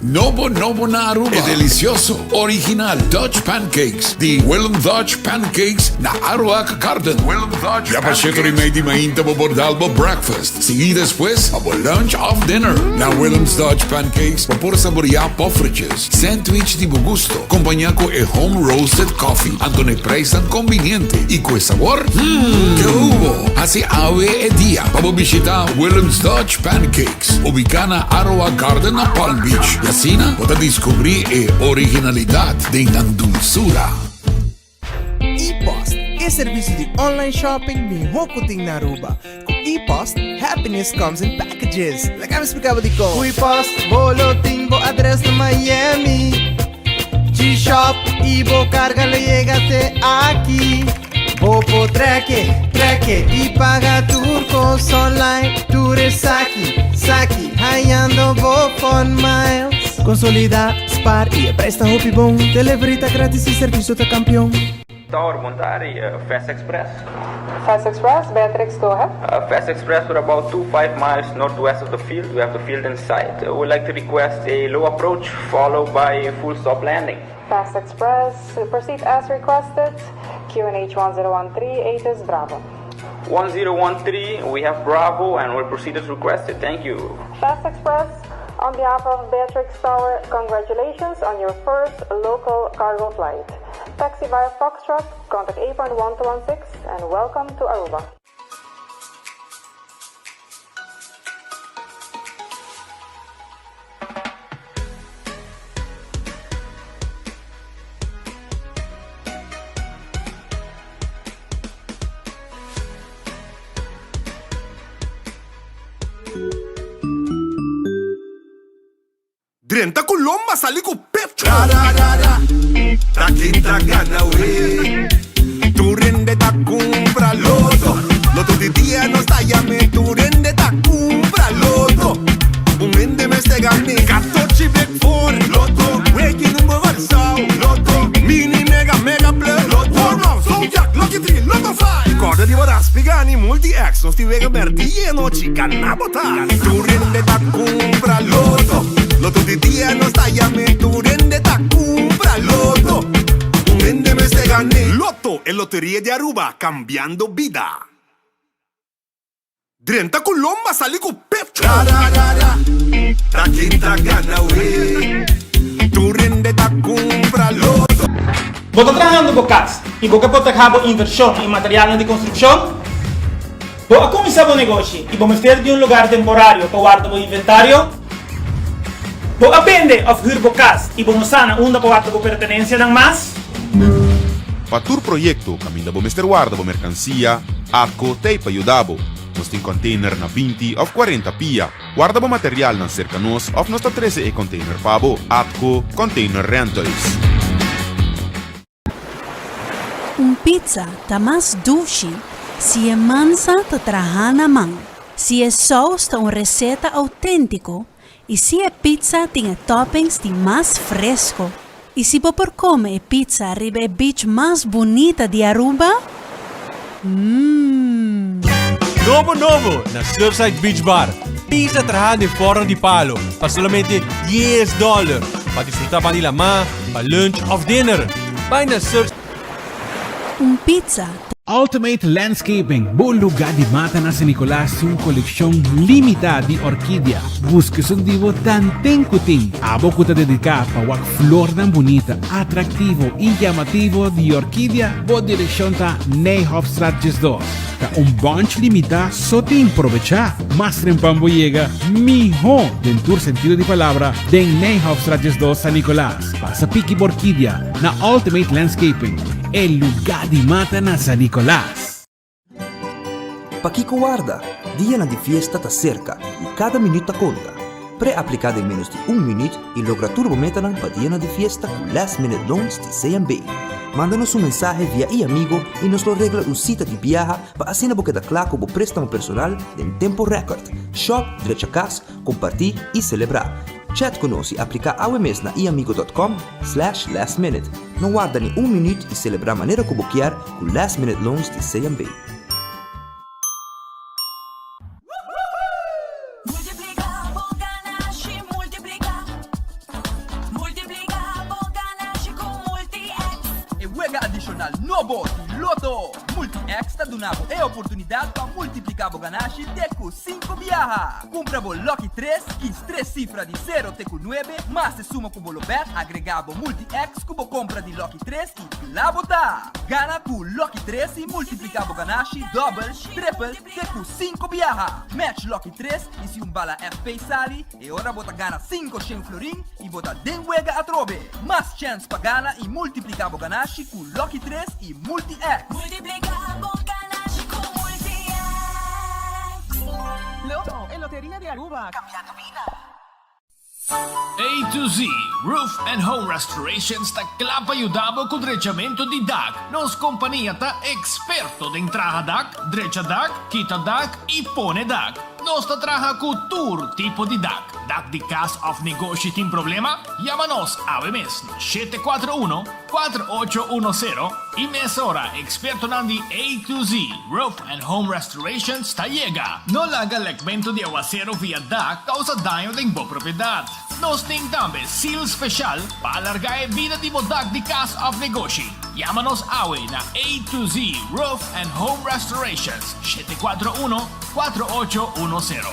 Nobo nobo na Aruba e delicioso, original Dutch Pancakes di Willem Dutch Pancakes na Aruac Garden. Willem Dutch Ya pa shetor y mei di mainta bo por dal bo breakfast, sigui despues pa bo lunch of dinner. Na Willem's Dutch Pancakes bo por saborea poffertjes, sandwich di bo gusto, compaña cu e home roasted coffee, anto na e prijsnan conviniente y cu e sabor, hmm, ke hubo! Haci awe e dia pa bo bishita Willem's Dutch Pancakes. Ubicá na Aroa Garden na Palm Beach y asina bo ta descubrí e originalidad den nan dulzura. E-Post, e servicio di online shopping miho cu tin na Aruba. Cu E-Post, happiness comes in packages. Laga mi splica bo dicon. Cu E-Post, bo lo tin bo adres na Miami. G-Shop y bo carga lo yega te aki. Bo por treke, treke y paga tur cos online. Tur esaki, saki, hayando bo fun miles. Consolida, spaar y e prijs ta hopi bon. Delivery ta gratis y servicio ta campeon. Tower, bon tardi, Fast Express. Fast Express, Beatrix, go ahead. Fast Express, we're about two five miles northwest of the field. We have the field in sight. We would like to request a low approach followed by a full stop landing. Fast Express, proceed as requested. QNH 1013, ATIS Bravo. 1013, we have Bravo and we'll proceed as requested. Thank you. Fast Express, on behalf of Beatrix Tower, congratulations on your first local cargo flight. Taxi via Foxtrot, contact apron 1216 and welcome to Aruba. Drenta ku lomba sali ku pecho. Ra ra ra ra ta kin ta gana we Tur hende ta kumpra loto Loto di dia nos ta yam'e Tur hende ta kumpra loto Un hende mester gan'e Katochi bek for loto Weki number Kòrsou loto Mini mega mega plus loto Warm Zodiac Lucky Three Lotto Five Kòrda di bo raspi gani Multi X Nos tin wega bèrdi i anochi Gana bo ta Tur hende ta kumpra loto Loto di dia nos ta yam'e Tur hende ta kumpra loto Un hende mester gan'e Lotto e loteria di Aruba cambiando bida. Drenta ku lomba sali ku pecho. Ra ra ra ra ta kin ta gana we Tur hende ta kumpra loto. Bo ta trahando bo kas i bo ke protehá bo invershon i materialnan di konstrukshon? Bo a kuminsá bo negoshi i bo mester di un lugar temporario pa warda bo inventario? Bo a bende òf hür bo kas i bo no sa na unda pa warda bo pertenensianan mas? Pa tur proyekto kaminda bo mester warda bo merkansia, Atco t'ei pa yuda bo. Nos tin container na 20 òf 40 pia. Warda bo materialnan serka nos òf nos ta trese e container pa bo. Atco Container Rentals. Un pizza ta mas dushi si e mansa ta traha na man, si e sous ta un receta autentico y si e pizza tin e toppings di mas fresco. Y si bo por come e pizza riba e beach mas bunita di Aruba? Mmm. Nobo nobo na Surfside Beach Bar. Pizza traha den forno di palo pa solamente dies dollar. Pa disfruta ban di lamá, pa lunch of dinner. Bai na Surfside. Un pizza ta. Ultimate Landscaping, bo lugar di mata na San Nicolas tin un coleccion limita di orkidia. Busca esun di bo tanten cu tin. Abo cu ta dedica pa wak flornan bunita, atractivo y llamativo di orkidia, bo direccion ta Nijhofstraat 12. Ta un bunch limita so tin, probecha! Mas trempan bo yega, miho den tur sentido di palabra den Nijhofstraat 12 San Nicolas. Pasa piki bo orkidia na Ultimate Landscaping. E lugá di mata na San Nicolas. Pakiko warda? Dianan di fiesta ta serka i kada minüt ta konta. Pre-apliká den ménos di un minüt i logra tur bo metanan pa dianan di fiesta ku Last Minute Loans di CMB. Manda nos un mensahe via iAmigo i nos lo regla un sita di biaha pa asina bo keda kla ku bo préstamo personal den tempu rèkòrt. Shòp, drecha kas, kompartí i selebrá. Chat ku nos i apliká awe mes na iamigo dot com slash last minute. No warda ni un minüt i selebrá manera ku bo kier ku Last Minute Loans di CMB. promoshonal nobo di Lotto! Multi-X ta duna bo e oportunidat pa multipliká bo ganashi te ku sinku biaha. Kumpra bo Lucky tres, kis tres sifra di sero te ku nuebe, mas e suma ku bo lo bèt, agregá bo Multi-X ku bo kompra di Lucky tres i kla bo ta! Gana ku Lucky tres i multipliká bo ganashi dòbel, tripel te ku sinku biaha. Match Lucky tres i si un bala FP sali, E ora bo ta gana 500 florin i bo ta den wega atrobe. Mas chèns pa gana i multipliká bo ganashi ku Lucky 3 i Multi-X. Multipliká bo ganashi ku Multi-X. Lotto, e loteria di Aruba, cambiando bida. A to Z Roof and Home Restorations ta kla pa yuda bo ku drechamentu di dak. Nos kompania ta eksperto den traha dak, drecha dak, kita dak i pone dak. Nos ta traha ku tur tipo di dak. Dak di kas òf negoshi tin problema? Yama nos awe mes na 741 4810 i mesora ekspertonan di A to Z Roof and Home Restorations ta yega. No laga lekmentu di awaseru via dak kousa daño den bo propiedat. Nos tin tambe seal speshal pa alargá e bida di bo dak di kas òf negoshi. Yama nos awe na A to Z Roof and Home Restorations 741 4810.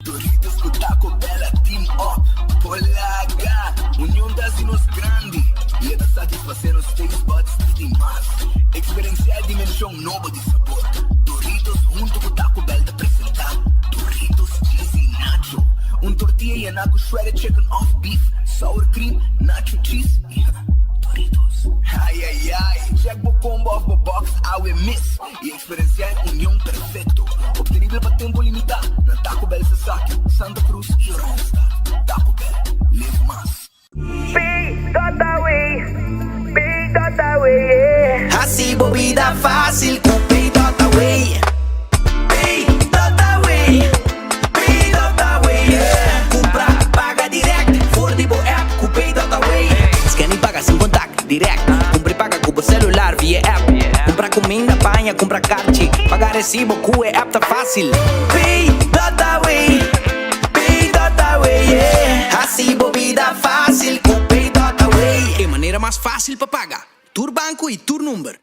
Doritos cu Taco Bell a team up por laga Union ta haci nos grandi y e ta satisface nos taste buds di mas. Experiencia e dimension nobo di sabor. Doritos hunto cu Taco Bell ta presenta Doritos Cheesy Nacho, un tortilla yena cu shredded chicken of beef, sour cream, nacho cheese y Doritos. Ay ay ay, check bo combo of bo box awe mes y experiencia e union perfecto. Obtenibel pa tempo limita na Taco Bell Sasaki, Santa Cruz y Oranjestad. Taco Bell, live mas. Pay.away, Pay.away, yeah. Haci bo bida facil cu Pay.away. Pay.away, Pay.away, yeah. Cumpra, paga direct for di bo app cu Pay.away. Scan y paga sin contact, direct. Cumpra y paga cu bo celular via app. Cumpra cuminda, paña, cumpra carchi. Paga recibo cu e app ta facil. Pay.away, Pay.away, yeah. Haci bo bida facil cu Pay.away. E manera mas facil pa paga. Tur banco y tur number.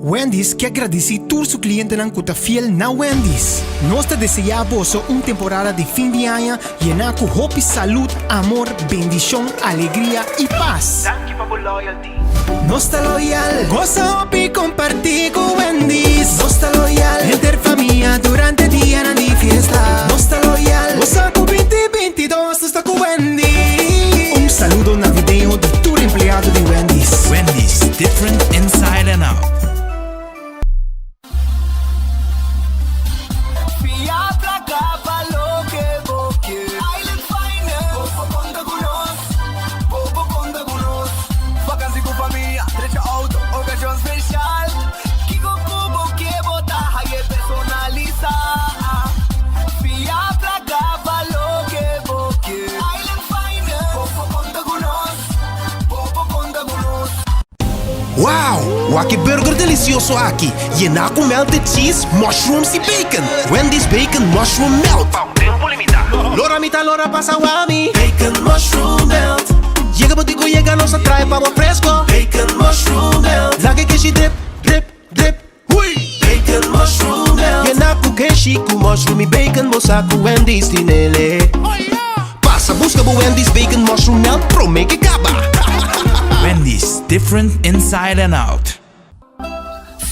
Wendy's ke gradisí tur su klientenan ku ta fiel na Wendy's. Nos ta deseá boso un temporada di fin di aña yená ku hopi salud, amor, bendishon, alegria i pas. Danki pa bo loyalty. Nos ta loyal. Gosa hopi kompartí ku Wendy's. Nos ta loyal. Henter famia durante dianan di fiesta. Nos ta loyal. Gosa ku 2022 nos ta ku Wendy's. Un saludo navideño di tur empleado di Wendy's. Wendy's, different inside and out. Fia placa pa loke bo kier. Island Finance. Bo por conta cu nos. Bo por conta cu nos. Vakantie cu famia, drecha auto, ocasion special. Kico cu bo kier bo ta haye personalisa. Fia placa pa loke bo kier. Island Finance. Bo por conta cu nos. Bo por conta cu nos. Wow! Wak e burger delicioso aki, yená cu melted cheese, mushrooms y bacon. Wendy's Bacon Mushroom Melt. Pa un tempo limita. Lora mi ta lora pasa wami. Bacon Mushroom Melt. Yega bo dico yega nos a trae pa bo fresco. Bacon Mushroom Melt. Laga e keshi drip, drip, drip. Hui! Bacon Mushroom Melt. Yená cu keshi cu mushroom y bacon bo sa cu Wendy's tinele. Pasa busca bo Wendy's Bacon Mushroom Melt prome ke caba. Wendy's, different inside and out.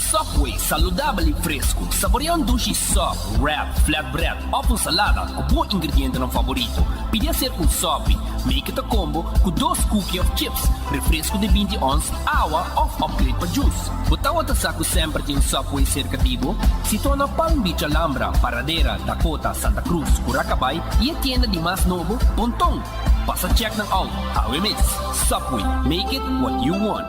Subway, saludabel y fresco. Saborea un dushi sub, wrap, flatbread of un salada cu bo ingredientenan favorito. Pidi acerca un Subway. Make it a combo cu dos cookie of chips, refresco di 20 ons, awa of upgrade pa juice. Bo tawata sa cu semper tin un Subway cerca di bo? Situa na Palm Beach Alhambra, Paradera, Dakota, Santa Cruz, Curacabay y e tienda di mas nobo, Ponton. Pasa check nan out, awe mes. Subway, make it what you want.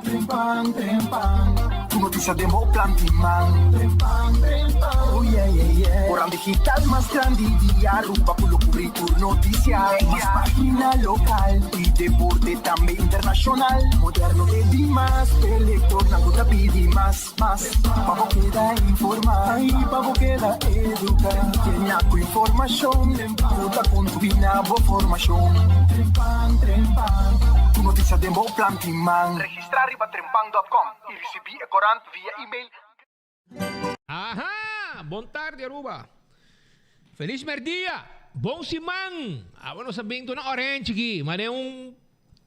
Trempan, trempan, Tur noticia den bo plan di man. Trempan, trempan, oh yeah, yeah, yeah. Corant digital mas grandi di Aruba cu lo cubri tur noticia. Mas pagina local y deporte tambe internacional. Moderno e di mas, e lectornan cu ta pidi mas, mas. Pa bo keda informa, ay, pa bo keda. eduká, Yena ku informashon ku ta kontribuí na bo formashon. Trempan, trempan, tur notisia den bo plan tin man. Registrá riba trempan dòt kòm i risibí e korant via email. Aha! Bon tardi Aruba! Feliz merdia! Bon siman! Awe nos a bin tuna orange aki, mane un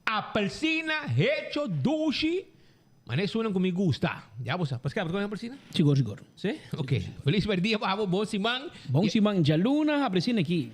apelsina hecho dushi, mane esunnan ku mi gusta. Ya bo sa, Pascal, bo ta kome apelsina? Sigur, sigur. Si? Ok. Feliz merdia pa abo, bon siman. Bon siman. Djaluna apelsina aki.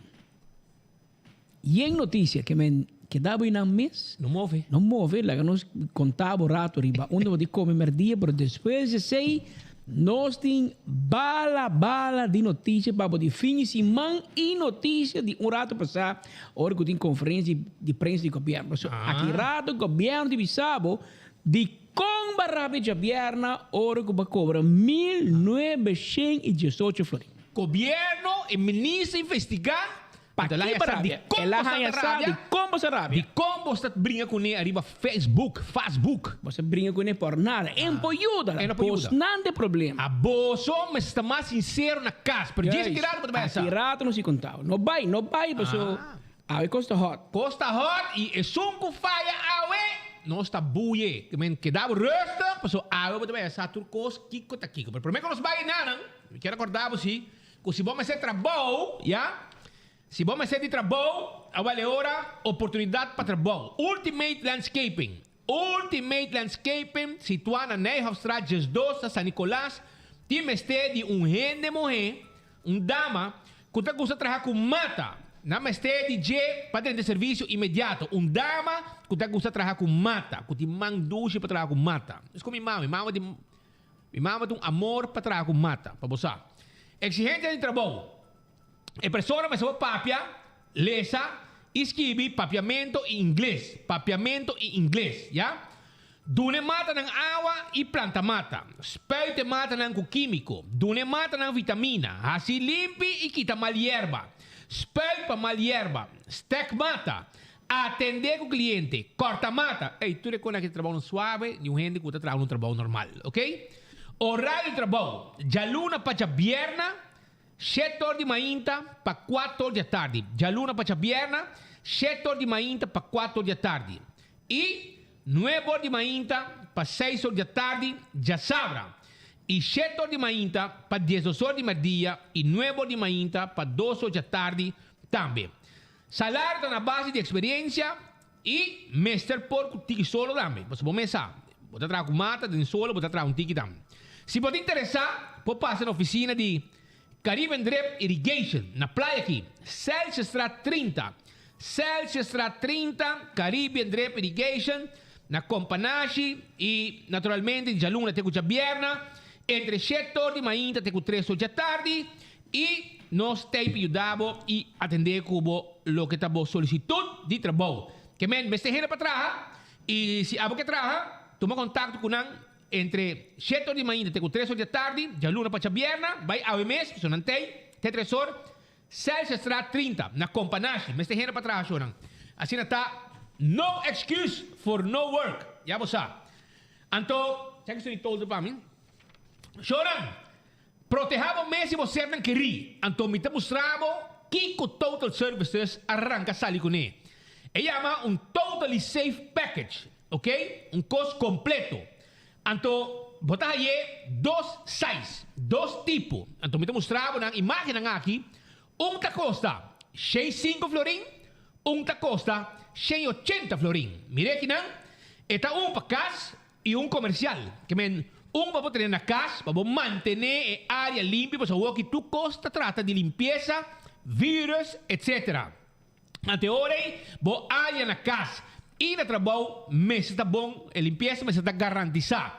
Yen noticia ke men keda bo einan mes. No move. No move, laga nos konta bo rato riba unda bo tin kome merdia, pero despues di esei nos tin bala bala di noticia pa bo di fin di siman i noticia di un rato pasa ora ku tin konferensia di prensa di gobièrnu. Pasobra aki rato gobièrnu ta bisa bo dikon bo a rabia djabièrna ora ku bo a kobra 1918 florin. Gobièrnu i minister investigá Pa El ki haña bo sa di rabia? kon El a bo sa haña ta sa rabia. di kon bo sa rabia. Di kon bo sta bringa kuné ariba Facebook, Fasbook. Bo sa bringa kuné por nada. En por yuda. E no por yuda. Bosnan ta e problema. A boso mester ta mas sinsero na kas. Pero djis aki rato bo ta bai a sa. Aki rato nos si kontabo. No bai, no bai paso awe kos ta hot. Kos ta hot i esun ku faya awe nos ta buye. Ke men keda bo rustig paso awe bo ta bai a sa tur kos kiko ta kiko. Pero prome ku nos bai nanan mi kier akorda bo si. Ku si bo mester trabou, ya, si bo mester di trabou, a wale ora oportunidat pa trabou. Ultimate Landscaping, Ultimate Landscaping, situá na Nijhofstraat 12 na San Nicolas, tin mester di un hende muhé, un dama, ku ta gusta traha ku mata. Nan mester di dje pa drenta servisio inmediato. Un dama ku ta gusta traha ku mata, ku tin man dushi pa traha ku mata. Es ku mi mama, mi mama tin. Mi mama ta un amor pa traha ku mata, pa bo sa. Exigencia di trabou. E persona mester por papia, lesa i skibi papiamento i ingles, papiamento i ingles, ya. Duna e matanan awa i planta mata. Spuit e matanan ku kimiko. Duna e matanan vitamina. Hasi limpi i kita mal yerba. Spuit pa mal yerba. Stek mata. Atendé ku kliente, kòrta mata. Ey, tur e kosnan aki ta trabounan suave di un hende ku ta traha un trabou normal, ok? Orario di trabou, djaluna pa djabierna, shete or di mainta pa kuater or di atardi. Djaluna pa djabierna, shete or di mainta pa kuater or di atardi. I nuebe or di mainta pa seis or di atardi djasabra. I shete or di mainta pa diesdos or di merdia i nuebe or di mainta pa dos or di atardi tambe. Salario ta na base di experiencia y mester por cu tiki solo tambe. Pasobra bo mes sa, bo ta traha cu mata den solo, bo ta traha un tiki tambe. Si bo ta interesa, por pasa na oficina di Caribbean Drip Irrigation na Playa aki, Celsiusstraat 30, Celsiusstraat 30, Caribbean Drip Irrigation na Companashi y naturalmente djaluna te cu djabierna entre shete or di mainta te cu tres or djatardi. I nos t'ei pa yuda bo i atendé ku bo loke ta bo solisitut di trabou. Ke men mester hende pa traha i si abo ke traha, tuma kontakto ku nan entre shete or di mainta te ku tres or di atardi, djaluna pa djabierna, bai awe mes, pasobra nan t'ei te tres or, Celsiusstraat 30, na Companashi. Mester hende pa traha shownan. Asina ta, no excuse for no work. Ya bo sa. Anto, chèk esei toldo pa mi. Shownan! Protehá bo mes i bo sernan kerí. Anto mi ta mustra bo kiko Total Services a ranka sali kuné. E yama un Totally Safe Package, ok? Un kos kompleto. Anto bo ta haye dos size, dos tipo. Anto mi ta mustra bo nan imágennan aki. Un ta kosta 65 florin, un ta kosta 180 florin. Mira akinan, e ta un pa kas I un komersial, ke men un pa bo tene na kas pa bo mantené e área limpi pasobra awor ki tur kos ta trata di limpiesa, vírus, etsetera. Ante e ora ei bo área na kas i na trabou mester ta bon, e limpiesa mester ta garantisá.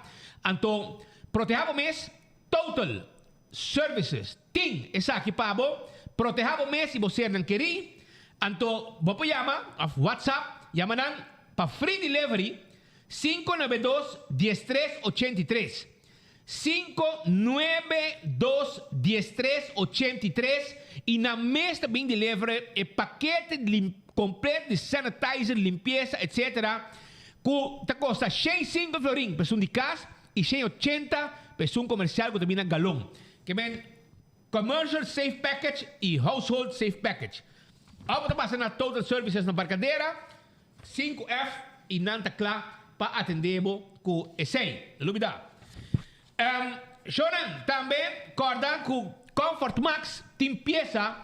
Anto protehá bo mes Total Services tin esaki pa bo, protehá bo mes i bo sernan kerí. Anto bo por yama òf WhatsApp yama nan pa free delivery Sinku nuebe dos diestres 83. 592 diestres 83 i nan mes ta bin deliver e pakete kompleto di sanitizer, limpiesa etc. Ku ta kosta 105 florin pa esun di kas i 180 pa esun komersial ku ta bin na galon. Ke men. Commercial Safe Package y Household Safe Package. Of bo ta pasa na Total Services na Barcadera, 5F y nan ta cla pa atende bo cu esey. No lubida. Shonan, tambe corda cu Comfort Max tin pieza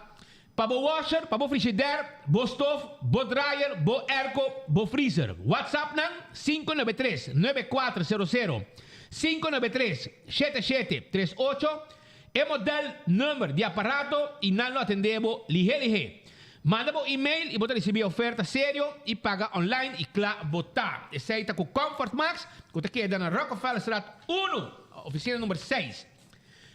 pa bo washer, pa bo frigidaire, bo stoof, bo dryer, bo airco, bo freezer. WhatsApp nan 593 9400, 593 7738. E model, number di aparato y nan lo atende bo lihe lihe. Manda bo email y bo ta ricibi oferta serio y paga online y cla bo ta. Esey ta cu Comfort Max cu ta keda na Rockefellerstraat uno, oficina number seis.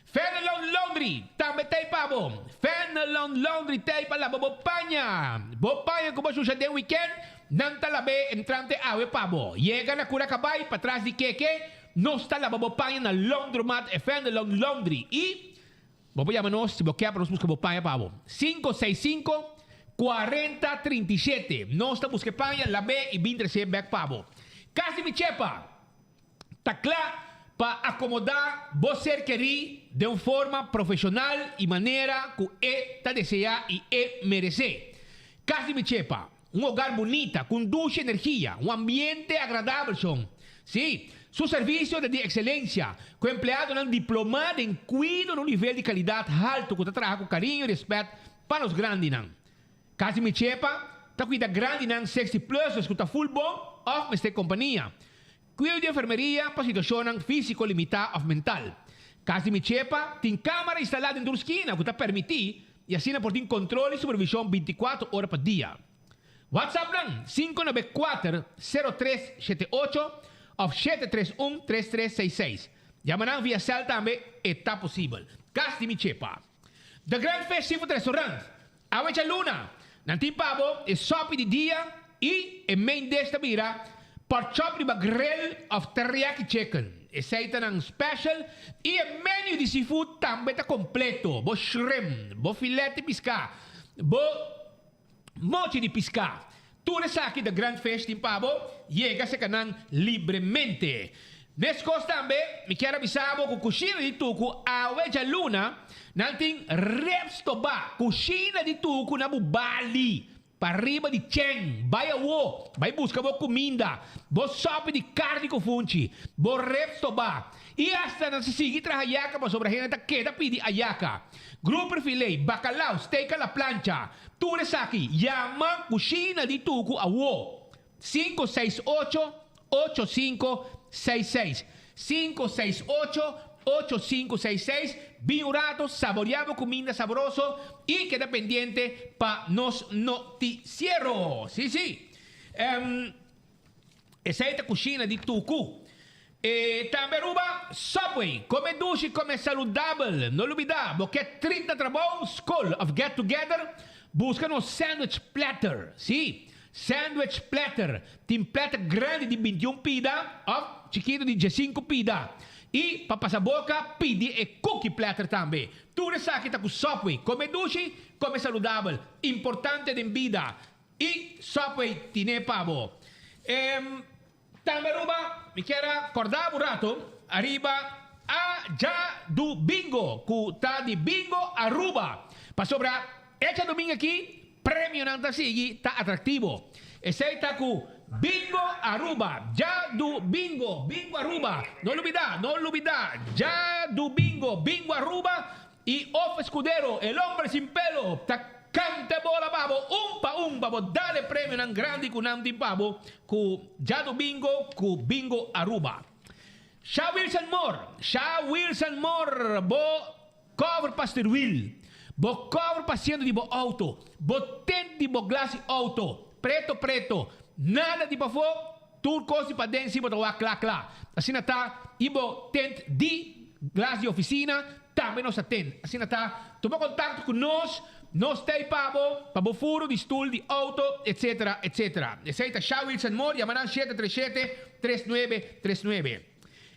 Fenelon Laundry tambe ta ey pa bo. Fenelon Laundry ta ey pa laba bo paña. Bo paña cu bo shusha den weekend, nan ta lab'e entrante awe pa bo. Yega na Cura Cabay patras di Keke. Nos ta laba bo paña na Laundromat Efendelon Laundry y bo por yama nos si bo kier pa nos busca bo paña pa bo. 565 40 37 Nos ta busca e paña, lab'é y bin trece bek pa bo. Cas di mi chepa ta cla pa acomoda bo ser kerí den un forma profesional y manera cu e ta desea y e merece. Cas di mi chepa. Un hogar bunita, cu un dushi energia, un ambiente agradabel son. Sí, su servicio ta di excelencia, cu empleadonan diplomá den cuido na un nivel di calidad halto cu ta traha cu cariño y respet pa nos grandinan. Casi mi chepa ta cuida grandinan 60 pluses cu ta full bon of mester compania. Cuido di enfermeria pa situacionnan fisico limitá of mental. Cas di mi chepa tin camara instalá den tur skina cu ta permití y asina por tin control y supervision binticuatro ora pa dia. WhatsApp nan, 594 03 78 of 731 3366. Yama nan via cel tambe e ta posibel. Cas di mi chepa. The Grand Fish Seafood Restaurant, Awe djaluna, nan tin pa bo e sopi di dia y e main dish ta bira pork chop riba grill of teriyaki chicken. Esey ta nan special y e menu di seafood tambe ta completo, bo shrimp, bo filet di pisca, bo mochi di pisca. Tur esaki The Grand Fish tin pa bo, yega seca nan libremente. Mescos tambe, mi kier a bisa bo cu Cushina di Tucu awe djaluna nan tin ribs toba. Cushina di Tucu na Bubali, pariba di Chen. Bay awo, bay busca bo cuminda, bo sopi di carni cu funchi, bo ribs toba. Y hasta nan si sigui traha yaca pasobra hende ta keda pidi ayaca. Grouper filet, bacalao, steak a la plancha. Tur esaki, yama Cushina di Tucu awo. Sinku seis ocho, ocho sinku seis seis. Sinku seis ocho, ocho sinku seis seis. Bin un rato, saborea bo kuminda sabroso i keda pendiente pa nos notisiero. Sí, sí. Esei ta kushina di Tuku. E tambe Aruba, Subway, kome dushi, kome saludabel. No lubida, bo ke 30 trabou, skol of get together, buska nos sandwich platter. Sí, sandwich platter. Tin platter grandi di 21 pida of chikitu di 15 pida. I pa pasa boka, pidi e cookie platter tambe. Tur esaki ta ku Subway. Kome dushi, kome saludabel. Importante den bida. I Subway tine pa bo. Tambe Aruba, mi kier a corda bo rato ariba a dja du bingo cu ta di Bingo Aruba. Pasobra e djadomingo aki premionan ta sigui ta atractivo. Esey ta cu Bingo Aruba, dja du bingo, Bingo Aruba. No lubida, no lubida, dja du bingo, Bingo Aruba Y of Escudero, el hombre sin pelo, ta canta e bola pa bo un pa un pa bo dal e premionan grandi cu nan tin pa bo cu djadomingo cu Bingo Aruba. Sha Wilson Moore, Sha Wilson Moore, bo cover pa stuurwiel, bo cover pa asiento di bo auto, bo tint di bo glas di auto, preto preto, nada di pafo, tur cos di paden si bo ta wak cla cla. Asina ta y bo tint di glas di oficina Tambe nos a ten. Asina ta, tuma kontakto ku nos, nos ta ei pa bo, pa bo furu di stul di outo, etsetera, etsetera. Esei ta Sha Wilson Moore, yama nan 737 3939.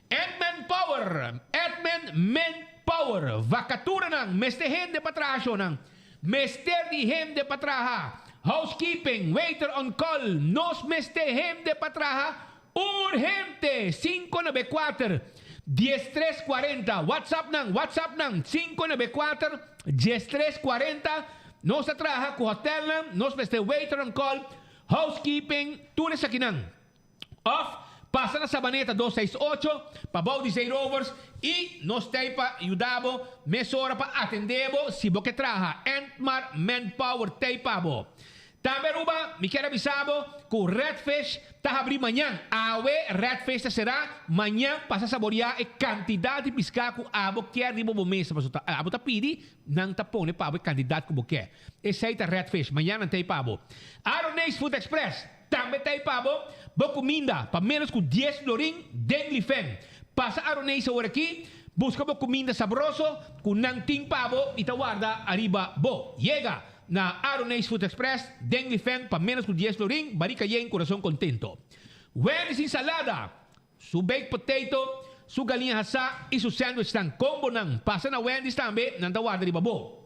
Edman Power, Edman Man Power, vakaturanan, mester hende pa traha shownan, mester di hende pa traha, housekeeping, waiter on call, nos mester hende pa traha urgente, 594. 13 40. WhatsApp nan, WhatsApp nan, 594 13 40. Nos ta traha ku hotelnan, nos mester waiter on call, housekeeping, tur esakinan. Òf pasa na Sabaneta 268 pabou di Zeerovers i nos t'ei pa yuda bo mesora pa atendé bo si bo ke traha. Entmar Manpower t'ei pa bo. Tambe Aruba, mi kier a bisa bo ku Redfish ta habrí mañan. Awe Redfish ta será, mañan pasa saboriá e kantidat di piská ku abo kier riba bo mesa pasobra abo ta pidi, nan ta pone pa bo e kantidat ku bo ke. Esei ta Redfish, mañan nan t'ei pa bo. Aroneis Food Express. Tambe ta ei pa bo, bo kuminda pa ménos ku dies florin den Lifen. Pasa Aroneis awor aki, buska bo kuminda sabroso ku nan tin pa bo i ta warda ariba bo. Yega na Aroneis Food Express den Lifen pa ménos ku dies florin, barika yen, kurason kontento. Wendy's Ensalada, su baked potato, su galiña hasá i su sandwichnan, kombonan. Pasa na Wendy's tambe, nan ta warda riba bo.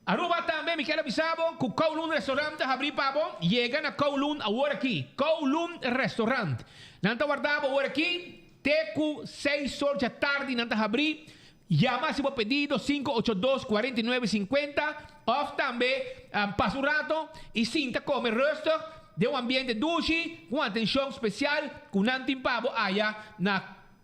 Aruba tambe mi kier a bisa bo ku Kowloon Restaurant ta habrí pa bo. Yega na Kowloon awor aki. Kowloon Restaurant. Nan ta warda bo awor aki te ku seis or djatardi nan ta habrí. Yama hasi bo pedido 582 49 50 òf tambe pasa un rato i sinta kome rustig den un ambiente dushi ku un atenshon spesial ku nan tin pa bo aya na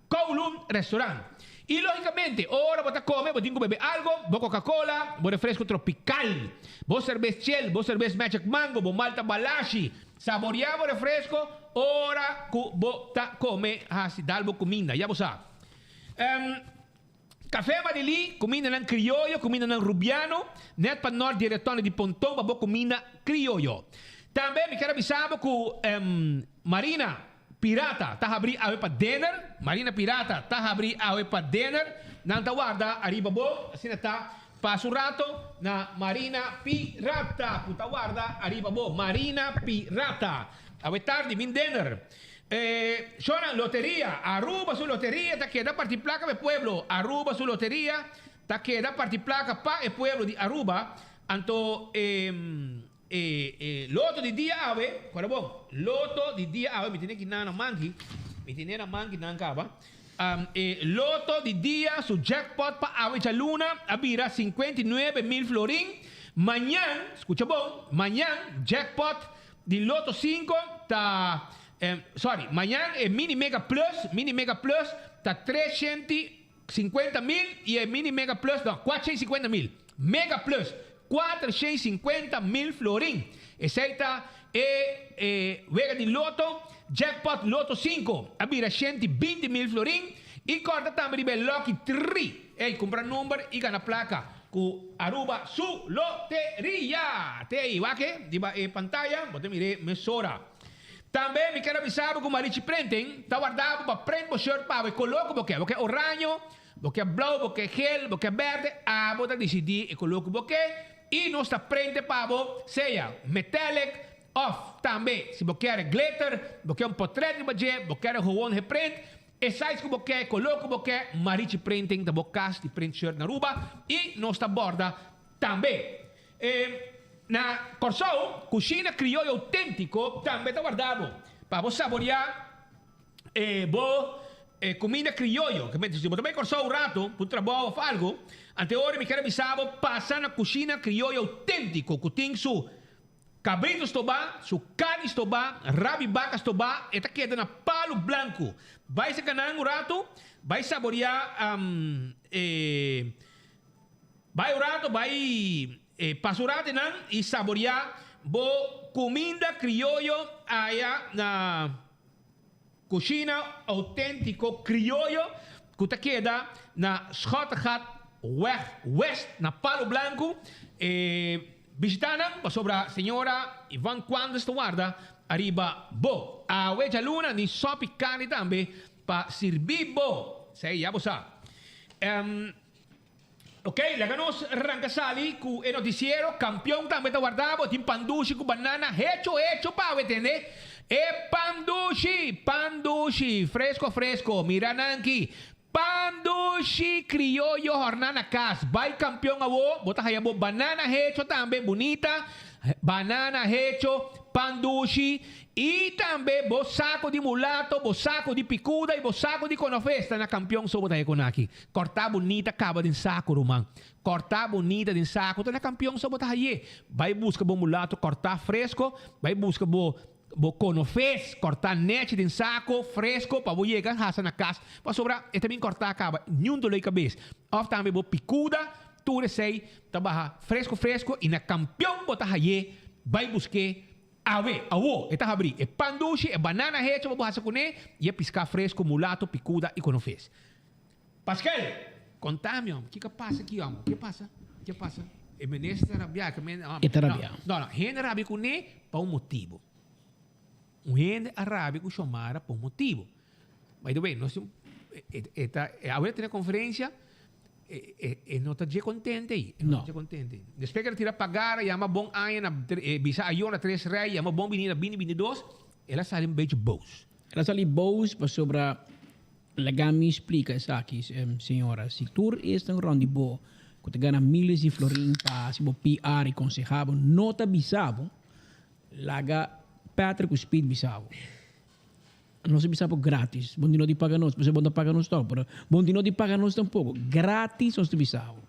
Kowloon Restaurant. I logicamente, ora bo ta come, bo tin cu bebe algo, bo Coca-Cola, bo refresco tropical, bo cerbes Chel, bo cerbes Magic Mango, bo malta Balashi. Saborea bo refresco ora cu bo ta come, haci dal bo cuminda, ya bo sa. Café Marilí, cumindanan crioyo, cumindanan rubiano, net pa nort di e rotonde di Ponton pa bo cuminda crioyo. Tambe mi kier a bisa bo cu Marina. Pirata ta habrí awe pa dinner. Marina Pirata ta habrí awe pa dinner. Nan ta warda ariba bo. Asina ta. Pasa un rato na Marina Pirata ku ta warda ariba bo. Marina Pirata. Awe tardi bin dinner. E shownan loteria. Aruba su loteria ta keda parti plaka pa e pueblo. Aruba su loteria ta keda parti plaka pa e pueblo di Aruba. Anto e. E e loto di dia awe, kora bon, loto di dia awe, mi tene ki nan na manki, mi tene na manki nan kaba. Um, e loto di dia su jackpot pa awe djaluna a bira 59,000 florin. Mañan, skucha bon, mañan jackpot di loto 5 ta, em, sorry, mañan e mini mega plus, mini mega plus ta 350,000 i e mini mega plus, no, 450,000. Mega plus, 450,000 florin. Esei ta e e wega di loto, jackpot loto 5 a bira 120,000 florin i kòrda tambe riba e lucky tri. Ey, kumpra number i gana plaka ku Aruba su loteria! Te ei, wak e riba e pantaya, bo ta mir'é mesora. Tambe mi ker a bisa bo ku Marichi Printing ta warda bo pa print bo shirt pa bo e koló ku bo ke. Bo ke oraño, Bo ke blou, bo ke gel, bo ke berde, abo ta disidí e koló ku bo ke i nos ta prente pa bo, sea metallic òf tambe si bo kier glitter, bo ke un potret riba dje, bo kier gewoon geprint, e size ku bo ke, e koló ku bo ke, Marichi Printing ta bo kas di print shirt na Aruba i nos ta bòrda tambe. E na Kòrsou, kushina krioyo outéntiko tambe ta warda bo pa bo saboriá. E bo e cuminda crioyo, ke si bo ta bay Corsou un rato pa un trabou of algo, ante ora mi kier a bisa bo pasa na cushina crioyo autentico cu tin su cabrito stoba, su carni stoba, rabi baca stoba, e ta keda na Palo Blanco. Bay sa canan un rato, bay saboria e bay un rato, bay pasa un rato enan y saboria bo cuminda crioyo aya na. Cushina autentico crioyo cu ta keda na Schottegat Weg West na Palo Blanco. E bishita nan pasobra señora Ivan Quandes ta warda ariba bo. Awe djaluna ni sopi carni tambe pa sirbi bo. Esey ya bo sa. Ok, laga nos ranka sali ku e notisiero. Kampion tambe ta warda bo. Tin pan dushi ku banana hecho hecho pa awe tende. E pan dushi, pan dushi, fresko fresko. Mira nan ki. Pan dushi krioyo hòrná na kas. Bai kampion awo, bo ta haya bo banana hecho tambe bunita. Banana hecho. pan dushi y tambe bo saco di mulato, bo saco di picuda y bo saco di conofes ta na Campeon so bo ta hecon aki. Corta bunita caba den saco ruman. Corta bunita den saco ta na Campeon so bo ta haye. Bay busca bo mulato corta fresco, bay busca bo Bo konofes kòrtá nèchi den sako fresko pa bo yega hasa na kas pasobra e ta bin kòrtá kaba niun doló di kabes. Òf tambe bo pikuda tur esei ta baha fresko fresko i na kampion bo ta hay'é bai busk'é awe, awo e ta habrí e pan dushi, e banana hecho pa bo hasa kuné i e piská fresko, mulato, pikuda i konofes. Paskel! Konta mi hòmber, kiko a pasa aki hòmber? Ke pasa? Ke pasa? E minister ta rabiá, ke men hòmber. E ta rabiá. No, no, hende a rabia kuné pa un motibu. Un hende a rabia ku Xiomara pa un motibu. By the way, nos tin e e ta awe a tene konferensia, e e e no ta dje kontente ei. E no ta dje kontente ei. Despues ke el a tira pagara, yama bon aña na bisa ayo na tres rei, yama bon bini na bini bini dos, el a sali un bechi bos. El a sali bos pasobra Laga mi splika esaki, señora. Si tur esnan rond di bo ku ta gana miles di florin pa hasi bo PR i konsehá bo no ta bisa bo, laga Patrick ku Speed bisa bo. Nos a bisa bo gratis. Bo no di paga nos, pasobra bo no ta paga nos tòg, pero bo no di paga nos tampoko. Gratis nos ta bisa bo.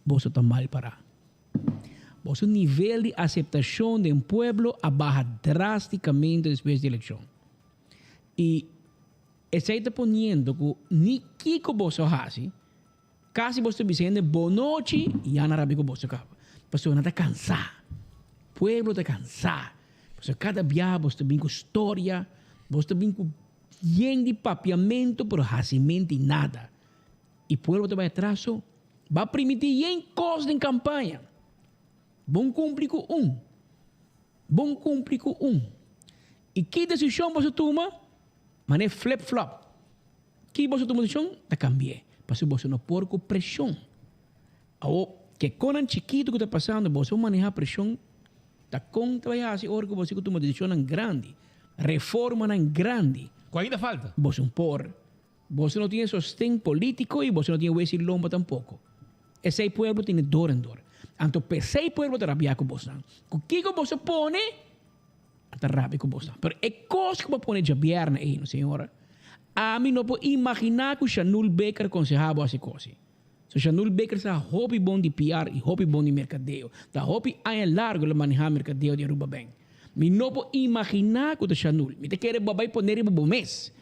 Boso ta mal pará. Boso nivel di aseptashon den pueblo a baha drástikamente despues di elekshon. I esei ta poniendo ku ni kiko boso hasi, kasi boso ta bisa hende bonochi i ya nan rabia ku boso kaba. Pasobra nan ta kansá. Pueblo ta kansá. Pasobra kada biaha boso ta bin ku storia, boso ta bin ku yen di papiamentu pero hasimentu i nada. I pueblo ta bai atras so. Bo a primiti yen kos den kampaña. Bon kumpli ku un. Bon kumpli ku un. I ki desishon boso tuma? Manera flip flop. Ki boso tuma desishon ta kambi'é, pasobra boso no por ku preshon. Awor, ke konan chikitu ku ta pasando, boso manehá preshon, ta kon ta bai hasi ora ku boso ku tuma desishonnan grandi, reformanan grandi? Ku ainda falta. Boso no por. Boso no tin e sosten politico y boso no tin e wesi lomba tampoco. Esey pueblo tene dor en dor. Anto pesey pueblo ta rabia cu bosnan. Cu kico boso pone, a ta rabia cu bosnan. Pero e cos cu bo pone djabièrnè ey, no señora, ami no por imagina cu Shanul Baker conseha bo haci cos ey. So Shanul Baker sa hopi bon di PR y hopi bon di mercadeo. Ta hopi aña largo el a maneha mercadeo di Aruba Bank. Mi no por imagina cu ta Shanul. Mi ta kere bo a bay pone riba bo mes.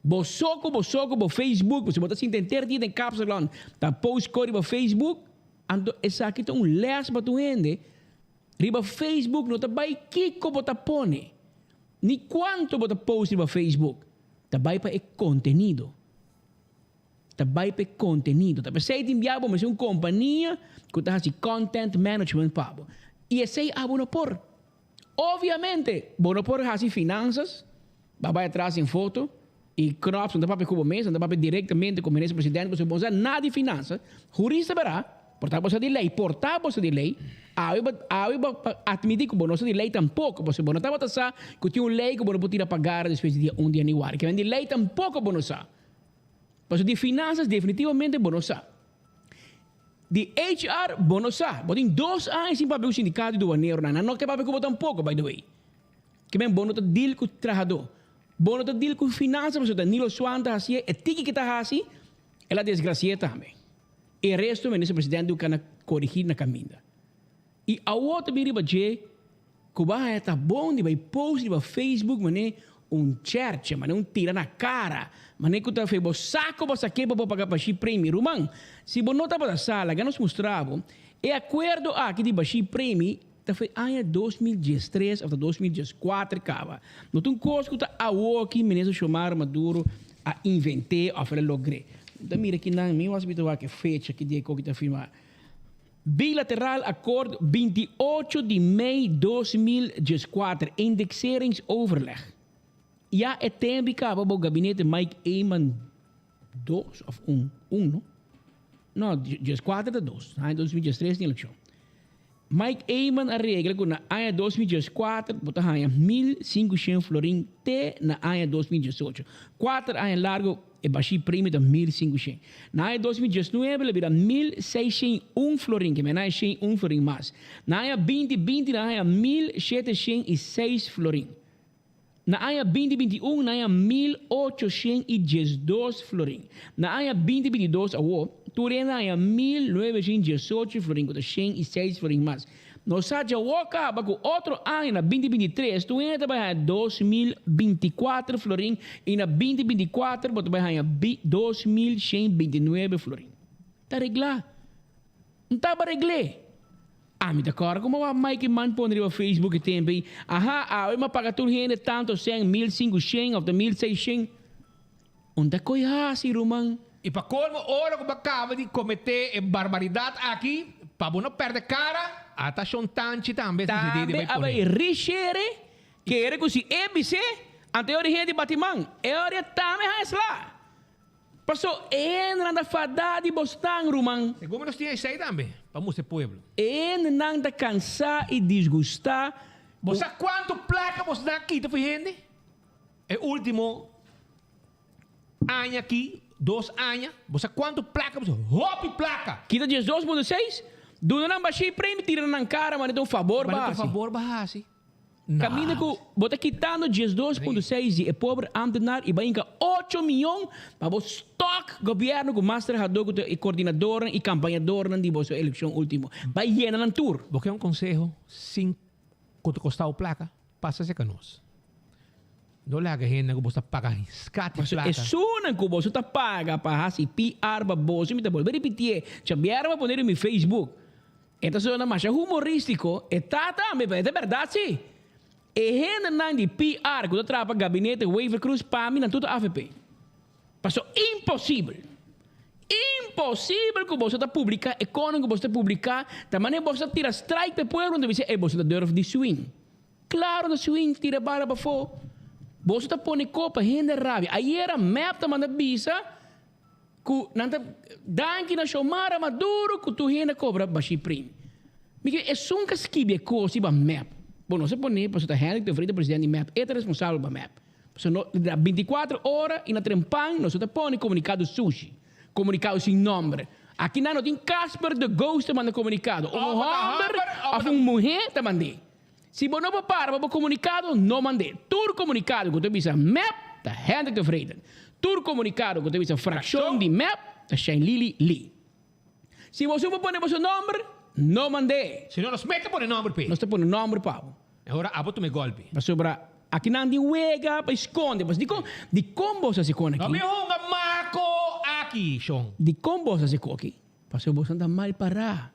Bo soko bo soko bo Facebook pasobra bo ta sinta henter dia den kapsalon ta post ko riba Facebook anto esaki ta un les pa tur hende riba Facebook no ta bai kiko bo ta pone ni kuanto bo ta post riba Facebook ta bai pa e kontenido ta bai pa e kontenido ta p'esei tin bia bo mester un kompania ku ta hasi content management pa bo i esei abo no por. Obviamente, bo no por haci finanzas, ba bay atras den foto y Knops no ta papia cu bo mes, no ta papia directamente cu minister presidente pasobra bo no sa nada di finanzas. Jurista bera, por ta bo sa di ley, por ta bo sa di ley, awe bo awe bo admiti cu bo no sa di ley tampoco pasobra bo no tabata sa cu tin un ley cu bo no por tira pagara despues di dia un di januari. Kimen di ley tampoco bo no sa. Pasobra di finanzas definitivamente bo no sa. Di HR bo no sa. Bo tin dos aña sin papia ku sindikato di duaneronan. Nan no ke papia ku bo tampoko, by the way. Ke men bo no ta deal ku trahadó. Bo no ta deal ku finansa pasobra Danilo Swan ta hasié e tiki ke ta hasi, el a desgrasi'é tambe. E resto minister presidente ku kana korigí na kaminda. I awor ta bin riba dje ku bo a haña ta bon di bai post riba Facebook manera un chèrchè, manera un tira na kara, manera ku ta fe bo sa ku bo sa ke pa bo paga Bashir Premi. Ruman, si bo no tabata sa, laga nos mustra bo, e akuerdo aki di Bashir Premi ta foi aña 2013 òf ta 2014 kaba. No ta un kos ku ta awoki Minister Xiomara Maduro a invent'é òf el a logr'é. Mi ta mira kinan, mi wak sabita wak e fecha ki dia e koki ta firma. Bilateraal akkoord 28 di mei 2014 Indexeringsoverleg Ya e tempi kaba bo gabinete Mike Eman dos of un? Un no? No, dieskuater ta dos. Aña 2013 tin elekshon. Mike Eman a regla ku na aña 2014 bo ta haña 1500 florin te na aña 2018. Kuater aña largo e bashí premio ta 1500. Na aña 2019 lo bira 1601 florin, ke men haña 101 florin mas. Na aña 2020 nan haña 1706 florin. Na aña 2021 nan haña 1812 florin. Na aña 2022 awor, tur hende a haña 1918 florin, ku ta 106 florin mas. Nos sa djawor kaba ku otro aña na 2023 tur hende ta bai haña 2024 florin i na 2024 bo ta bai haña 2129 florin. Ta reglá. N taba regl'é. Ami ta kòrda ku mama Mike man pone riba Facebook e tempu ei, Aha, awe m'a paga tur hende tantu sèn, 1500 òf ta 1600. Un ta koi hasi, ruman. I pa kolmo ora ku bo a kaba di kometé e barbaridat aki, pa bo no pèrdè kara, ata shon tanchi tambe a disidí di Tambe bai a bai pone. rishere, kere ku si e bis'é, anto e ora hende bati man. E ora tambe haña sla. Paso e hendenan ta fadá di bosnan, ruman. Segun mi nos tin esei tambe pa mustra e pueblo. E hendenan ta kansá i disgustá Bo ku. sa kuantu plaka bosnan a kita for hende e último aña aki, dos aña? Bo sa kuantu plaka bos, hopi plaka! Kita 12.6, Duna nan bashí premi, tira na nan kara, manera ta un fabor Manera ta ba un hasi. fabor ba hasi. Kaminda ku bo ta kitando 12.6 di e pober ámtenar i bai hinka ocho mion pa bo stok gobièrnu ku mas trahadó ku ta e kordinadornan i kampañadornan di boso elekshon último. Bai yena nan tur. Bo ke un konseho sin ku ta kostau plaka? Pasa serka nos. No laga hende ku bo ta paga skat di plaka. Esunnan ku boso ta paga pa hasi PR pa boso, mi ta bolbe ripitié, Xabier a pone riba mi Facebook. E ta sona masha humorístiko, e ta tambe, pero e ta bèrdat sí. E hendenan di PR ku ta traha pa gabinete Wever-Croes pa mi nan tur ta avp. Paso imposibel, imposibel ku boso ta publiká e konan ku boso ta publiká, ta manera boso ta tira strike pa e pueblo, nan ta bisa ey boso ta durf di swing. Klaro na swing tira bala pafó. Boso ta pone ko pa hende rabia. Ayera mep ta manda bisa. Ku nan ta danki na Xiomara Maduro ku tur hende a kobra bashi primi. Mi ke esun ka skibi e kos riba mep. Bo no sa pone pasobra ta Hendrik de Vries ta president di mep, e ta responsabel pa mep. Pasobra no na bintikuater ora i na trempan nos no ta pone komunikado sushi, komunikado sin nomber. Aki nan no tin Casper de Ghost ta manda komunikado, un hòmber òf un muhé ta mand'é. Si bo no por para pa bo komunikado, no mand'é. Tur komunikado ku ta bisa mep ta Hendrik Tevreden. Tur komunikado ku ta bisa frakshon di mep ta Shainlily Lee. Si boso por pone boso nòmber, no mand'é. Si no, nos mester pone nòmber p'e. Nos ta pone nòmber pa bo. E ora abo tuma e gòlpi. Pasobra akinan tin wega pa e skonde. Pasobra dikon, dikon boso hasi kon aki? No mi hunga mako aki, shon. Dikon boso hasi kon aki? Pasobra boso ta mal pará.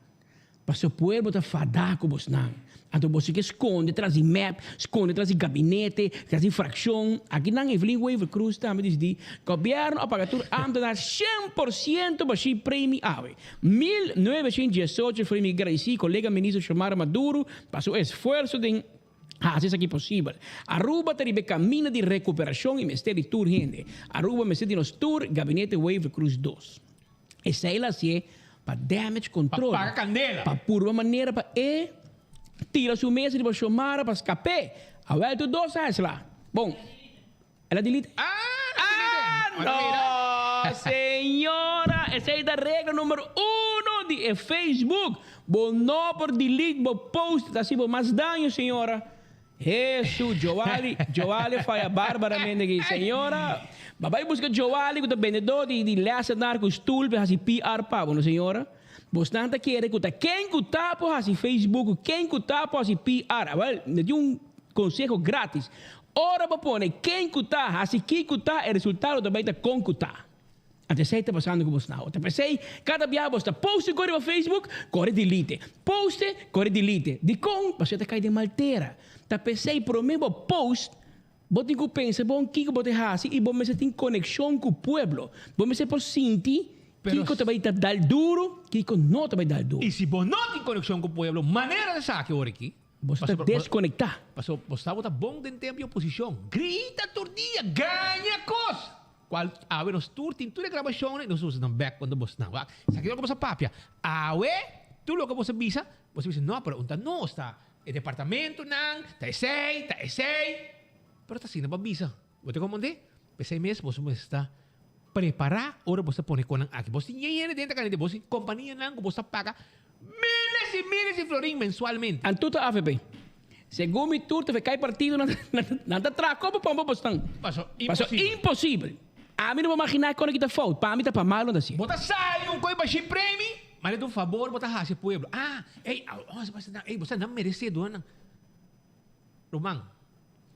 Paso pueblo ta fadá ku bosnan. Anto boso ke skonde tras di mep, skonde tras di gabinete, tras di frakshon. Aki nan Evelyn Wever Croes tambe disidí, Gobièrnu a paga tur ámtenar 100% bashí premi awe. 1918 Fremi gradisí kolega minister Xiomara Maduro pa su esfuerso den hasi esaki posibel. Aruba ta riba e kaminda di rekuperashon i mester di tur hende. Aruba mester di nos tur, Gabinete Wever Croes dos. Esei el a hasié pa damage control. Pa paga candela. Pa purba manera pa e tira su mes riba Xiomara pa skap'é. Awel tur dos a hesla. Bon, el a delete. Ah, el a delete. Ah, no, señora. Esei ta regla number uno di e Facebook. Bo no por delete bo post, ta hasi bo mas daño, señora. Hesu, Joali, Joali a faya barbaramente aki. Señora, ba bai buska Joali ku ta bendedó di di lèsenar ku stul pa hasi PR pa bo, no señora? Bosnan ta kere ku ta ken ku ta por hasi Facebook, ku ken ku ta por hasi PR. Awel, mi ta di un konseho gratis. Ora bo pone ken ku ta hasi ki ku ta, e resultado ta bai ta kon ku ta. Anto esei ta pasando ku bos nau. Ta p'esei kada bia bos ta post kore riba Facebook, kore delete. Poste, kore delete. Dikon? Pasobra ta kai den mal tera. Ta p'esei promé bo post, bo tin ku pensa bon kiko bo ta hasi i bo mester tin konekshon ku pueblo. Bo mester por sinti kiko ta bai ta dal duru, kiko no ta bai dal duru. I si bo no tin konekshon ku pueblo, manera ta esaki ora aki. Bo ta deskonektá. Pasobra bo sa bo ta bon den tempu di oposishon. Grita tur dia, gaña kos! Cual awe nos tur tin tur e grabacionnan y nos usa nan bek cuando bos nan wak. Esaki ta loke bos a papia. Awe. Tur loke boso bisa, boso bisa, no, pero un ta nos, ta e departamentonan, ta esei, ta esei. Pero ta asina bo a bisa. Bo ta komprendé? P'esei mes boso mester ta prepará ora boso ta pone konan aki. Boso tin yen hende den ta kende, boso tin kompanianan ku boso ta paga miles i miles di florin mensualmente. Anto ta avp. Segun mi tur ta kai partido nan ta traha kopo pon pa bosnan. Paso Paso imposibel. Ami no por maginá kon aki ta fout. Pa mi ta pa malo nan ta hasié. Bo ta sali un koi bashí premi, ma ta un fabor bo ta hasi e pueblo. Ah, ey, ey, bo sa nan meresé duna nan. Ruman.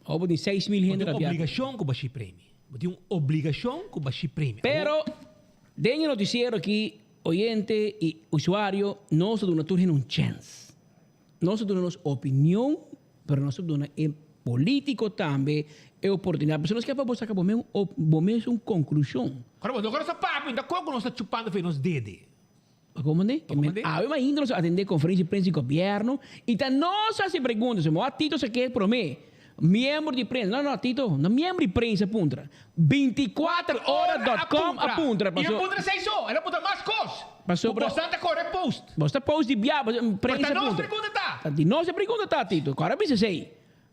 Awor bo tin 6000 hende Bo tin un rabiá. obligashon ku bashí premi. Bo tin un obligashon ku bashí premi. Pero den e notisiero aki, oyente i usuario, nos ta duna tur hende un chèns. Nos ta duna nos opinion, pero nos ta duna e politico tambe e oportunidad. Pasobra nos kier pa bo saca bo mes bo mes un conclusion. Ora bo no conoce papi, ta con cu nos ta chupando fe nos dede? Bo comprende? Bo comprende? Awe mainta nos a atende conferencia di prensa di gobierno y ta nos a haci pregunta. Si moa Tito sa ke prome miembro di prensa. No, no, Tito, no miembro di prensa a puntra. 24 ora dot com a puntra. Y a puntra esey so, el a puntra mas cos. Pasobra. Cu bosnan ta core post. Bos ta post di bia, bos prensa Pero ta nos puntra. pregunta ta. Ta di nos e pregunta ta, Tito. Cu ora bisa esey?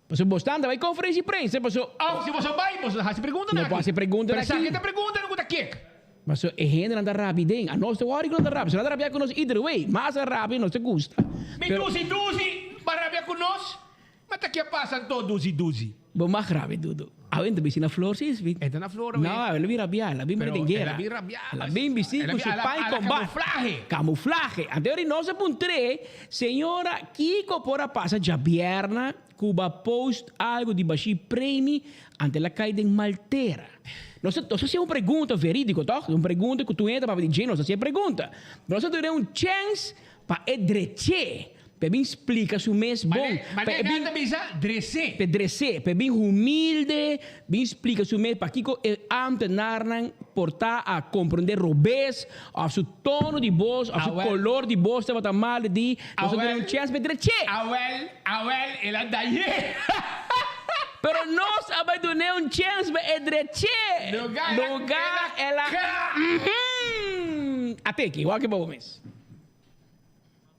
Pasobra bosnan ta bay conferencia di prensa, paso. Of si boso bay, boso ta haci pregunta No na por aki. haci pregunta Pero na aki. esaki ta pregunta no cu ta kek. Pasobra e hendenan ta rabi den. Anos ta wori cu nan ta rabi. Si nan ta rabia cu nos either way. Mas a rabia nos ta gusta. Mi Pero. duzi duzi, ba rabia cu nos? Ma ta ke pasa anto duzi duzi? Bo mag rabia dudu. Awe enta bisti na flor si sbi. Enta na flor awe. No, awe la bin rabia, la bin Pero den guera. el a bin rabia. La bin bisti El a ku bin su a la pan a la combat. camuflahe. Camuflahe. Anto ori nos a puntr'é, Señora, kiko por a pasa djabierna ku bo a post algu di bashi premi ante el a kai den mal tera? Nos a nos a hasi un pregunta verídiko, tòg? Un pregunta ku tur hende ta papia di dje, nos a hasi e pregunta. Nos a dun'é un chèns Pa e drech'é, pa e bin splika su mes bon, pa e bin. Manera ta bisa dres'é. Pa e dres'é, pa e bin humilde, bin splika su mes pakiko e ámtenarnan por ta a komprendé robes, òf su tono di bos, òf su kolor di bos tabata mal di, nos a duna un chèns pa e drech'é. Awèl, awèl, el a day'é. Pero nos a bai dun'é un chèns pa e drech'é. Lugá el a. At'é aki, wak pa bo mes.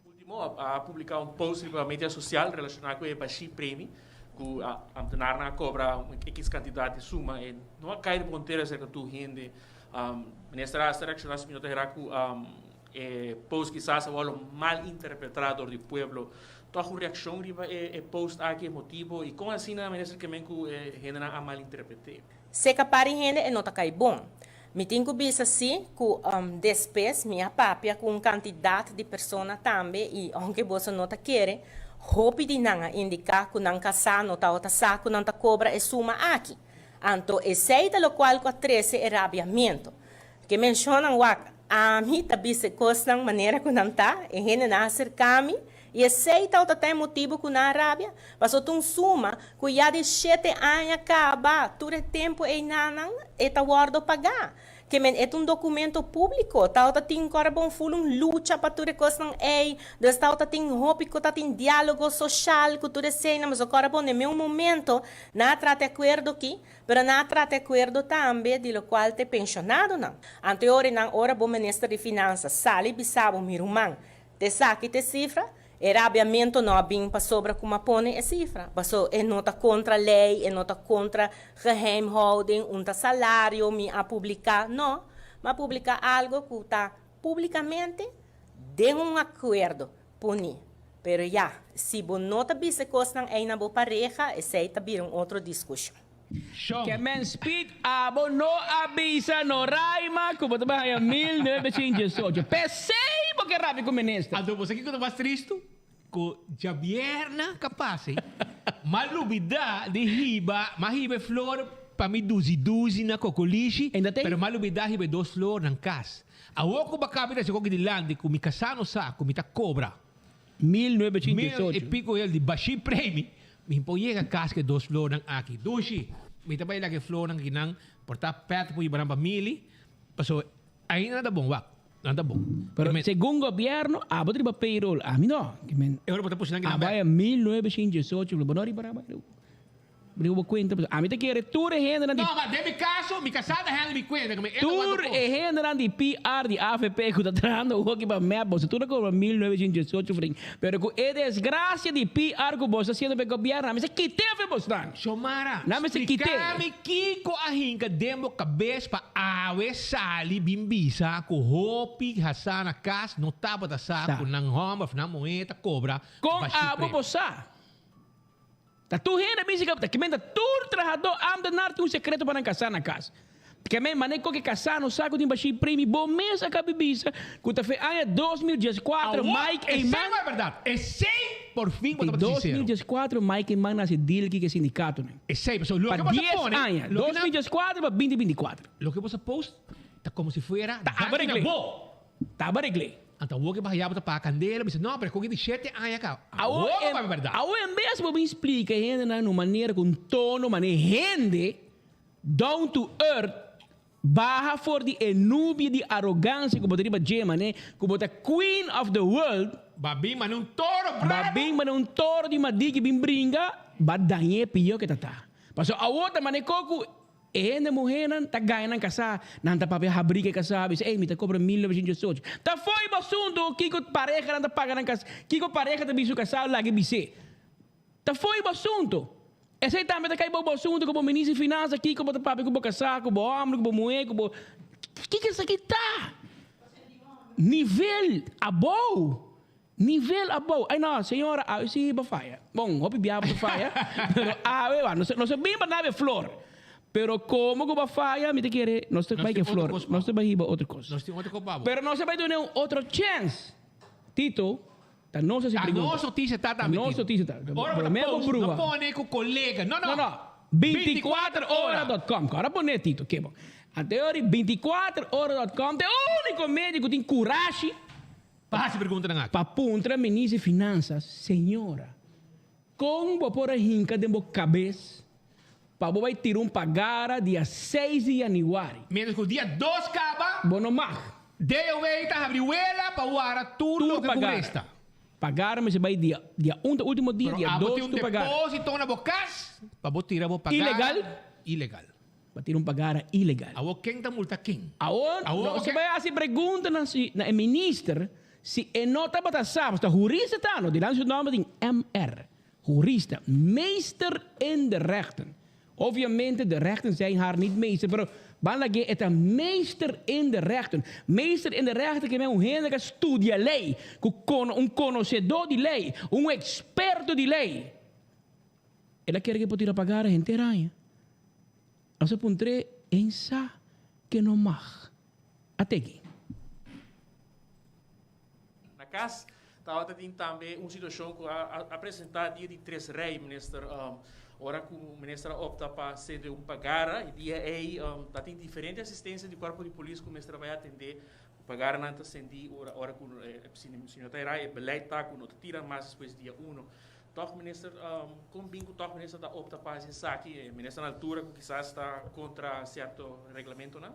Ultimo a publica un post riba media social relaciona cu e Bashir Premi cu ambtenarnan a cobra un X cantidad di suma e no a cay riba un tera cerca tur hende. Minister a hasta reacciona si mi no ta hera cu e post kisas a wordo mal interpreta door di pueblo. Toch un reaccion riba e post aki, e motibo y con asina minister ke men cu e hendenan a malinterprete? Seca par di hende e no ta cay bon. Mi tin cu bisa si cu despes mi a papia cu un cantidad di persona tambe y aunke boso no ta kere, hopi di nan a indica cu nan casa no tabata sa cu nan ta cobra e suma aki. Anto esey ta locual cu a trece e rabiamento. Ke mencionan wak, ami ta bisa e cosnan manera cu nan ta, e hendenan a acerca mi y esey tabata ta e motibo cu nan a rabia. Paso ta un suma cu ya di shete aña caba, tur e tempo eynanan e ta wordo paga. Ke men e ta un documento publico, tabata tin cu ora bon ful un lucha pa tur e cosnan ey, dus tabata tin hopi cu ta tin dialogo social cu tur eseynan, pasobra cu ora bon den meun momento nan a trata e acuerdo aki, Pero nan a trata e acuerdo tambe di locual ta e pensionadonan. Anto e ora nan ora bo minister di finansa sali bisa bo mi ruman ta esaki ta e cifra, e rabiamento no a bin pasobra cu m'a pone e cifra. Paso e no ta contra ley, e no ta contra geheimhouding, un ta salario mi a publica. No, m'a publica algo cu ta publicamente den un acuerdo poni. Pero ya, si bo no ta bisa e kosnan ei na bo pareha, esei ta bira un otro diskushon. Ke men speed abo no a bisa no Raima ku bo ta bai haña 1918. P'esei bo ke rabia ku minister. Anto bo sa kiko ta mas tristu? Ku djabierna ka pasa ei, m'a lubida di hiba, m'a hiba e flor pa mi duzi duzi na Kokolishi, pero m'a lubida hiba e dos flornan kas. Awor ku bo a kaba di hasi koki dilanti ku mi kasá no sa ku mi ta kobra. 1988. Mil i piko el di bashí premi, mi por yega kas ku e dos flornan aki. Dushi, mi ta bai laga e flornan aki nan por ta pèt por hiba nan pa mili, pasobra ainda nan ta bon, wak, nan ta bon. Pero segun gobièrnu, abo ta riba payroll, ami no. E ora bo ta pushi nan ki nan bèk. Abo a 1988, bo no riba raba. Riba bo cuenta. Ami ta kere tur e hendenan di. No, ma den mi caso, mi casá ta handle mi cuenta. Cu mi e ta Tur wanta cos. e hendenan di PR di avp cu ta trahando hoki pa mep, boso tur a cobra 1918 florin. Pero cu e desgracia di PR cu boso ta haciendo pa e gobierno, nan mester kite afe bosnan. Xiomara, Nan mester kite. splica mi kico a hinca den bo cabes pa awe sali bin bisa cu hopi hasá na cas no tabata sa Sa. cu nan homber of nan muher ta cobra Con bashi abo premio. bo sa? Ta tur hende bisa ku ta kimen ta tur trahadó ámtenar tin un sekreto pa nan kasá na kas. Kimen manera ku ke kasá no sa ku tin bashí primi bo mes a kabi bisa ku ta fe aña 2014 Awor, Mike esei Eman no e bèrdat. Esei por fin bo Di tabata sinsero. 2014 Mike Eman na hasi deal ki ku e sindikatonan. Esei, pasobra Pa loke bo ta dies pone, aña, loke nan 2014 pa 2024. Loke bo sa post ta komo si fuera Ta danki na abareglé. bo. Ta abareglé. Anto awor ke baha bo ta paga kandela, bisa no, pero e koki di shete aña ka. Awor Awor bo en, papia bèrdat. awor en bes bo bin splika e hendenan na un manera ku un tono manera hende down to earth baha for di e nubia di arogansia ku bo ta riba dje mane ku bo ta queen of the world. Ba bin mane un toro Ba bravo. bin mane un toro di madiki bin bringa, ba dañ'é pió ke ta ta. Pasobra awor ta mane koku E hende muhénan ta gaña nan kasá, nan ta papia habrí ku e kasá, bisa, Ey, mi ta kobra 1918. Ta fo'i bo asuntu kiko parehanan ta paga nan kasá, kiko pareha ta bisa su kasá laga e bis'é. Ta fo'i bo asuntu. Esei tambe ta kai bo bo asuntu ku bo minister di finansa, kiko bo ta papia ku bo kasá, ku bo hòmber, ku bo muhé, ku bo. Kiko esaki ta? Nivel abou. Nivel abou. Ay no, señora, awe si bo faya. Bon, hopi bia bo ta faya, pero awe, wa, nos nos a bin pa nabe flor. Pero como cu bo faya, mi ta kere, nos ta Nos bai tin ke otro flor, cos pa nos ta bo. bai hiba otro cos. Nos tin otro cos pa bo. Pero nos a bai duna un otro chance. Tito, ta nos haci Ta pregunta. nos noticia ta Ta tambe, nos Tito. noticia ta. Ora bo ta Prome bo post, no bruha. pone cu colega. No, no. No, no. 24 ora dot com. Ora pone, Tito, ke bon. Anteori, 24 ora dot com ta e unico medio cu tin curashi. Pa hasi preguntanan aki. Pa puntra Minister di Finanzas, Señora, kon bo por a hinka den bo kabes pa bo bai tira un pagara dia seis di yanüari? Mientras ku dia dos kaba. Bo no mag. DOW ta habri wela pa wara tur Tur loke ku pagara. resta. Pagara mester bai dia dia un ta ultimo dia, Pero dia abo dos tin un tur pagara. deposito na bo kas pa bo tira bo pagara. Ilegal? Ilegal. Ba tira un pagara ilegal. Awor ken ta multa ken? Awor Awor nos ken? bai hasi pregunta na si na e minister si e no tabata sa, pasobra hurista ta no, dilanti su nomber tin MR, hurista, meester in de rechten. Obviamente de rechten zijn haar niet meester, pero ban lag'é e ta meester in de rechten. Meester in de rechten ke men un hende ku a studia lei, ku kono un konosedó di lei, un eksperto di lei. El a kere ku e por tira pagara henter aña. Nos a puntr'é en sa ke no mag. A teki. Na cas tabata tin tambe un situacion cu a a presenta dia di Tres Rey, Minister. Ora cu Minister a opta pa cede un pagara y dia ey ta tin diferente asistencia di cuerpo di polis cu mester a bay atende. Pagaranan ta cendi ora ora cu si no ta era e beleid ta cu no ta tira mas despues dia uno. Tòg minister, kon bin ku tòg minister ta opta pa hasi esaki? E minister na altura ku kisas ta kontra sierto reglamentonan?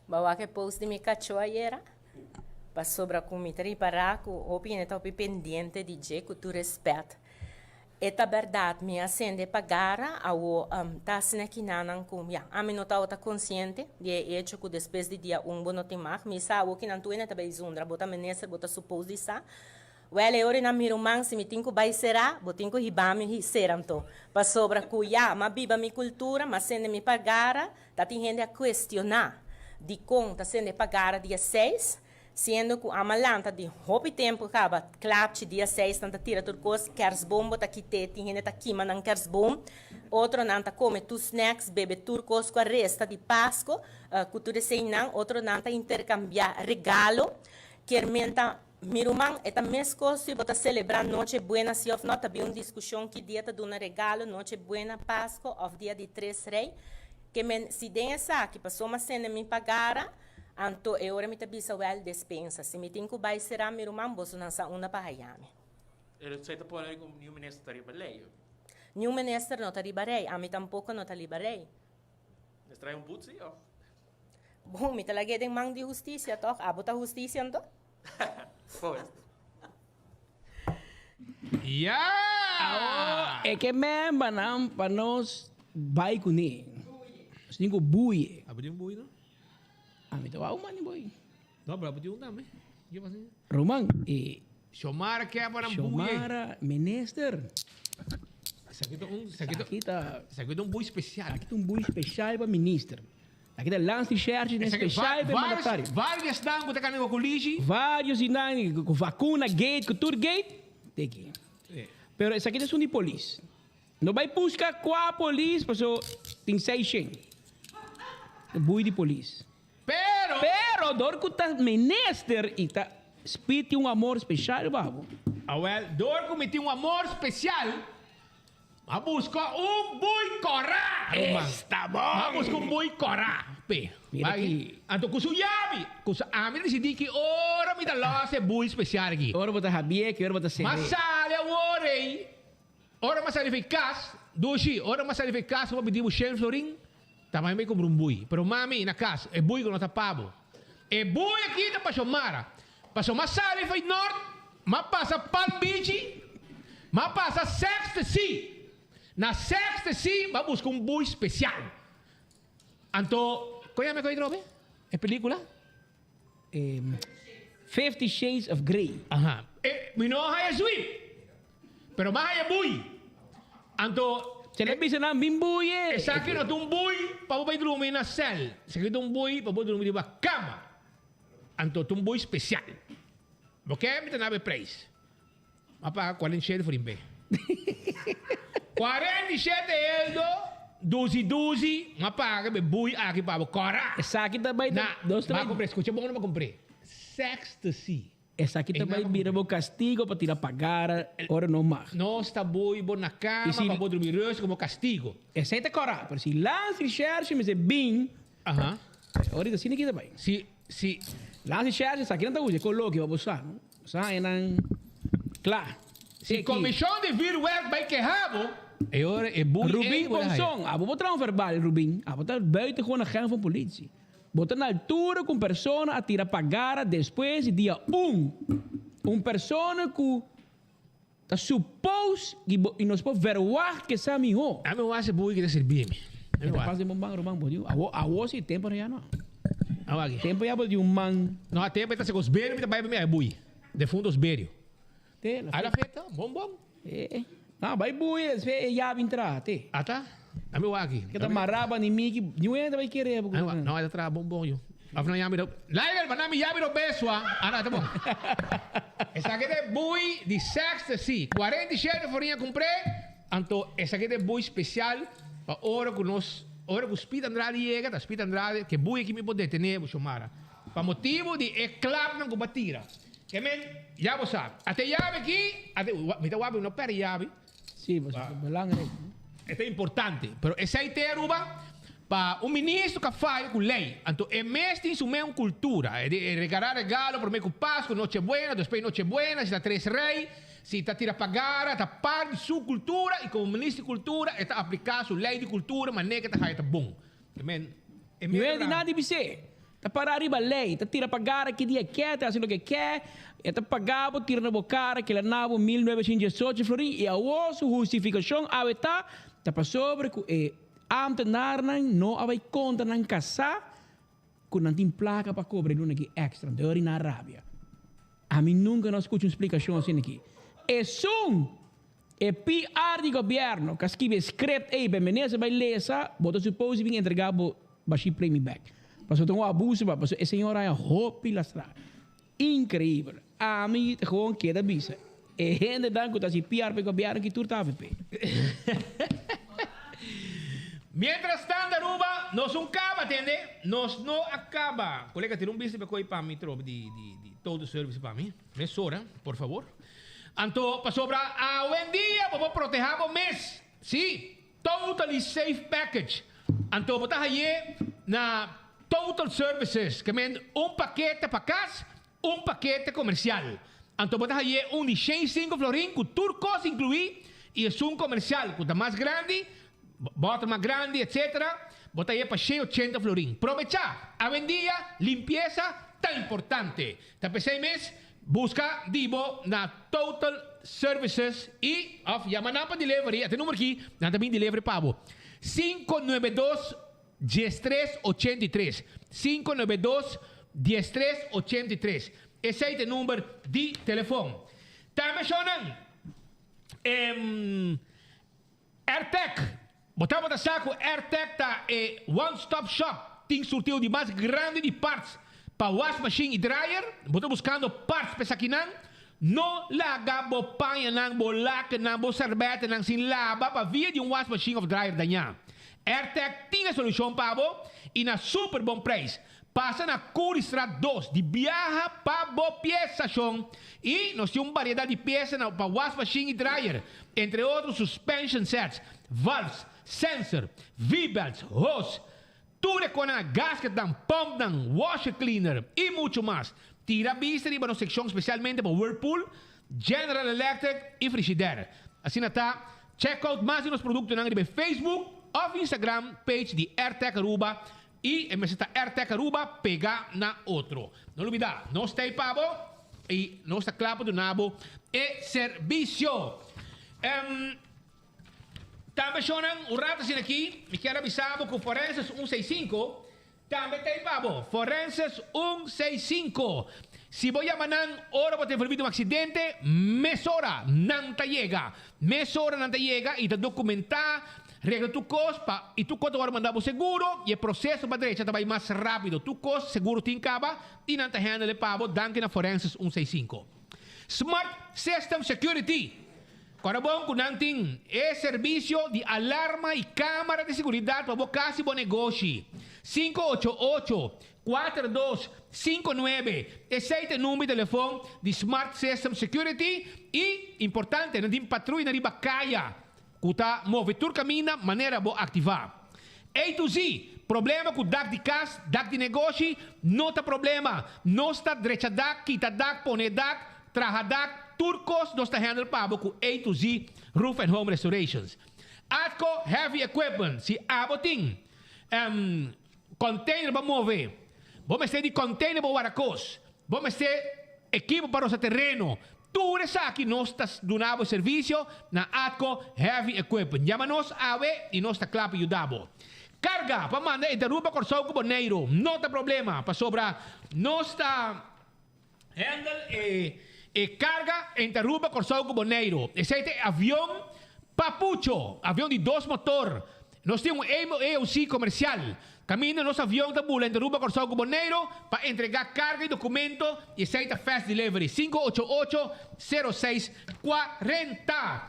Bo a wak e post di mi kachó ayera? Pasobra ku mi ta ripará ku hopi hende ta hopi pendiente di dje ku tur respèt. E ta bèrdat mi a sende pa gara awo ta asina kinanan ku ya ami no tabata konsiente di e echo ku despues di dia un bo no tin mag. Mi sa awo kinan tur hende ta bai zundra bo ta minister bo ta supos di sa. Wèl, e ora nan mi ruman, si mi tin ku bai será, bo tin ku hiba mi sera anto. Pasobra ku ya m'a biba mi kultura, m'a sende mi pagara, ta tin hende a kuestioná dikon ta sende pagara dia seis, siendo ku ama lanta di hopi tempu kaba klapchi dia seis nan ta tira tur kos, kèrsboom bo ta kit'é, tin hende ta kima nan kèrsboom, otronan ta kome tur snacks, bebe tur kos ku a resta di Pasko, ku tur eseinan, otronan ta interkambiá regalo, kier menta. Mi ruman, e ta meskos si bo ta selebrá Noche Buena si òf nò, ta bin un diskushon ki dia ta duna regalo, Noche Buena, Pasko òf dia di Tres Rei. Ke men, si den esaki pasobra sende mi pagara, anto e ora mi ta bisa wèl despensa. Si mi tin ku bai será mi ruman, bosonan sa unda pa haya mi. Esei ta pone ku niun minister ta riba lei. Niun minister no ta riba rei, ami tampoko no ta liba rei. Mes trae un but si òf? Bon, mi ta lag'é den man di hustisia tòg. Abo ta hustisia anto? Ya! E ke membernan pa nos bai kuné. Nos tin ku buye. Abo tin un bui no? Ami ta wou man di bui. No, pero abo tin un tambe. Ke pasa? Ruman, e. Xiomara ke pa nan buye. Xiomara, minister. Esaki ta un, esaki ta, Esaki ta. Esaki ta un bui spesial. Esaki ta un bui spesial pa minister. Aki ta lansa di sherchi den spesial pa e mandatario. Varios esnan ku ta kanda ku kulishi. Varios di nan ku vakuna gate, ku tur gate, teki. Pero esaki ta esun di polis. No bai buska kua polis paso tin seishen. Bui di polis. Pero. Pero dor ku ta minister i ta Speed tin un amor spesial pa bo. Awel, dor ku mi tin un amor spesial. M'a buska un bui kòrá, ruman. Esta bon! M'a buska un bui kòrá p'e. Mira ki. Anto ku su yabi, ku su ami ta disidí ki ora mi ta lòs e bui spesial aki. Ora bo ta habié, ki ora bo ta ser'é. M'a sali awor ei, ora m'a sali for e kas, dushi, ora m'a sali for e kas ku m'a pidi bo shen florin, ta mami bai kumpra un bui. Pero mami, na kas, e bui ku no ta pa bo. E bui aki ta pa Xiomara. Pasobra m'a sali for nort, m'a pasa Palm Beach, m'a pasa Sexte Sea. Na Sexte Sea m'a buska un bui spesial. Anto, kon yama e kos atrobe? E pelikula? Fifty Shades of Grey. Aha. E, mi no a haya sweep, pero m'a haya bui. Anto. Se le bisa nan bin bui e. Esaki no ta un bui pa bo bai drumi na sèl. Esaki ta un bui pa bo drumi riba kama. Anto ta un bui spesial. Bo ke mi ta naba e preis. M'a paga 47 florin p'e. 47 eldo, duzi duzi, m'a paga p'e bui aki pa bo kòrá. Esaki ta bai Na, m'a kumpr'é. Skucha bon ora m'a kumpr'é. Sextasy. Esaki ta bai bira bo kastigo pa tira pagara ora no mag. Nos ta bui bo na kama pa bo drumi rust komo kastigo. Esei ta kòrá, pero si Landsrecherche mester bin, ora ta asina ki ta bai. Si, si. Landsrecherche esaki nan ta usa e koloke pa bo sa, no? Bo sa haña nan kla. Si komishon di vuurwerk bai keha bo, e ora e bui ei Rubin bo ta haña. Ponson, abo bo traha un verbal, Rubin. Abo ta buitengewoon agent van politie. Bo ta na altura ku un persona a tira pagara despues di dia un. Un persona ku ta suppose di bo i nos por verwacht ke sa mihó. Ami wak se bui ki ta sirbi mi. E ta pas den bo man ruman bo di awo awo si tempo no ya no. Awo aki. Tempo ya bo di un man. No a tempo e ta seko sberio mi ta bai pa mi a bui. Defunto sberio. Te la A la feta bon bon. E No bai bui despues e yabi entra te. Ata ami wak aki. Ke ta maraba ni miki niun hende ta bai kere bo. No e ta traha bon bon yo. Of nan yami Leider pa nan mi yabi Robesua. Ah no, ta bon. Esaki ta e bui di Sextasy. 47 forin a kumpr'é, anto esaki ta e bui spesial pa ora ku nos, ora ku Speed Andrade yega, ta Speed Andrade ku e bui aki mi por detené bo Xiomara. Pa motibu di e klapnan ku bo a tira. Ke men, ya bo sa. Ata e yabi aki, ata, mi ta wak mi no pèrdè yabi. Sí, pasobra ta belangrijk. E ta importante, pero esei te Aruba pa un ministro ka faya ku lei. Anto e mes tin su mes un kultura. E di e regalá regalo promé ku Pasku, Noche Buena, despues Noche Buena, si ta Tres Rei, si ta tira pagara, ta part di su kultura i komo ministro di kultura e ta apliká su lei di kultura manera ke ta haya ta bon. E men e No e di nada di bis'é. Ta pará riba lei, ta tira pa gara ki dia ke, ta hasi loke ke, e ta pagá bo tira na bo kara kila na bo 1918 florin i awor su hustifikashon awe ta, ta pasobra ku e ámtenarnan no a bai kontra nan kasá ku nan tin plaka pa kobra e luna aki èkstra, dor i nan rabia. Ami nunka no a skucha un splikashon asina aki. Esun e PR di gobièrnu ku a skibi e script ei pa e minister bai lesa, bo ta supose bin entregá bo Bashi play mi back. Pasobra ta un abuso pa pasobra e señor haya hopi lastra. Increibel. Ami ta gewoon keda bisa e hendenan cu ta haci PR pa e gobierno aki tur ta avp. Mientras tanto Aruba nos un caba tende nos no a caba. Colega tira un bista pa coy pa mi trobe di di di todo service pa mi mesora por favor. Anto pasobra awendia bo por proteha bo mes si. Totally Safe Package. Anto bo ta haye na Total Services, ke men un pakete pa kas, un pakete komersial. Anto bo ta haye un di shen i sinku florin ku tur kos inkluí i esun komersial ku ta mas grandi, bòter mas grandi etsetera, bo ta haye pa shen i ochenta florin. Probechá! Awendia limpiesa ta importante. Ta p'esei mes buska di bo na Total. Services y of yama nan pa delivery, ate numero aki, nan ta bin delivery pa bo. 592 13 83. 592 13 83. Esey ta e number di telefon. Tambe shownan, em, Airtec. Bo tabata sa cu Airtec ta e one stop shop tin surtido di mas grandi di parts pa wash machine y dryer? Bo ta buscando parts pa esakinan? No laga bo pañanan, bo lakennan, bo serbetenan sin laba pa via di un wash machine of dryer daña. Airtec tin e solucion pa bo y na super bon prijs. Pasa na Curiestraat dos di biaha pa bo piesa shon y nos tin un variedad di piesa na pa wash machine y dryer, entre otro suspension sets, valves, sensor, V-belts, hose, tur e konan, gasketnan, pumpnan, washer cleaner y mucho mas. Tira bista riba nos seccion specialmente pa Whirlpool, General Electric y Frigidaire. Asina ta, check out mas di nos productonan riba e Facebook of Instagram page di Airtec Aruba Y e mester ta Airtec Aruba pega na otro. No lubida, nos ta ey pa bo y nos ta cla pa duna bo e servicio. Tambe shownan, un rato asina aki, mi kier a bisa bo cu Forenses un seis cinco tambe ta ey pa bo. Forenses un seis cinco. Si bo yama nan ora bo ta envolvi den un accidente, mesora nan ta yega. Mesora nan ta yega y ta documenta Regla tur kos pa i tur kos ta wòrdu mandá bo seguro i e proseso pa drecha ta bai mas rápido. Tur kos seguro tin kaba i nan ta handle e pa bo danki na Forensis un seis sinku. Smart System Security Kòrda bon ku nan tin e servisio di alarma i kámara di seguridat pa bo kas i bo negoshi. 588 4259 Esei ta e number di telefon di Smart System Security i, importante, nan tin patruya riba kaya. Ku ta move tur kaminda manera bo aktivá. A to Z, Problema ku dak di kas, dak di negoshi, no ta problema. Nos ta drecha dak, kita dak, pone dak, traha dak, tur kos nos ta handle pa bo ku A to Z Roof and Home Restorations. Atco Heavy Equipment, Si abo tin container pa move, bo mester di container pa wara kos, bo mester ekipo pa rosa tereno, Tur esaki nos ta duna bo servisio na Atco Heavy Equipment. Yama nos awe i nos ta kla pa yuda bo. Karga pa manda entre Aruba, Kòrsou ku Boneiru no ta problema pasobra nos ta handle e e karga entre Aruba, Kòrsou ku Boneiru. Esei ta e avion Papucho, avion di dos motor. Nos tin un AOC komersial. Kaminda nos avion ta bula entre Aruba, Kòrsou ku Boneiru pa entregá karga i dokumento i esei ta fast delivery, 588 06 40.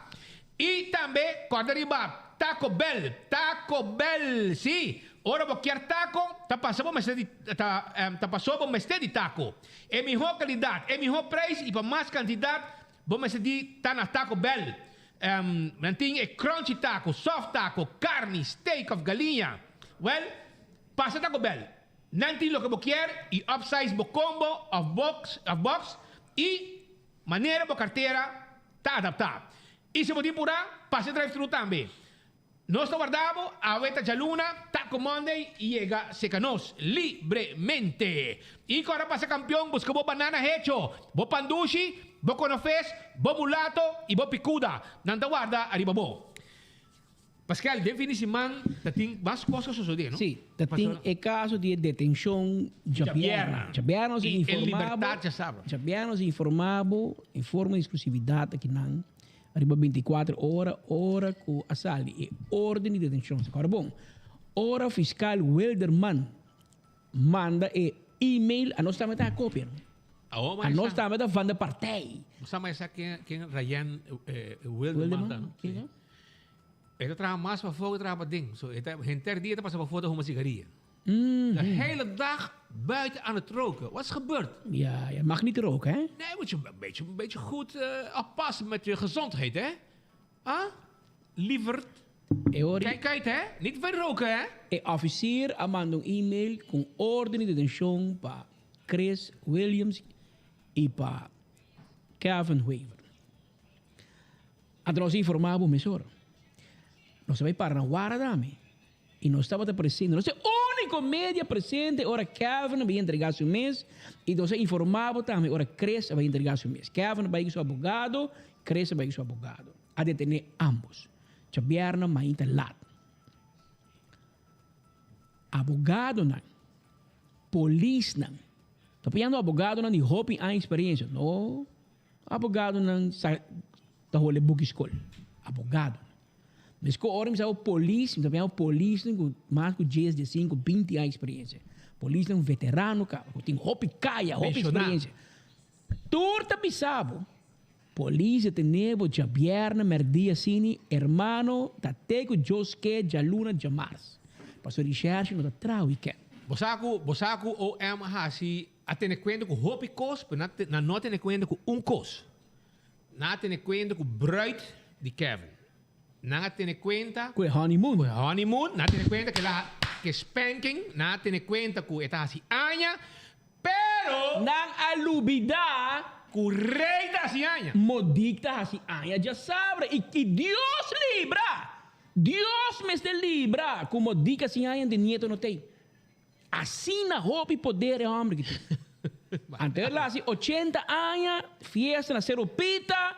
I tambe kòrda riba Taco Bell, Taco Bell, sí, ora bo kier taco ta pasa bo mester di ta ta paso bo mester di taco. E mihó kalidat, e mihó preis i pa mas kantidat bo mester di ta na Taco Bell. Nan tin e crunchy taco, soft taco, carni, steak of galiña. Well, pasa Taco Bell. Nan tin loke bo kier y upsize bo combo of box of box y manera bo cartera ta adapta. Y si bo tin pura, pasa e drive thru tambe. Nos ta warda bo, awe ta djaluna, Taco Monday y yega seca nos libremente. Y cu ora pasa campeon busca bo banana hecho, bo pan dushi, bo conofes, bo mulato y bo picuda. Nan ta warda ariba bo. Pascal, den fin di siman ta tin mas cos a sosode, no? Sí, ta tin e caso di e detencion djabièrnè. Djabièrnè nos a Y e informa bo. libertad djasabra. Djabièrnè nos a informa bo en forma di exclusividad akinan. Riba binticuater ora, ora cu a sali e orden di detencion. Sa cora bon. Ora fiscal Wilderman manda e email, a nos tambe ta a copia, no? Awo A nos tambe ta van de partij. Bo sa mas ken ken Ryan Wilderman ta, no? Ken ta? E ta traha mas pafó ku traha paden. So e ta henter dia ta pasa pafó ta huma sigaria. De hele dag buiten aan het roken. Wat is gebeurd? Ja, je mag niet roken, hè? Nee, moet je een beetje, een beetje goed uh, oppassen met je gezondheid, hè? Ah? Lieverd. Kijk, kijk, hè? Niet veel roken, hè? E officier a manda un e-mail cu orden di detencion pa Chris Williams y pa Kevin Weaver. Anto nos a informa bo mesora. Nos a bay para na warda dame. Y nos tabata presente. Nos e único. Único media presente ora Kevin a bay entrega su mes y nos a informa bo tambe ora Chris a bay entrega su mes. Kevin a bay cu su abogado, Chris a bay cu su abogado. A detene ambos. Djabièrnè mainta lat. Abogadonan, polisnan, ta pidiendo abogadonan di hopi aña experiencia, no abogadonan sa ta hole buki skol, abogadonan. Mesco ora mi sa bo polis, mi ta pidiendo polisnan cu mas cu dies, diesinco, binti aña experiencia. Polisnan veterano caba, cu tin hopi caya, hopi Pensioná. experiencia. Tur ta bisa bo, polis a tene bo djabièrnè mèrdia asini, hermano, ta te ku Dios ke djaluna djamars. Pasobra rishèrshi no ta traha wikènt. Bo sa ku bo sa ku OM a hasi a tene kuenta ku hopi kos, pero nan nan no a tene kuenta ku un kos. Nan a tene kuenta ku bruid di Kevin. Nan a tene kuenta. Ku e honeymoon. Ku e honeymoon. Nan a tene kuenta ku el a ke spanking. Nan a tene kuenta ku e ta hasi aña. Pero. Nan a lubidá. Ku rei ta hasi aña. Modik ta hasi aña djasabra. I ki Dios libra! Dios mester libra ku Modik hasi aña di nieto no t'ei. Asina hopi poder e hòmber ki tin. Anto el hasi ochenta aña, fiesta na Seru Pita.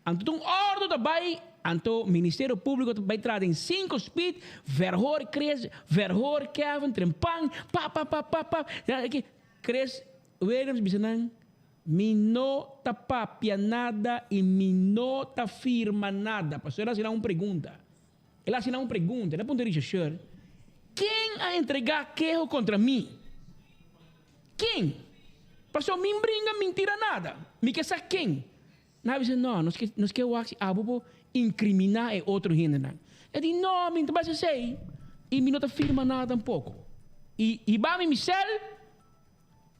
Anto ta un ordo ta bay, anto Ministerio Publico ta bay traha den cinco speed, verhoor Chris, verhoor Kevin, trempan, pa pa pa pa pa, Chris Williams bisa nan, mi no ta papia nada y mi no ta firma nada, pasobra el a haci nan un pregunta, el a haci nan un pregunta, el a puntra rechercheur, ken a entrega keho contra mi? Ken? Pasobra mi bringa mintira nada, mi ke sa ken. Nan a bisa, No, nos ke, nos ke wak si abo por inkriminá e otro hendenan. E di, No, mi no ta basa esei, i mi no ta firma nada tampoko. I hiba mi mi sèl,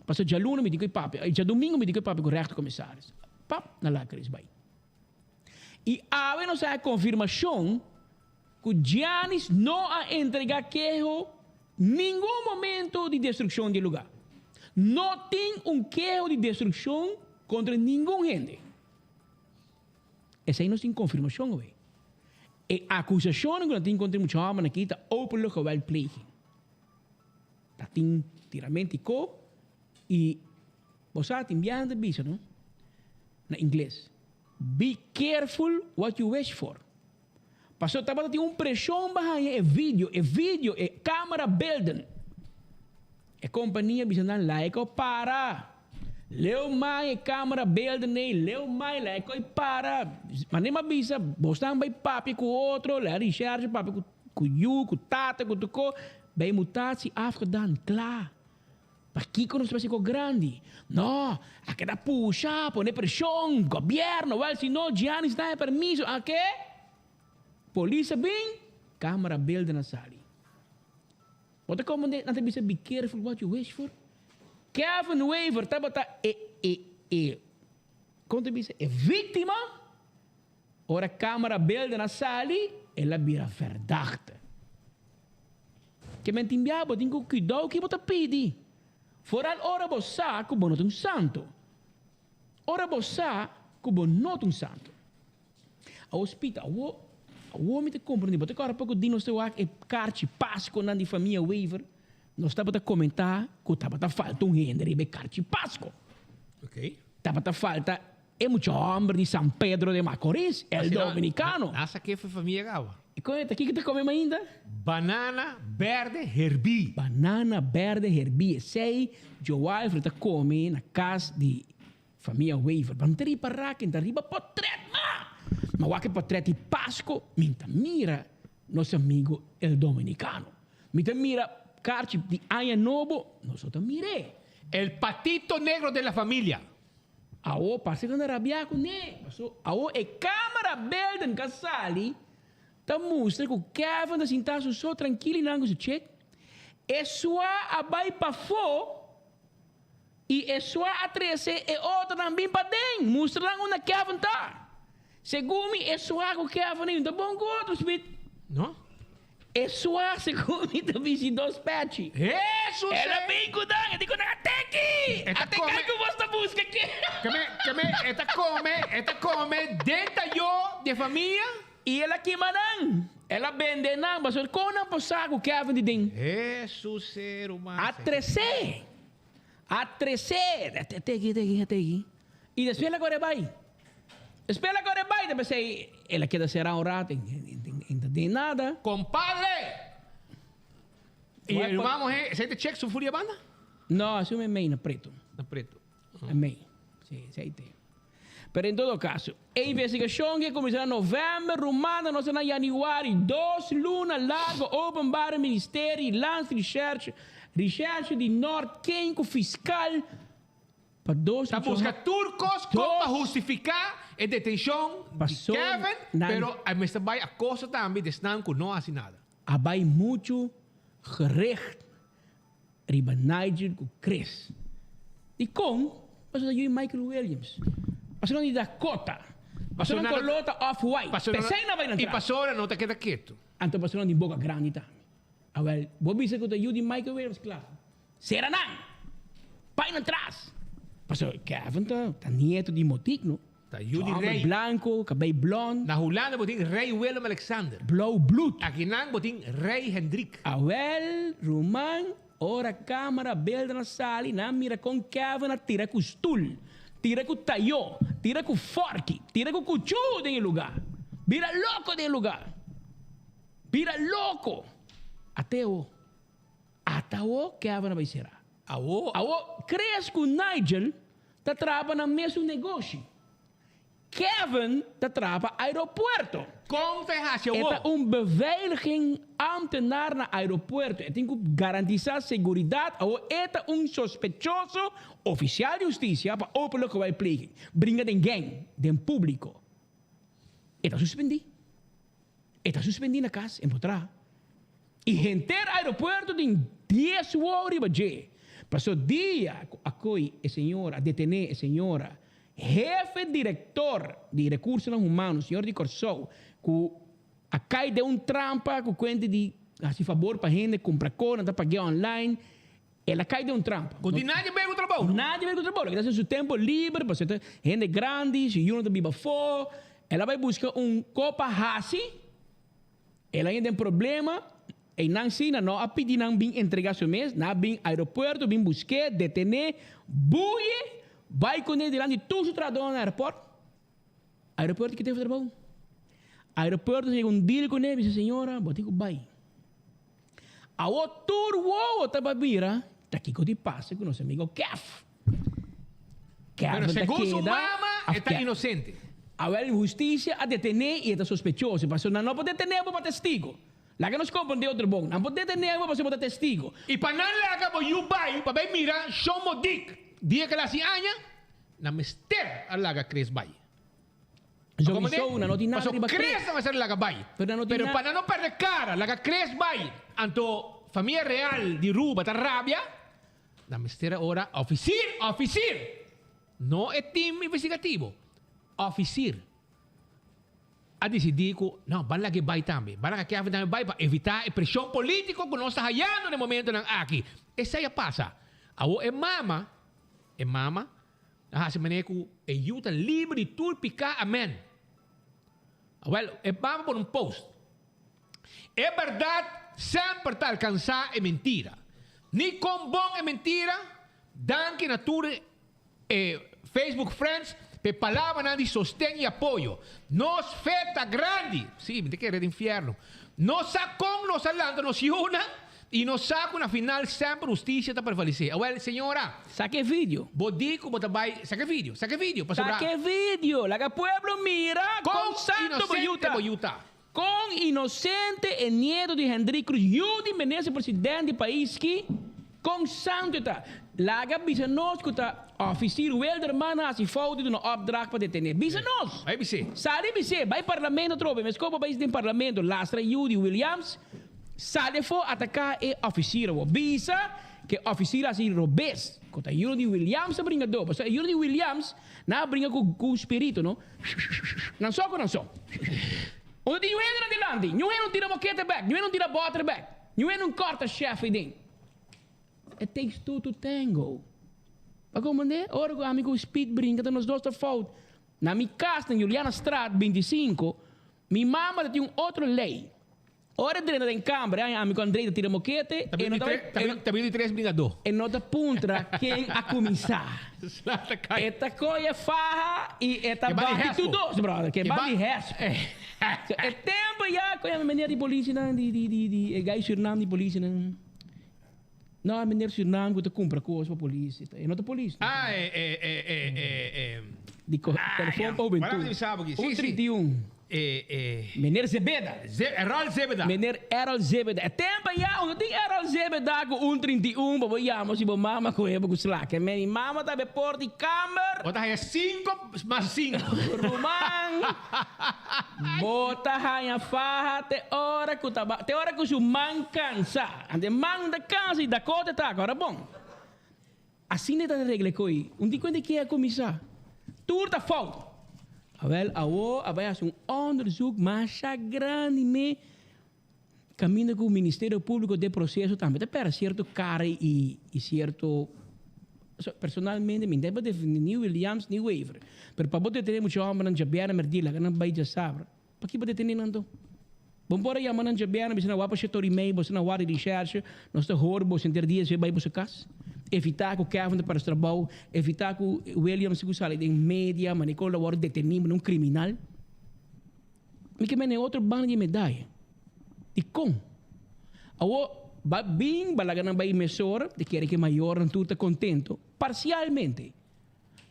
pasobra djaluna mi tin ku e papia, djadumingu mi tin ku e papia ku rèchterkommissaris. Pap, nan laga Chris bai. I awe nos a haña konfirmashon ku Giannis no a entregá keho ningun momento di destrukshon di e lugá. No tin un keho di destrukshon kontra ningun hende. Esei nos tin konfirmashon awe. E akusashonnan ku nan tin kontra e mucha hòmbernan aki ta openlijk geweldpleging. Ta tin tiramento i ko i bo sa tin biaha nan ta bisa no na ingles, Be careful what you wish for. Pasobra tabata tin un preshon pa haña e video, e video, e camera beelden. E kompania bisa nan laika o para. Leu mai e camera beelden ei, leu mai laika oi para. Mane m'a bisa, bosnan bai papia ku otro, la recherche papia ku ku yu, ku tata, ku tuko, bai mutatie afgedaan, kla. Pakiko nos ta basi ko grandi? No, a keda pusha, pone preshon, gobierno, wel si no Giannis ta haña permiso, a ke? Polis a bin, camera beelden a sali. Bo ta komprende nan ta bisa be careful what you wish for? Kevin Wever tabata e e e kon ta bisa e victima, ora camera beelden a sali el a bira verdachte. Ke men tin bia bo tin ku kuidou ki bo ta pidi. Foral ora bo sa ku bo no ta un santu. Ora bo sa ku bo no ta un santu. Awor spita, awor, awor mi ta komprendé. Bo ta kòrda poko di nos ta wak e karchi Paskonan di famia Wever? Nos tabata komentá ku tabata falta un hende riba e karchi Pasko. Tabata falta E mucha homber di San Pedro de Macorís, el dominicano. Nan sa ke famia caba. Y con e ta kiko ta come mainta? Banana berde herbí. Banana berde herbí. Esey Joe Alfred ta come na cas di famia Wever. Pero mi ta riba raken, ta riba potret ma! Ma wak e potret di Pasco, mi ta mira nos amigo el dominicano. Mi ta mira karchi di aña nobo, nos no ta mir'é. El patito negro de la familia. Awo parse ku nan rabiá kuné. Paso awo e kámara belden ka sali ta mustra ku Kevin ta sintá su so trankil i nan ku su chek. E sua a bai pafó i e sua a trese e otronan bin paden mustra nan unda Kevin ta. Segun mi e sua ku Kevin ei no ta bon ku otro spit. No. E sua segun mi ta bishi dos pechi. Hesus! El a bin ku nan, e di ku nan, Ate aki! Ate kai ku bos ta buska aki! Keme, keme, e ta kome, e ta kome den tayó di e famia. I el a kima nan. El a bende nan. Pasobra kon nan por sa ku Kevin di den? Hesus ser humano. A tres'é. A tres'é. Te aki, te aki, te aki. I despues el a kore bai. Despues el a kore bai. Ta p'esei el a keda será un rato. E no ta den nada. Kompadre! I e ruman muhé, esei ta chek su furia banda? No, esei un mei na pretu. Na pretu. E mei. Si, esei te. Pero en todo caso, e investigacion ke cuminsa na november, rumana nos ta na januari, dos luna largo Openbare Ministerie, Landsrecherche, Recherche di Noord ken cu fiscal pa dos Ta busca tur cos con pa hustifica e detencion di Kevin, pero a mester bay acosa tambe desnan cu no haci nada. A bay mucho gericht riba Nigel ku Chris. Dikon? Pasobra ta yu di Michael Williams. Pasobra nan di Dakota. Pasobra nan koló ta off white. P'esei nan bai nan I tras. pasobra no ta keda ketu. Anto pasobra nan di boka grandi tambe. Awel, bo bisa ku ta yu di Michael Williams, kla. Sera nan! Bai nan tras! Pasobra Kevin ta ta nieto di Motik, no? Ta yu di Homber rei. blanco, kabei blond. Na Hulanda bo tin Rei Willem Alexander. Blauw bloed. Akinan bo tin Rei Hendrik. Awel, ruman, ora camera beelden a sali, nan mira con Kevin a tira cu stoel, tira cu tayo, tira cu forki, tira cu cuchu den e lugar. Bira loco den e lugar. Bira loco. Ateo. Ata awo Kevin a bay sera. Awo. Awo Chris cu Nigel ta traha pa nan mesun negoshi. Kevin ta traha pa aeropuerto. Con ta e haci E awo? ta un beveiliging ambtenaar na aeropuerto. E tin cu garantisa seguridad. Awo e ta un sospechoso oficial di husticia pa openlijk geweldpleging. Bringa den gang, den publico. E ta suspendi. E ta suspendi na cas en por traha. I henter aeropuerto tin dies wou riba dje. Paso dia ku a koi e señora, a detené e señora, hefe direktor di Rekursonan Humano, señor di Kòrsou, ku a kai den un trampa ku kuenta di hasi fabor pa hende kumpra kos, nan ta pag'é online, el a kai den un trampa. Ku tin nadie ber ku trabou, no? Nadie ber ku trabou. Loke ta hasi su tempu liber, pasobra ta hende grandi, su yunan ta biba afó, el a bai buska un kos pa hasi. El a yega den problema, einan sí nan no a pidi nan bin entrega su mes, nan a bin aeropuerto bin busk'é, detené, buye, bai kuné dilanti tur su trahadónan na aeroport. Aeropuerto ki ta trabou? Aeropuerto a yega un deal kuné, bisa señora bo tin ku bai. Awor tur wowo ta bai bira ta kiko di pasa ku nos amigo Kef. Pero Kevin ta segun su keda mama of e ta Ke- inocente. Awel husticia a detene y e ta sospechoso. Pasobra nan no por detene bo pa testigo. Laga nos comprende otro bon. Nan por detene bo pasobra bo ta testigo. Y pa nan laga bo yu bay pa bay mira Shon Modik dia ke el hasi aña, nan mester a laga Chris bay. Zo y zo, nan no tin nada Pasobra riba Chris Chris. nan mester laga bay. Pero nan no tin Pero na- pa nan no perde cara, laga Chris bay. Anto famia real di Ruba ta rabia. Nan mester a ora ofisir, ofisir! No e team investigativo, ofisir a disidí ku no, ban laga e bai tambe, ban laga Kevin tambe bai pa evitá e preshon polítiko ku nos ta hayando na e momentonan aki. Esei a pasa. Awor e mama, e mama a hasi manera ku e yu ta liber di tur piká, amen. Awel, e mama pone un post. E bèrdat semper ta alkansá e mentira. Ni kon bon e mentira, danki na tur e Facebook friends pa e palabranan di sosten i apoyo. Nos fe ta grandi! Sí, mi ta kere den infierno. Nos sa kon nos a lanta nos yunan i nos sa ku na final semper hustisia ta prevalesé. Awèl, señora. Saka e video. Bo di ku bo ta bai. Saka e video, saka e video, pasobra. Saka e video! Laga pueblo mira kon santo bo yu ta. Kon inocente bo yu ta. Kon inosente e nieto di Hendrik Cruz, yu di minister president di pais ki, kon santu e ta. Laga bisa nos ku ta ofisir Wilderman a hasi fout di duna opdracht pa detene. Bisa nos! Bai bis'é. Sali bis'é, bai parlamento atrobe, meskos bo bai den parlamento, lastra yu di Williams, sali afó ataká e ofisir awor. Bisa ku e ofisir a hasi robes, ku ta yu di Williams a bringa dor, pasobra e yu di Williams nan a bringa ku spiritu no. Nan so ku nan so. Unda tin ñuhende nan dilanti, ñuhende un tira mokete bek, ñuhende un tira bòter bek, ñuhende un kòrta shèf ei den. It takes two to tango. Pa komprendé? Ora ku ami ku Speed brinka ta nos dos ta fout. Na mi kas na Julianastraat 25, Mi mama ta tin un otro ley. Ora e drenta den kamber, e haña ami ku André ta tira mokete, e no ta Ta bin di tres bringadó. E no ta puntra ken a kuminsá. E ta kohe faha i e ta bati tur dos, brother. Ke ban di hesp. So e tempu ya ku e meneer di polisinan, di di di di e gai Surnam di polisinan. No, e meneer Surnam ku ta kumpra kos pa polis. E no ta polis. Ah, e e e e e e. Di telefon pa hubentud. Un 31. Meneer Zebeda. Errol Zebeda. Meneer Errol Zebeda. E tempo ya unda tin Errol Zebeda ku un 31 pa bo yama si bo mama kohe bo ku slak. Men mi mama ta be por di kamber. Bo ta haya sinku mas sinku. Ruman, bo ta haya faha te ora ku ta te ora ku su man kansa. Ante man ta kansa i Dakota ta ora bon. Asina e ta regla e koe. Un di kuenta ke a kuminsá. Tur ta fout. Awel, awo a bai hasi un onderzoek masha grandi me kaminda ku Ministerio Públiko den proseso tambe ta pèrdè sierto kara i sierto Personalmente mi no ta defendé ni Williams ni Wever. Pero pa bo detené mucha hòmbernan djabièrnè mèrdi laga nan bai djasabra. Paki bo detene nan anto? Bo por a yama nan djabièrnè bisa nan wak pa shetor i mei, boso na warda di recherche, nos ta hoor boso henter dia esei bai boso kas. Evitá ku Kevin ta pèrdè su trabou, evitá ku William sigu sali den media, ma Nicole ta wòrdu detení manera un kriminal. Mi ke mene otro banda di e medaya. Dikon? Awor, ba bin, ba laga nan bai mesora, ta kere ku e mayornan tur ta kontento, parsialmente.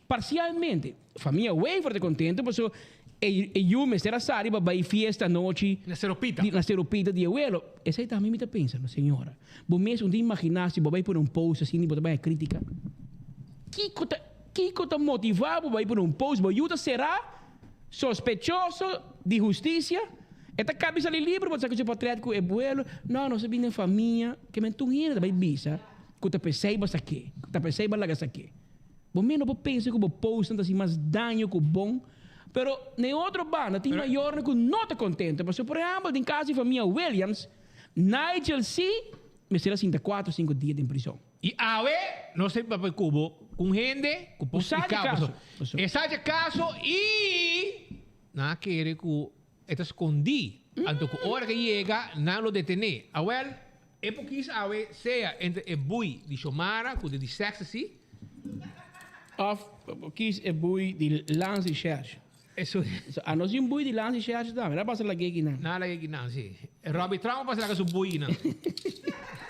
Parcialmente. Famia Wever ta contento paso e e yu mester a sali pa bay fiesta anochi. Na Seropita. Di na Seropita di e welo. Esey tambe mi ta pensa, no señora. Bo mes un ta imagina si bo bay pone un post asina y bo ta bay a critica? Kico ta kico ta motiva bo bay pone un post? Bo yu ta cera sospechoso di husticia, e ta cabi sali liber, bo ta saca su portret cu e buelo. No, nos a bini den famia. Ke men tur hende ta bay bisa cu ta pesey bo sa ke, cu ta pesey bo laga sa ke. Bo mes no por pensa ku bo postnan ta hasi mas daño ku bon. Pero na e otro banda tin mayornan ku no ta kontento. Pasobra por ehèmpel den kas di famia Williams, Nigel sí mester a sinta kuater o sinku dia den prizon. I awe nos ta papia ku bo ku un hende ku por splika bo. E sa dje kaso i nan a kere ku E ta skondí, anto ku ora ku e yega, nan lo detené. Awèl, e por kis awe sea entre e bui di Shomara ku di sèks así. Òf por kis e bui di Lans i Shèrshe. Eso. A nos tin bui di Lans i Shèrshe tambe. Nan a pasa lag'é kinan. Nan a lag'é kinan, sí. Robbie Trump a pasa laga su bui kinan.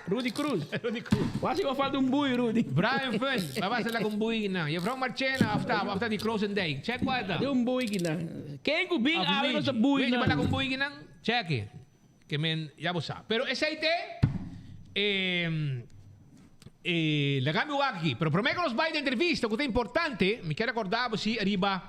Rudy Cruz. Rudy Cruz. Wasi bo falta un bui, Rudy. Brian Fun, a pasa laga un bui kinan. Juffrouw Marchena of ta, of ta di Krozendijk. Check kwa ta. Tin un bui kinan. Ken ku bin awe nos a bui nan. Luigi laga un bui kinan? Check e. Ke men, ya bo sa. Pero esei te, e, e, laga mi wak aki. Pero prome ku nos bai den entrevista ku ta importante, mi kier rekorda bo si ariba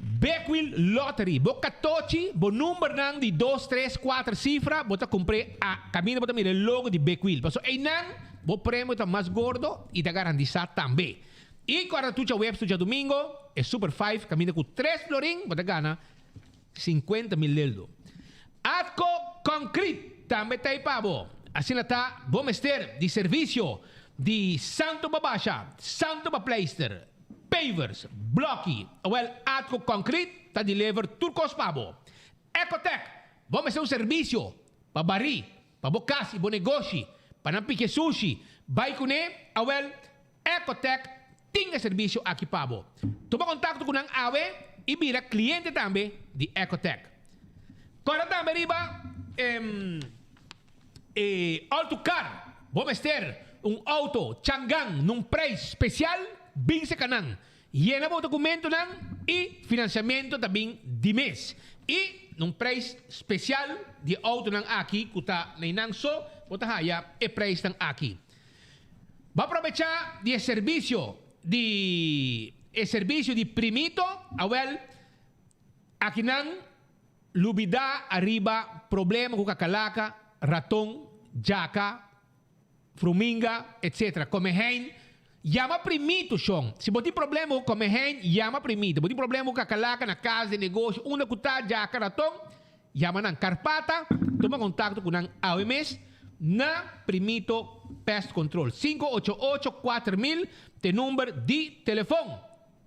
Bekwil Lottery. Bo katochi, bo numbernan di dos, tres, kuater sifra, bo ta kumpr'é a kaminda bo ta mira e logo di Bekwil. Pasobra einan bo premio ta mas gordo i ta garantisa tambe. I kòrda tur djaweps, tur djadumingo, e Super Five kaminda ku tres florin bo ta gana 50.000 leldo. Atco Concrete tambe ta ei pa bo. Asina ta bo mester di servisio di santo pa basha, santo pa pleister, pavers, bloki, awel Atco Concrete ta deliver tur kos pa bo. Ecotec, bo mester un servisio pa barí, pa bo kas i bo negoshi, pa nan piki e sushi, bai kuné, awel Ecotec tin e servisio aki pa bo. Tuma kontakto ku nan awe i bira kliente tambe di Ecotec. Kòrda tambe riba e Autocar. Bo mester un outo Changan na un preis spesial? Bin seka nan. Yena bo dokumentonan i finansiamentu ta bin di mes. I na un preis spesial di e outonan aki ku ta na einan so bo ta haya e preisnan aki. Bo a probechá di e servisio di e servisio di Primito? Awel, akinan lubidá ariba problema ku kakalaka, raton, djaka, fruminga, etc. Komehein, yama Primito shon. Si bo tin problema ku komehein, yama Primito. Bo tin problema ku kakalaka na kas, den negoshi, unda ku ta djaka, raton, Yama nan Karpata, tuma kontakto ku nan awe mes na Primito Pest Control. 588 4000 t'e number di telefon.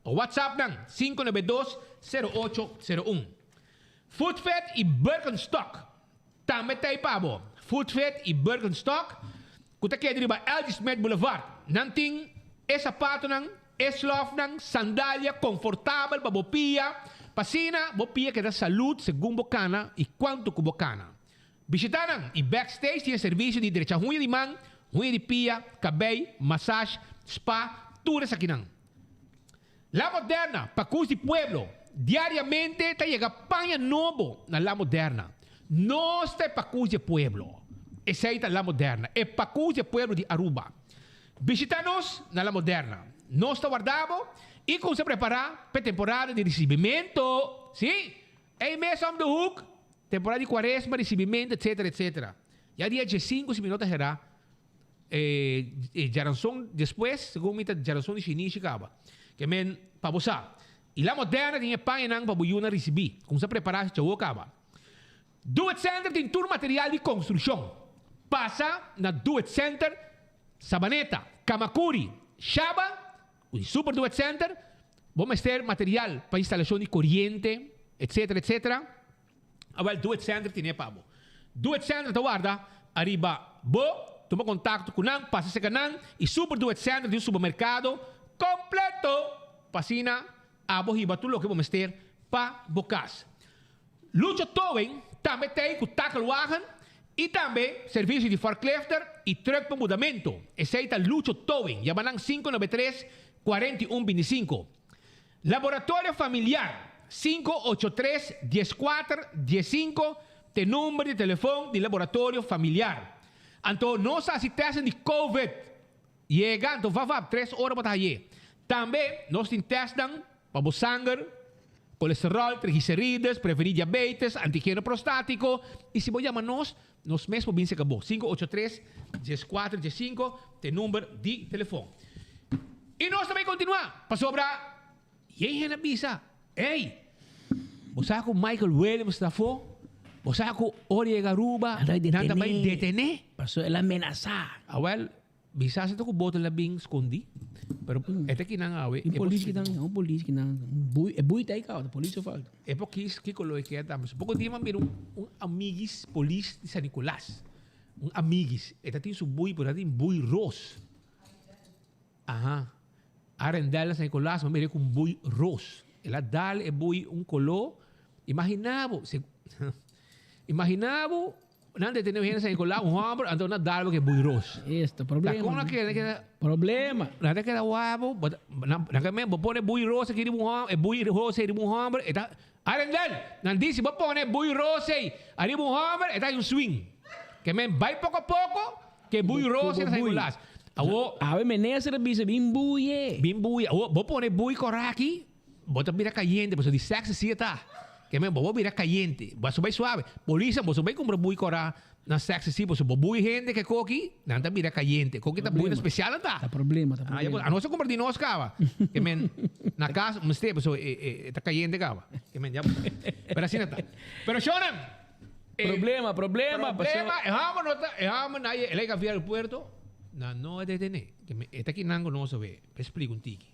O WhatsApp nan 592 0801. Footfit i Birkenstock tambe ta ei pa bo. Footfit i Birkenstock ku ta keda riba LG Smith Boulevard. Nan tin e sapatonan, e slòfnan, sandalia konfortabel pa bo pia, pa asina bo pia keda salud segun bo kana i kuantu ku bo kana. Bishita nan i Backstage tin e servisio di drecha huña di man, huña di pia, kabei, massage, spa, tur esakinan. La Moderna, Pacus di Pueblo, Diariamente ta yega paña nobo na La Moderna. Nos ta e Pacus di e Pueblo. Esey ta La Moderna, e Pacus di e Pueblo di Aruba. Bishita nos na La Moderna. Nos ta warda bo y cuminsa prepara p'e temporada di ricibimento. Si, ey mes om de hoek, temporada di cuaresma, ricibimento, etcetera, etcetera. Ya dia diescinco si mi no ta hera. E djaranson despues, segun mi ta djaranson di shinishi kaba. Ke men pa bo sa. I La Moderna tin e pañanan pa bo yunan risibí. Kumsa prepará si chawo kaba. Do It Center tin tur material di konstrukshon. Pasa na Do It Center, Sabaneta, Kamakuri, Shaba, ku di Super Do It Center. Bo mester material pa instalashon di koriente, etcetera, etcetera. Awel Do It Center tine pa bo. Do It Center ta warda ariba bo. Tuma kontakto ku nan, pasa serka nan i Super Do It Center tin un supermerkado kompleto pa asina abo hiba tur loke bo mester pa bo kas. Lucho Towing tambe t'ei ku takelwagen i tambe servisio di forklifter i trùk pa mudamentu. Esei ta Lucho Towing. Yama nan 593 41 25. Laboratorio Familiar, sinku ocho tres, dieskuater, diesinku t'e number di telefon di Laboratorio Familiar. Anto nos a hasi tèstnan di Covid. Yega anto vavap tres ora bo ta haye. Tambe nos tin tèstnan pa bo sanger, kolesteròl, triglicerides, prevení diabetes, antigeno prostátiko i si bo yama nos, nos mes por bin seka bo. Sinku ocho tres, dieskuater, diesinku t'e number di telefon. I nos ta bai kontinuá, pasobra yen hende a bisa, Ey, bo sa ku Michael Williams ta afó? Bo sa ku ora yega Aruba, nan ta bai detené? Pasobra el a menasá. Awel, bisa si ta ku boto el a bin skondí, pero e ta kinan awe. Un polis kinan, un polis kinan, e bui ta ei kaba, ta polis su falta. E por kis kiko lo e keda tambe. Poko dia mi a mira un amiguis polis di San Nicolas, un amiguis, e ta tin su bui, pero e ta tin bui ros. Aha. Arendel na San Nicolas, mi a mira ku un bui ros. El a dal e bui un koló. Imaginá bo, se, imaginá bo, nan detené un hende na San Nicolas, un hòmber, anto nan a dal bo ku e bui ros. Esta, problema. Ta kon nan keda, nan keda. Problema. Nan ta keda wak bo, bo ta, nan, nan ke men, bo pone bui ros aki riba un hòmber, e bui ros ei riba un hòmber, e ta, Arendel, nan di si bo pone e bui ros ei ariba un hòmber, e ta haña un swing. Ke men bai poko poko, Ke bui rosa na San Nicolas. Awo. Awe minister a bisa bin buye. Bin buye. Awo bo pone bui kora aki, bo ta bira kayente pasobra di sèks si e ta. Ke men bo bo bira kayente. Bo a bai suave. Polis bo bai kumpra bui kora na sèks si pasobra bo bui hende ke koki, nan ta bira kayente. Koki ta bui na spesial nan ta. Ta problema, ta problema. Anos a kumpra di nos kaba. Ke men na kas mester pasobra e ta kayente kaba. Ke men ya. Pero asina ta. Pero shownan. Problema, problema. Problema, e homber no ta, e homber na ye, el a yega via aeropuerto, nan no a detene. E ta kinan ku nos a wee, pa explica un tiki.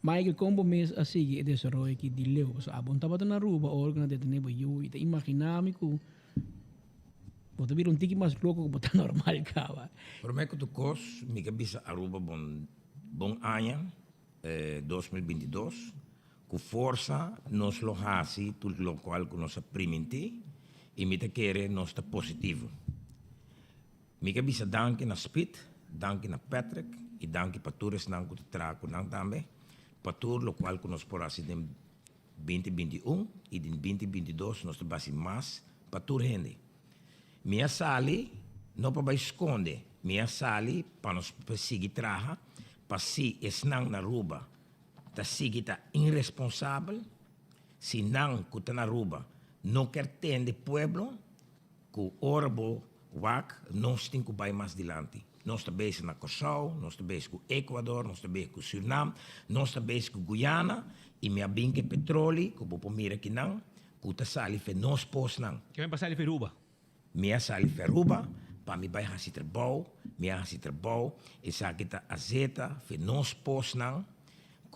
Michael, kon bo mes a sigui e desaroyo aki di leu? Pasobra abo no tabata na Aruba ora ku nan detene bo yu i ta imagina mi ku bo ta bira un tiki mas loko ku bo ta normal kaba. Prome ku tur kos mi ke bisa Aruba bon bon aña 2022. Ku forsa nos lo hasi tur lokual ku nos a primintí i mi ta kere nos ta positivo. Mi ke bisa danki na Speed, danki na Patrick i danki pa tur esnan ku ta traha ku nan tambe pa tur lokual ku nos por hasi den binti 21 i den binti 22 nos ta basi mas pa tur hende. Mi a sali no pa bai skonde, mi a sali pa nos por sigui traha pa si esnan na Aruba ta sigui ta irresponsabel, si nan ku ta na Aruba no ker tende pueblo ku ora bo wak nos tin ku bai mas dilanti. Nos ta bezig na Kòrsou, nos ta bezig ku Ecuador, nos ta bezig ku Surinam, nos ta bezig ku Guyana i mi a bin ku e petroli ku bo por mira akinan ku ta sali fe nos posnan. Ke men pa sali fe Aruba? Mi a sali fe Aruba pa mi bai hasi trabou, mi a hasi trabou, esaki ta azeta fe nos posnan.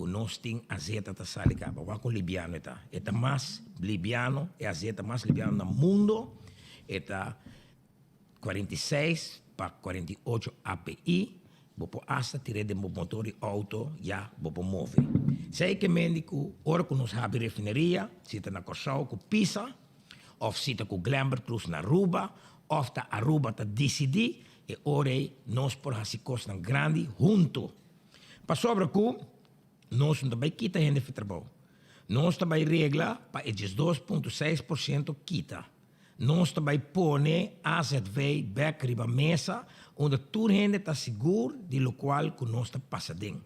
ku nos tin azeta ta sali kaba. Wak kon libiano e ta. E ta mas libiano, e azeta mas libiano na mundo e ta 46 pa 48 API. Bo por asta tir'é den bo motor di outo ya bo por move. Esei ke mende ku ora ku nos habri refineria, si ta na Kòrsou ku Pisa òf si ta ku Glenbert Cruz na Aruba òf ta Aruba ta disidí, e ora ei nos por hasi kosnan grandi huntu. Pasobra ku nos no ta bai kita hende fi trabou. Nos ta bai regla pa e 12.6% kita. Nos ta bai pone azv bek riba mesa unda tur hende ta sigur di lokual ku nos ta pasa den.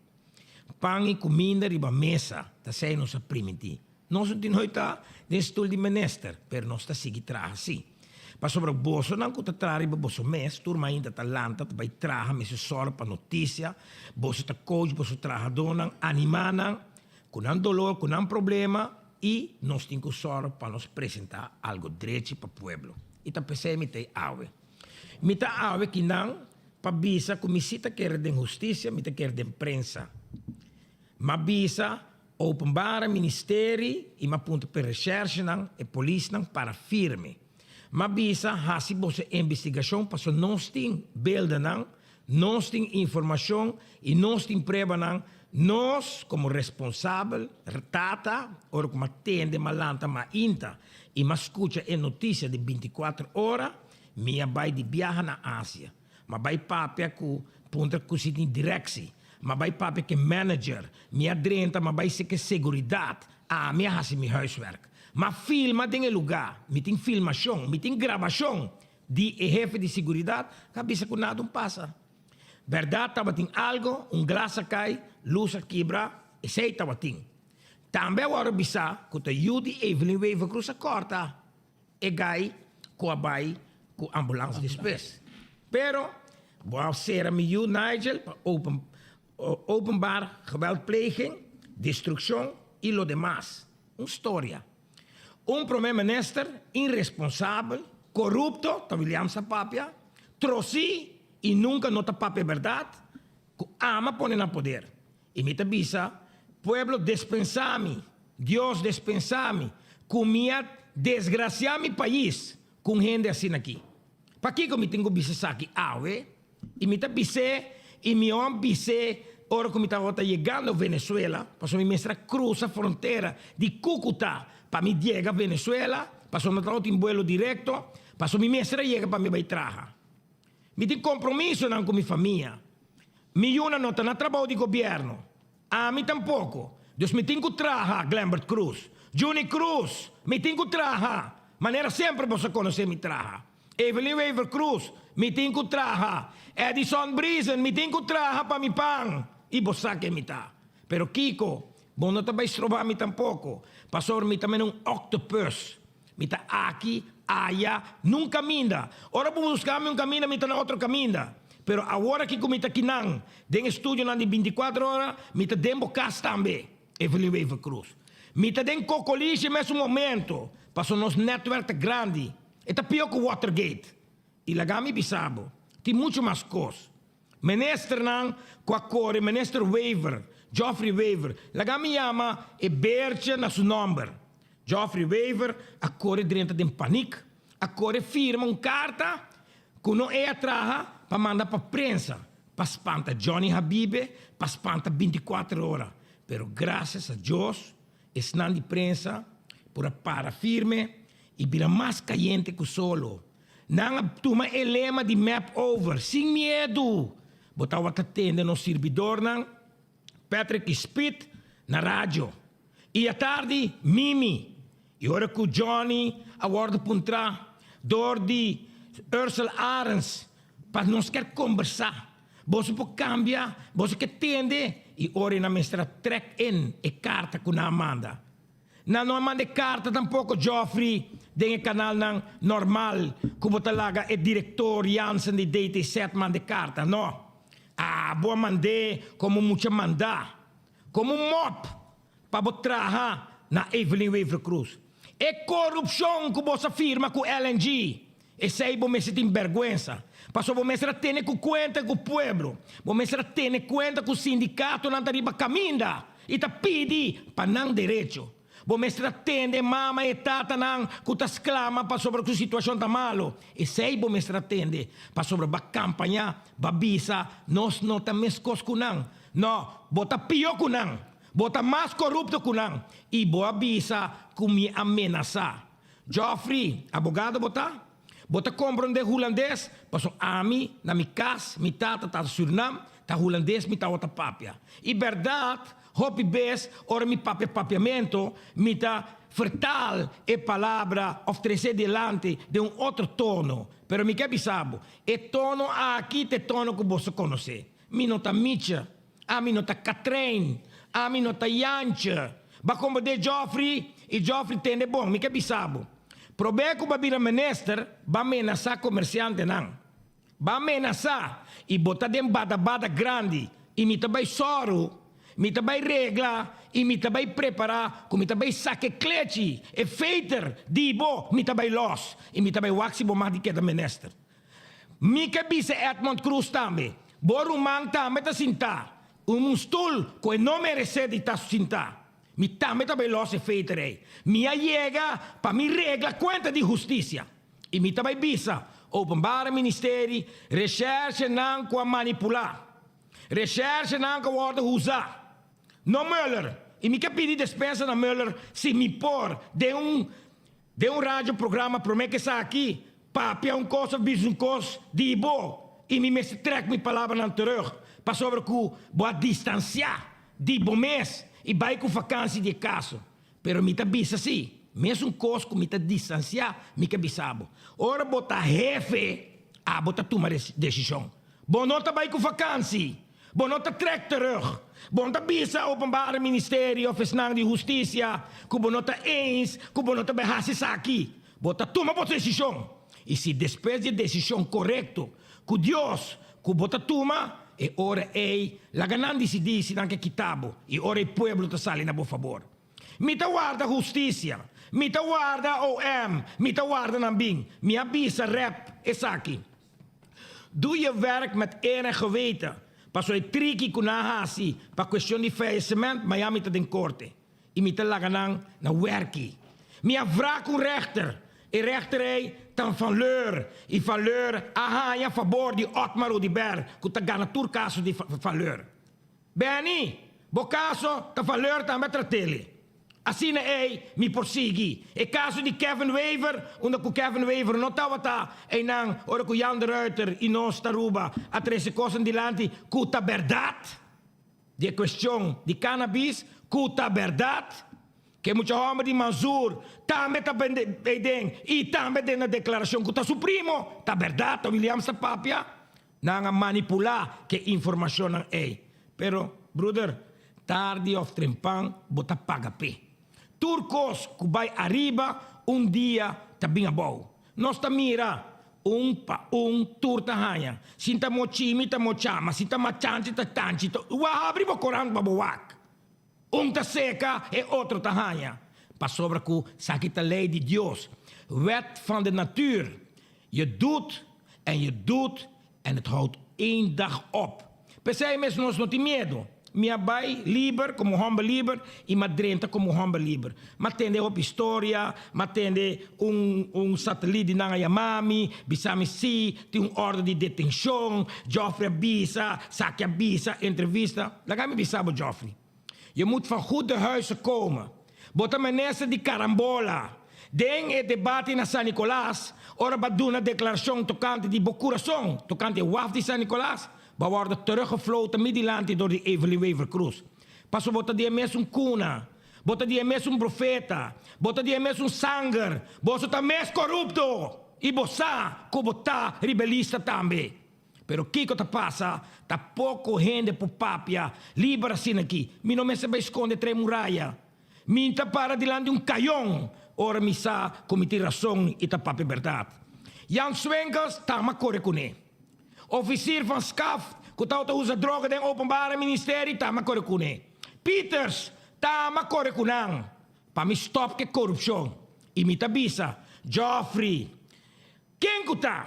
Pan i kuminda riba mesa ta esei nos a primintí. Nos no tin hoy ta den stul di minister, pero nos ta sigui traha sí. Pasobra bosonan ku ta traha riba boso mes, tur mainta ta lanta ta bai traha mester sòru pa notisia, boso ta coach boso trahadónan, animá nan ku nan dolor, ku nan problema i nos tin ku sòru pa nos presentá algu drechi pa pueblo. I ta p'esei mi ta ei awe. Mi ta awe kinan pa bisa ku mi sí ta kere den hustisia, mi ta kere den prensa. M'a bisa Openbare Ministerie i m'a puntra p'e reshèrshenan, e polisnan para firme. M'a bisa hasi boso investigashon paso nos tin beldanan, nos tin informashon i nos tin pruebanan, nos komo responsabel, tata, ora ku m'a tende, m'a lanta, m'a inta i m'a skucha e notisia di bintikuater ora, mi a bai di biaha na Asia. M'a bai papia ku puntra ku si tin direksi. M'a bai papia ku e manager. Mi a drenta, m'a bai seke seguridat. Ami a hasi mi huiswerk. M'a filma den e lugá. Mi tin filmashon, mi tin grabashon di e hefe di seguridat ku a bisa ku nada un pasa. Bèrdat tabatin algo, un glas a kai, lus a kibra, esei tabatin. Tambe a wòrdu bisá ku ta yu di Evelyn Wever-Croes a kòrta. E gai ku a bai ku ambulans despues. Pero bo a sera mi yu Nigel pa open openbaar geweldpleging, destrukshon i lo demas. Un storia. Un prome minister iresponsabel, korupto, ta Williams a papia, trosí i nunka no ta papia bèrdat, ku ama pone na poder. I mi ta bisa, Pueblo despensá mi, Dios despensá mi, ku mi a desgrasiá mi pais ku un hende asina aki. Pakiko mi tin ku bisa esaki awe? I mi ta bis'é, i mi a bis'é ora ku mi tabata yegando Venezuela, pasobra mi mester a krusa frontera di Cúcuta pa mi yega Venezuela, pasobra no tabatin buelo direkto, pasobra mi mester a yega pa mi bai traha. Mi tin kompromisonan ku mi famia. Mi yunan no ta na trabou di gobièrnu. Ami tampoko. Dus mi tin ku traha, Glenbert Croes. Juni Croes, Mi tin ku traha. Manera semper boso konosé mi traha. Evelyn Wever Croes, Mi tin ku traha. Edison Briesen, Mi tin ku traha pa mi pan. I bo sa ken mi ta. Pero kiko? Bo no ta bai stroba mi tampoko. Pasobra mi ta mene un octopus. Mi ta aki, aya, nun kaminda. Ora bo buska mi un kaminda, mi ta na otro kaminda. Pero awor aki ku mi ta kinan, den e studionan di bintikuater ora, mi ta den bo kas tambe, Evelyn Wever-Croes. Mi ta den Kokolishi mesun momento, pasobra nos netwerk ta grandi. E ta pió ku Watergate. I laga mi bisa bo, tin muchu mas kos. Ministernan ku a kore, Minister Wever, Geoffrey Wever, laga mi yama e bertje na su nòmber. Geoffrey Wever a kore drenta den panik, a kore firma un karta ku no e a traha pa manda pa prensa, pa spanta Johnny Habibe, pa spanta 24 ora. Pero grasias a Dios, esnan di prensa por a para firme i bira mas kayente ku solo. Nan a tuma e lema di mep over, sin miedu! Bo tabata tende nos sirbidornan, Patrick i Speed, na radio. I atardi, Mimi. I ora ku Johnny a wòrdu puntrá dor di Ursel Arends pa nos ker kombersá, boso por kambia, boso ke tende? I ora nan mester a trèk in e karta ku nan a manda. Nan no a manda e karta tampoko, Geoffrey, den e kanalnan normal ku bo ta laga e direktor Jansen di DTZ manda e karta. No. Abo a mand'é komo mucha mandá. Komo un mop pa bo traha na Evelyn Wever-Croes. E korupshon ku boso a firma ku LNG, esei bo mester tin bèrgwensa. Pasobra bo mester a tene ku kuenta ku pueblo. Bo mester a tene kuenta ku sindikatonan ta riba kaminda. i ta pidi pa nan derecho. Bo mester a tende mama i tatanan ku ta sklama pasobra ku situashon ta malu. Esei bo mester a tende pasobra bo a kampañá, bo a bisa, Nos no ta meskos ku nan. No, bo ta pió ku nan. Bo ta mas korupto ku nan. I bo a bisa ku mi a menasá. Geoffrey, abogado bo ta? Bo ta komprondé hulandes? Pasobra ami, na mi kas, mi tata ta Surnam, ta hulandes mi tabata papia. I bèrdat, hopi bes ora mi papia papiamentu, mi ta fertaal e palabra òf tres'é dilanti den un otro tono. Pero mi ke bisa bo, e tono aki ta e tono ku boso konosé. Mi no ta Micha, ami no ta Katrijn, ami no ta Jantje. Ba komprondé Geoffrey i Geoffrey tende bon, mi ke bisa bo. Probé ku bo a bira minister, bo a menasá komersiantenan. Bo a menasá i bo ta den bada-bada grandi i mi ta bai sòru, mi ta bai regla i mi ta bai prepará ku mi ta bai saka e klechi, e feter di bo mi ta bai lòs i mi ta bai wak si bo mag di keda minister. Mi ke bisa Edmond Croes tambe, bo ruman tambe ta sintá un un stul ku e no meresé di ta sintá. Mi tambe ta bai lòs e feiter ei. Mi a yega pa mi regla kuenta di hustisia. I mi ta bai bisa Openbare Ministerie, reshèrshenan ku a manipulá, reshèrshenan ku a wòrdu usá. No Mueller. I mi ke pidi despensa na Mueller si mi por den un Den un radio programa prome ke esaki, papia un kos of bisa un kos di bo i mi mester trek mi palabranan terug pasobra ku bo a distansia di bo mes i bai ku vakansi di e kaso. Pero mi ta bisa si, mesun kos ku mi ta distansia mi ke bisa bo. Ora bo ta hefe, abo ta tuma desishon. Bo no ta bai ku vakansi. Bo no ta trek terug. Bo no ta bisa Openbare Ministerie of esnan di Hustisia ku bo no ta eens ku bo no ta bai hasi esaki. Bo ta tuma bo desishon. I si despues di e desishon korekto ku Dios ku bo ta tuma, e ora ei laga nan disidí si nan ke kita bo i ora ei pueblo ta sali na bo fabor. Mi ta warda hustisia. Mi ta warda OM. Mi ta warda nan bin. Mi a bisa rep esaki. Doe je werk met eer en geweten. Paso e triki ku nan a hasi pa kuestion di faillisement, maya mi ta den korte i mi ta laga nan na werki. Mi a wrak un rechter, e rechter ei ta Van Leur i Van Leur a haña fabor di Otmar Oduber ku ta gana tur kaso di Van Leur. Benny, bo kaso ta Van Leur tambe a trat'el. Asina ei mi por sigui. E kaso di Kevin Wever, unda ku Kevin Wever no tabata einan ora ku Jan de Ruiter i nos ta Aruba a trese kosnan dilanti ku ta bèrdat di e kuestion di cannabis, ku ta bèrdat ku e mucha hòmber di Mansour tambe ta eiden i tambe den na deklarashon ku ta su primo, ta bèrdat ta Williams ta papia. Nan a manipulá ku e informashonnan ei. Pero, bruder, tardi òf trempan bo ta paga p'e. Tur kos ku bai ariba un dia ta bin abou. Nos ta mira un pa un tur ta haña. Sin ta mochimi ta mochama, sin ta machanchi ta tanchi. Wak habri bo korant pa bo wak. Un ta seka, e otro ta haña. Pasobra ku saki ta lei di Dios, wet van de natuur. Je doet en je doet en het houdt één dag op. P'esei mes nos no tin miedu. Mi a bai liber komo hòmber liber i m'a drenta komo hòmber liber. M'a tende hopi historia, m'a tende un un satelit di nan a yama mi, bisa mi si tin un òrdu di detenshon, Geoffrey a bisa, Saki a bisa, entrevista. Laga mi bisa bo Geoffrey, je moet van goede huize komen. Bo ta minister di karambola. Den e debate na San Nicolas, ora bo a duna deklarashon tokante di bo kurason tokante e waf di San Nicolas, bo a wòrdu teruggefloten mi dilanti dor di Evelyn Wever-Croes. Pasobra bo ta di e mesun kuna, bo ta di e mesun profeta, bo ta di e mesun sanger, boso ta mes korupto! I bo sa ku bo ta ribelista tambe. Pero kiko ta pasa? Ta poko hende por papia liber asina aki. Mi no mester bai skonde trae muraya. Mi ta para dilanti un kayon ora mi sa ku mi tin rason i ta papia bèrdat. Jan Swinkels tama kore kuné. Ofisier van Skaft ku tabata usa droga den Openbare Ministerie tama kore kuné. Pieters tama kore ku nan pa mi stòp ke korupshon. I mi ta bisa Geoffrey, Ken ku ta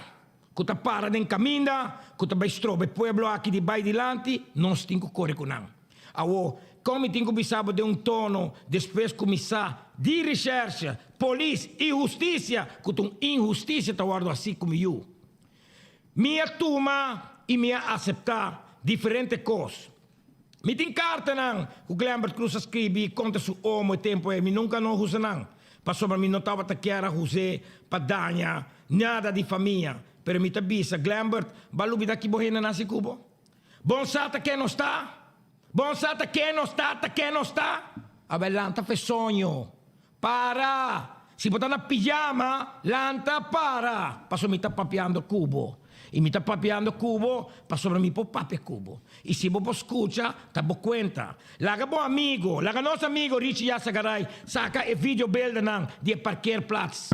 ku ta para den kaminda ku ta bai stroba e pueblo aki di bai dilanti, nos tin ku kore ku nan. Awor. Kon mi tin ku bisa bo den un tono despues ku mi sa di recherche, polis i hustisia ku ta un inhustisia ta wòrdu hasi ku mi yu. Mi a tuma i mi a aseptá diferente kos. Mi tin kartanan ku Glembert Cruz a skribi kontra su omo e tempu ei, mi nunka no usa nan, pasobra mi no tabata kier a us'é pa daña nada di famia. Pero mi ta bisa, Glembert, bo a lubida ki bo hende nasi ku bo? Bon sa ta ken nos ta? Bon sa ta ken nos ta, ta ken nos ta? Awel lanta fe soño. Para! Si bo ta na pijama, lanta para, pasobra mi ta papiando ku bo. I mi ta papiando ku bo pasobra mi por papia ku bo. I si bo por skucha, ta bo kuenta. Laga bo amigo, laga nos amigo Richie Yassagaray saka e videobeeldennan di e parkeerplaats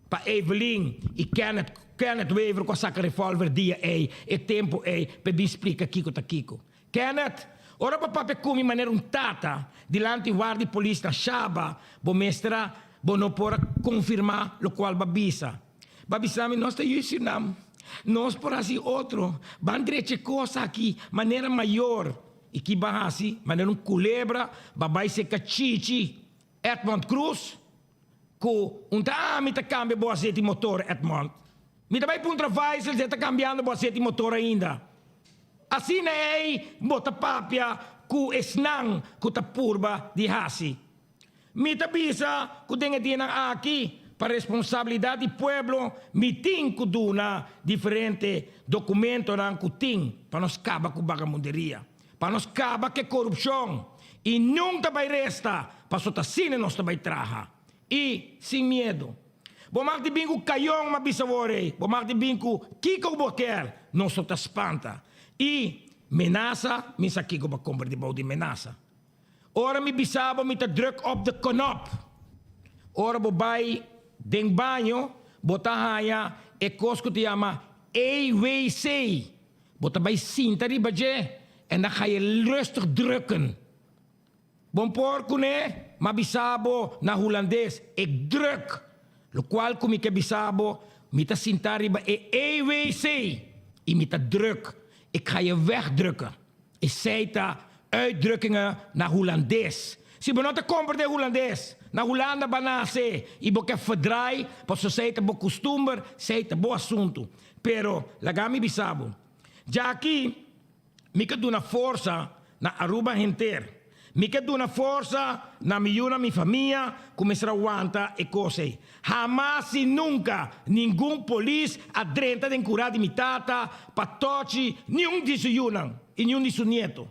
pa Evelyn i Kenneth, Kenneth Wever ku a saka revolver dia ei, e tempu ei, pa e bin splika kiko ta kiko. Kenneth, ora bo papia ku mi manera un tata dilanti wardi polis na Shaba, bo mester a bo no por a konfirmá lokual bo a bisa. Bo a bisa mi nos ta yu Surinam, nos por hasi otro, ban drecha e kos aki manera mayor. I ki bo a hasi? Manera un kulebra bo a bai seka Chichi Edmond Cruz ku un ta ami ta kambia bo aseti motor Edmond. Mi ta bai puntra Faisal si e ta kambiando bo aseti motor ainda. Asina ei bo ta papia ku esnan ku ta purba di hasi. Mi ta bisa ku den e dianan aki pa responsabilidat di pueblo mi tin ku duna diferente dokumentonan ku tin pa nos kaba ku bagamunderia, pa nos kaba ku e korupshon i nun ta bai resta paso ta asina nos ta bai traha i sin miedu. Bo mag di bin ku kayon, m'a bisa wor ei. Bo mag di bin ku kiko ku bo kier, nos no ta spanta. I menasa, mi sa kiko bo a komprendé bou di menasa. Ora mi bisa bo mi ta druk op de knop. Ora bo bai den baño, bo ta haña e kos ku ta yama EWC. Bo ta bai sinta riba dje en dan ga je rustig drukken. Bon por kuné, m'a bisa bo na hulandes, ik druk. Lokual ku mi ke bisa bo, mi ta sinta riba e EWC i mi ta druk. Ik ga je wegdrukken. Esei ta uitdrukkingen na hulandes. Si bo no ta komprendé hulandes, na Hulanda bo a nase i bo ke verdraai, pasobra esei ta bo kustumber, esei ta bo asuntu. Pero laga mi bisa bo, djaki Mi ke duna forsa na Aruba henter. Mi ke duna forsa na mi yunan, mi famia ku mester a wanta e kos ei. Hamas i nunka ningun polis a drenta den kura di mi tata pa tochi niun di su yunan i niun di su nieto.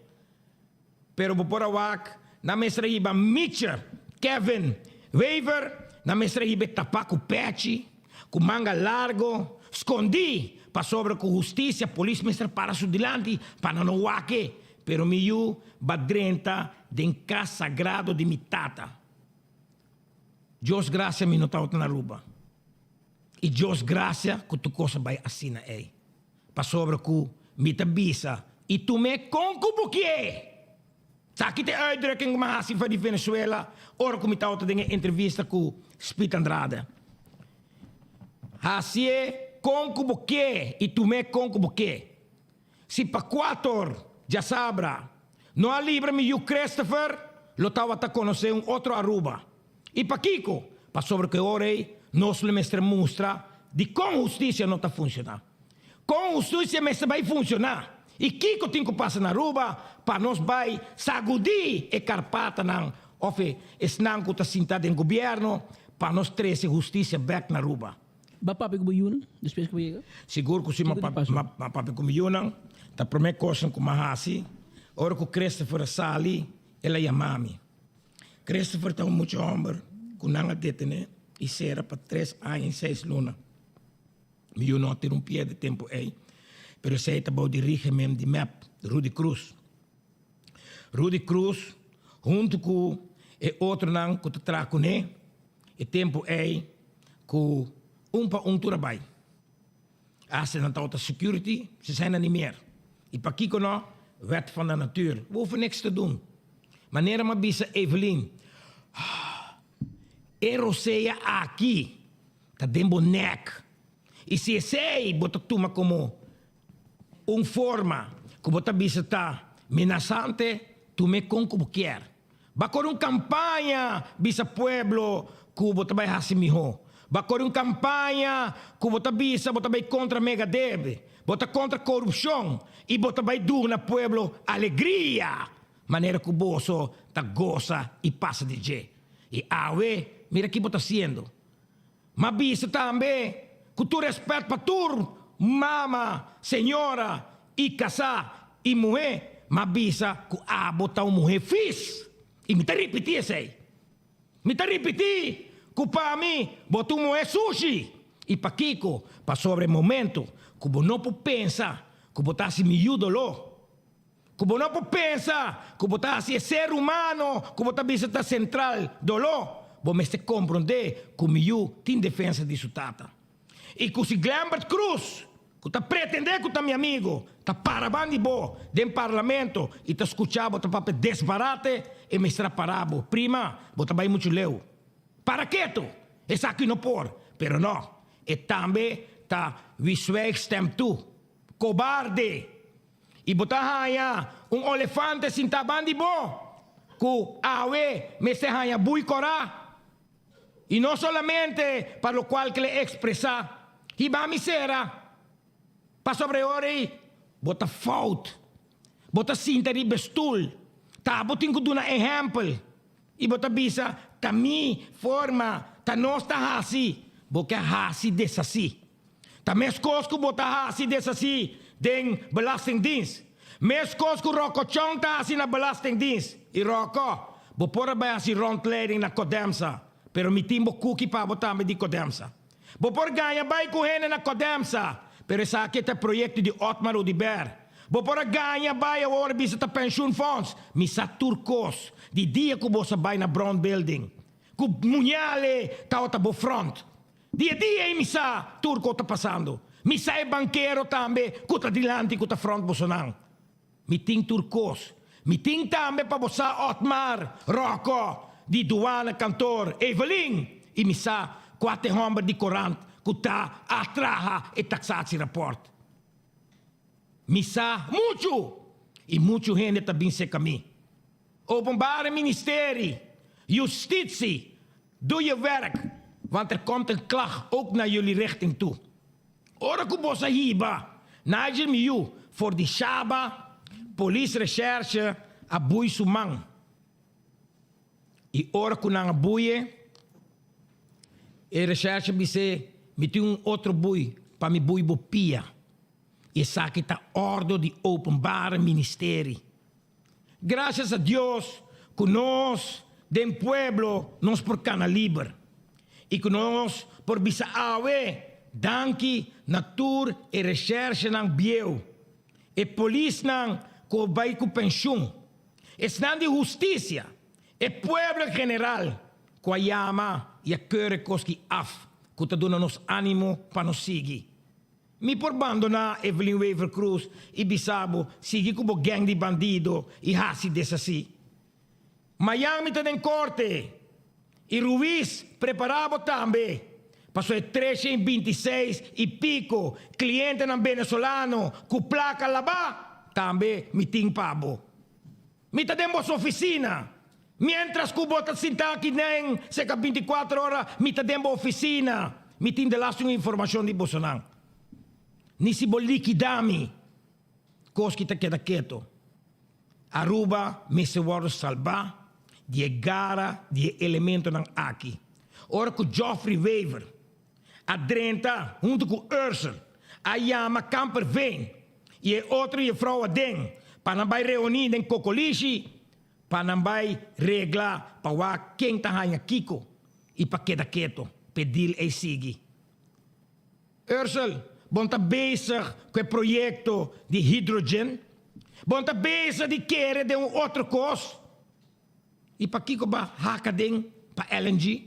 Pero bo por a wak, nan mester a hiba Mitcher, Kevin, Wever, nan mester a hiba e tapá ku pèchi, ku manga largo, skondí, pasobra ku hustisia polis mester para su dilanti pa nan no wak e. Pero mi yu ba drenta den kas sagrado di mi tata. Dios grasia mi no tabata na Aruba. I Dios grasia ku tur kos a bai asina ei. Pasobra ku mi ta bisa i tum'é kon ku bo kié. Taki ta e uitdrukking ku mi a hasi for di Venezuela ora ku mi tabata den e entrevista ku Speed Andrade. Hasié kon ku bo kié i tum'é kon ku bo kié. Si pa kuator djasabra no a libra mi yu Christopher, lo tabata konosé un otro Aruba. I pakiko? Pasobra ku e ora ei nos lo mester mustra di kon hustisia no ta funshoná. Kon hustisia mester bai funshoná i kiko tin ku pasa na Aruba pa nos bai sagudí e karpatanan òf e esnan ku ta sinta den gobièrnu pa nos trese hustisia bèk na Aruba. Bo a papia ku bo yunan despues ku bo yega? Sigur ku si, mi a papia ku mi yunan. Ta promé kosnan ku mi a hasi ora ku Christopher a sali, el a yama mi. Christopher ta un mucha hòmber ku nan a detené i sera pa tres aña i seis luna. Mi yu no a tira un pie di tempu ei, pero esei ta bou di régimen di mep, Rudy Cruz. Rudy Cruz huntu ku e otronan ku ta traha kuné e tempu ei ku un pa un tur a bai. Hasta nan tabata security, ze zijn er niet meer. I pakiko no? Wet van de natuur. We hoeven niks te doen. Manera mi a bisa Evelyn, e rosea aki ta den bo nek. I si esei bo ta tuma komo un forma ku bo ta bisa ta menasante. Tum'é kon ku bo kier. Ba kore un kampaña bisa pueblo ku bo ta bai hasi mihó. Ba kore un kampaña ku bo ta bisa bo ta bai kontra mega debe, bo ta kontra korupshon i bo ta bai duna pueblo alegria manera ku boso ta gosa i pasa di dje. I awe mira ki bo ta hasiendo. M'a bisa tambe ku tur rèspèt pa tur mama, señora i kasá i muhé, m'a bisa ku abo ta un muhé fis. I mi ta ripití esei. Mi ta ripití ku pa mi bo ta un muhé sushi. I pakiko? Pasobra e momento ku bo no por pensa ku bo ta hasi mi yu doló, ku bo no por pensa ku bo ta hasi e ser humano ku bo ta bisa ta sentral doló, bo mester komprondé ku mi yu tin defensa di su tata. I ku si Glembert Cruz, ku ta pretendé ku ta mi amigo, ta para ban di bo den parlamento i ta skucha bo ta papia desbarate, e mester a para bo, Prima, bo ta bai muchu leu. Para ketu! Esaki no por. Pero no, e tambe ta wie zwijgt stemt toe. Kobarde! I bo ta haña un olefante sintá ban di bo, ku awe mester haña bui kòrá. I no solamente pa lokual ku el a ekspresá, Hiba mi sera, pasobra e ora ei bo ta fout. Bo ta sinta riba e stul. Ta bo tin ku duna ehèmpel. I bo ta bisa, Ta mi forma, ta nos ta hasi. Bo ke hasi deshasí. Ta meskos ku bo ta hasi deshasí den Belastingdienst. Meskos ku Rocco Chong ta hasi na Belastingdienst. I Rocco, bo por a bai hasi rondleiding na Codemsa, pero mi tin bo kuki pa bo tambe di Codemsa. Bo por gaña bai ku hende na Codemsa, pero esaki ta e proyekto di Otmar Oduber. Bo por a gaña bai awor bisa ta pensioenfonds. Mi sa tur kos di dia ku bo sa bai na Brown Building. Ku muñale tabata bo front. Di e dia ei mi sa tur ku ta pasando. Mi sa e bankero tambe ku ta dilanti ku ta front bosonan. Mi tin tur kos. Mi tin tambe pa bo sa Otmar, Rocco, di Douane kantoor, Evelyn, i mi sa kua t'e hòmber di korant ku ta a traha e taxatierapport. Mi sa muchu i muchu hende ta bin seka mi. Openbare Ministerie, Justitie, doe je werk, want er komt een klacht ook naar jullie richting toe. Ora ku bos a hiba Nigel mi yu for di Shaba, polis recherche a bui su man. I ora ku nan a buie, e recherche bis'é, Mi tin un otro bui pa mi bui bo pia. I esaki ta ordo di Openbare Ministerie. Gracias a Dios cu nos den pueblo nos por cana liber y cu nos por bisa awe danki na tur e recherchenan bieu, e polisnan cu a bay cu pensioen, esnan di husticia, e pueblo en general cu a yama y a keur e cos ki af cu ta duna nos animo pa nos sigui. Mi por bandoná Evelyn Wever Croes i bisa bo sigui ku bo gang di bandido i hasi desasí. Mayan mi ta den korte i Ruiz prepará bo tambe paso e tresha i bintiseis i piko klientenan venezolano ku plaka labá tambe mi tin pa bo. Mi ta den boso ofisina. Miéntras ku bo ta sintá aki den serka bintikuater ora, mi ta den bo ofisina. Mi tin delaste un informashon di bosonan. Ni si bo likidá mi, kos ki ta keda keto. Aruba mester wòrdu salbá di e gara di e elementonan aki. Ora ku Geoffrey Wever a drenta huntu ku Ursel, a yama Kamperveen i e otro jefrou aden pa nan bai reuní den Kokolishi pa nan bai regla pa wak ken ta haña kiko i pa keda keto p'e deal ei sigui. Ursel, bon ta bezig ku e proyekto di hidrogen? Bon ta bezig di kere den un otro kos? I pakiko ba haka den pa LNG?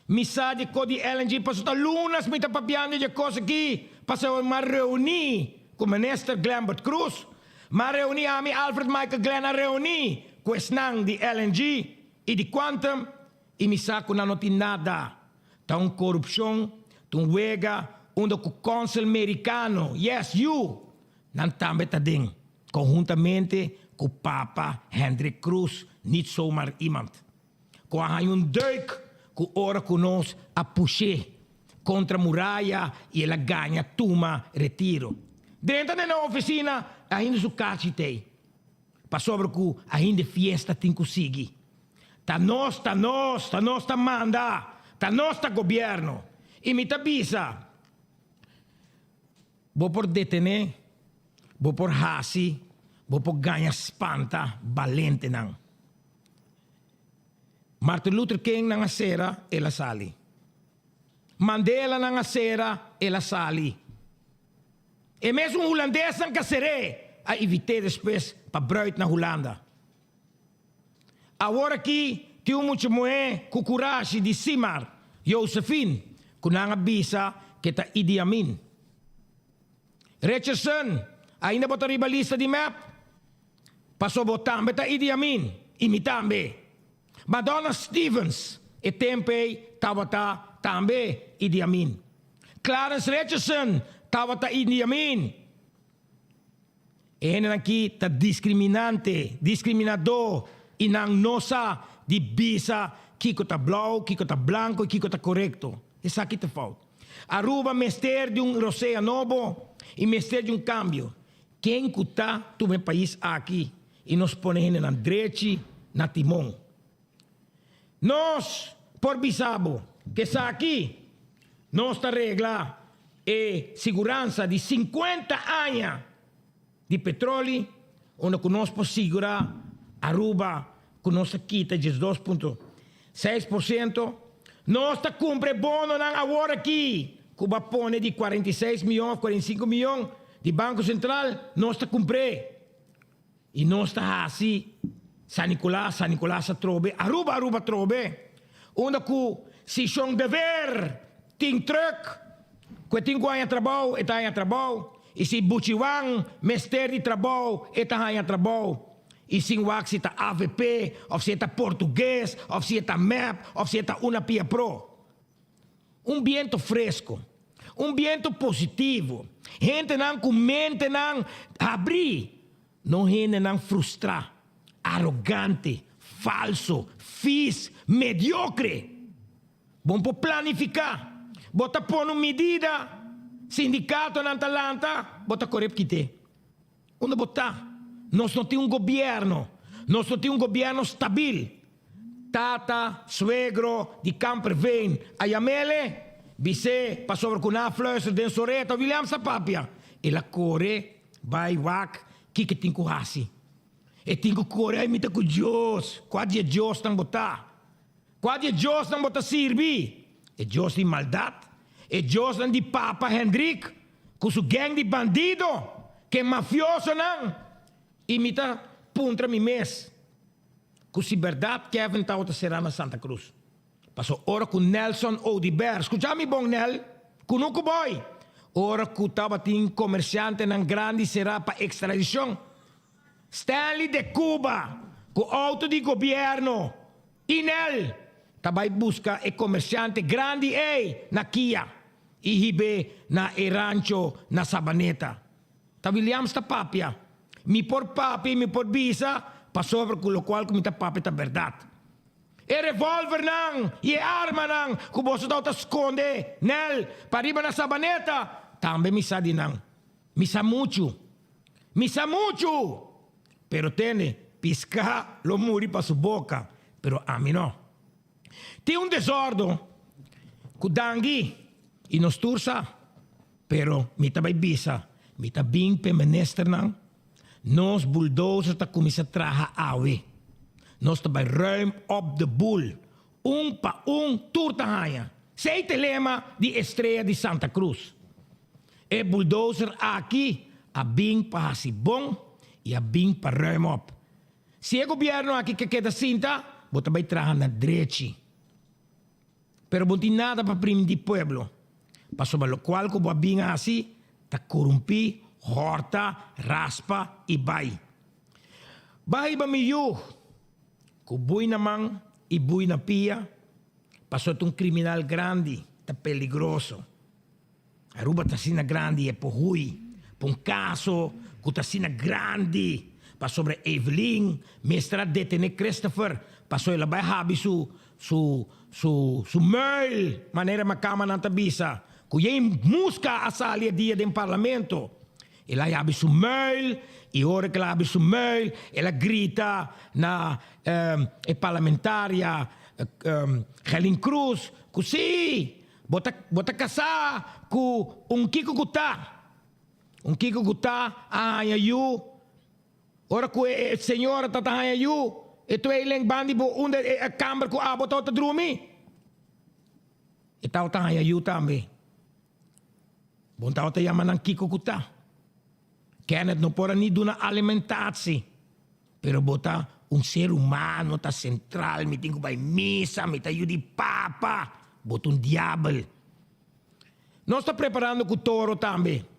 Mi sa di ko di LNG paso ta lunas mi ta papiando dje kos aki pasobra mi a reuni ku Minister Glenbert Croes, mi a reuni ami Alfred Michael Glenn a reuni ku esnan di LNG i di Quantum i mi sa ku nan no tin nada. Ta un korupshon, ta un wega unda ku Consul Merikano, yes you, nan tambe ta den konhuntamente ku. ku Papa Hendrik Croes niet zomaar iemand. Ku a haña un duik ku ora ku nos a push'é kontra muraya i el a gaña tuma retiro. Drenta den nan ofisina ainda su kachi t'ei. Pasobra ku ainda e fiesta tin ku sigui. Ta nos, ta nos, ta nos ta manda, ta nos ta gobierno. I mi ta bisa, bo por detené, bo por hasi, bo por gaña spanta balentenan. Martin Luther King nan a sera, el a sali. Mandela nan a sera, el a sali. E mesun hulandesnan ku a ser'é a invit'é despues pa bruid na Hulanda. Awor aki tin un mucha muhé ku kurashi di Simar, Josephine, ku nan a bisa ku e ta Idi Amin. Richardson, ainda bo ta riba lista di mep? Paso bo tambe ta Idi Amin i mi tambe. Madonna Stevens e tempu ei tabata tambe Idi Amin. Clarence Richardson tabata Idi Amin. E hendenan aki ta discriminante, discriminadó i nan no sa di bisa kiko ta blou, kiko ta blanco i kiko ta corecto. Esaki ta fout. Aruba mester di un rosea nobo i mester di un cambio. Ken ku ta tuma e pais aki i nos pone hendenan drechi na timon? Nos por bisa bo ku esaki nos ta regla e siguransa di sinkuenta aña di petroli unda ku nos por sigura Aruba ku nos ta kita diesdos punto seis por siento. Nos ta kumpra e bononan awor aki ku bo a pone di 46 miyon of 45 miyon di Banko Sentral, nos ta kumpr'é. I nos ta hasi San Nicolas, San Nicolas atrobe, Aruba, Aruba atrobe. Unda ku si Shon Dever tin trùk ku e tin ku haña trabou, e ta haña trabou. I si Buchiwan mester di trabou, e ta haña trabou. I sin wak si ta avp of si e ta portugues of si e ta mep of si e ta una pia pro. Un biento fresco, un biento positivo, hentenan cu mentenan habri, no hendenan frustra, arogante, falso, fis, mediocre. Bon por planifica, bo ta pone un medida, sindicatonan ta lanta, bo ta core p'kite. Unda bo ta? Nos no tin un gobierno. Nos no tin un gobierno stabil. Tata, suegro di Kamperveen a yam'ele, bis'é pasobra ku nan a fluister den su oreta, Williams a papia. El a kore bai wak kiko e tin ku hasi. E tin ku kore, ai mi ta ku Dios. Kua di e Diosnan bo ta? Kua di e diosnan bo ta sirbi? E dios di maldat? E diosnan di Papa Hendrik ku su gang di bandido, ku e mafiosonan? I mi ta puntra mi mes ku si bèrdat Kevin tabata será na Santa Cruz. Paso ora ku Nelson Oduber, skucha mi bon Nel, kunuku boy, ora ku tabatin komersiantenan grandi será pa ekstradishon, Stanley de Cuba ku auto di gobierno Inel ta bai buska e komersiante grandi ei na Kia i hib'é na e rancho na Sabaneta. Ta Williams ta papia. Mi por papia i mi por bisa pasobra ku lokual ku mi ta papia ta bèrdat. E revolvernan i e armanan ku boso tabata skonde Nel pariba na Sabaneta tambe mi sa di nan. Mi sa muchu. Mi sa muchu! Pero tende, piská lo muri pa su boka, pero ami no. Tin un desordo ku dangui i nos tur sa, pero mi ta bai bisa, mi ta bin p'e ministernan, nos bulldozer ta kuminsá traha awe. Nos ta bai ruim op de boel, un pa un tur ta haña. Esei ta e lema di Estrella di Santa Cruz. E bulldozer aki a bin pa hasi bon y a bin pa ruim op. Si e gobierno aki ke keda sinta, bo ta bay traha na drechi. Pero bo no tin nada pa primintí pueblo, pasobra locual cu bo a bin hasi ta corumpí, horta, raspa y bay. Ba hiba mi yu cu bui na man y bui na pia, pasobra ta un criminal grandi, ta peligroso. Aruba ta asina grandi e por hui pa un caso cu ta asina grandi. Pasobra Evelyn mester a detene Christopher paso el a bai habi su su su su muil, manera makamanan ta bisa, ku yei muska a sali e dia den parlamento. El a habi su muil i ora ku el a habi su muil el a grita na e parlamentaria Gerlin Cruz ku si bo ta bo ta kasá ku un kiko ku ta. Un kiko ku ta a haña yu? Ora ku e señora ta ta haña yu, e tweeling bandi bo unda e kamber ku abo tabata drumi? E tabata haña yu tambe. Bo tabata yama nan kiko ku ta. Kenneth no por a ni duna alimentatie, pero bo ta un ser humano, ta sentral, mi tin ku bai misa, mi ta yu di papa. Bo ta un diabel. Nos ta preparando ku toro tambe,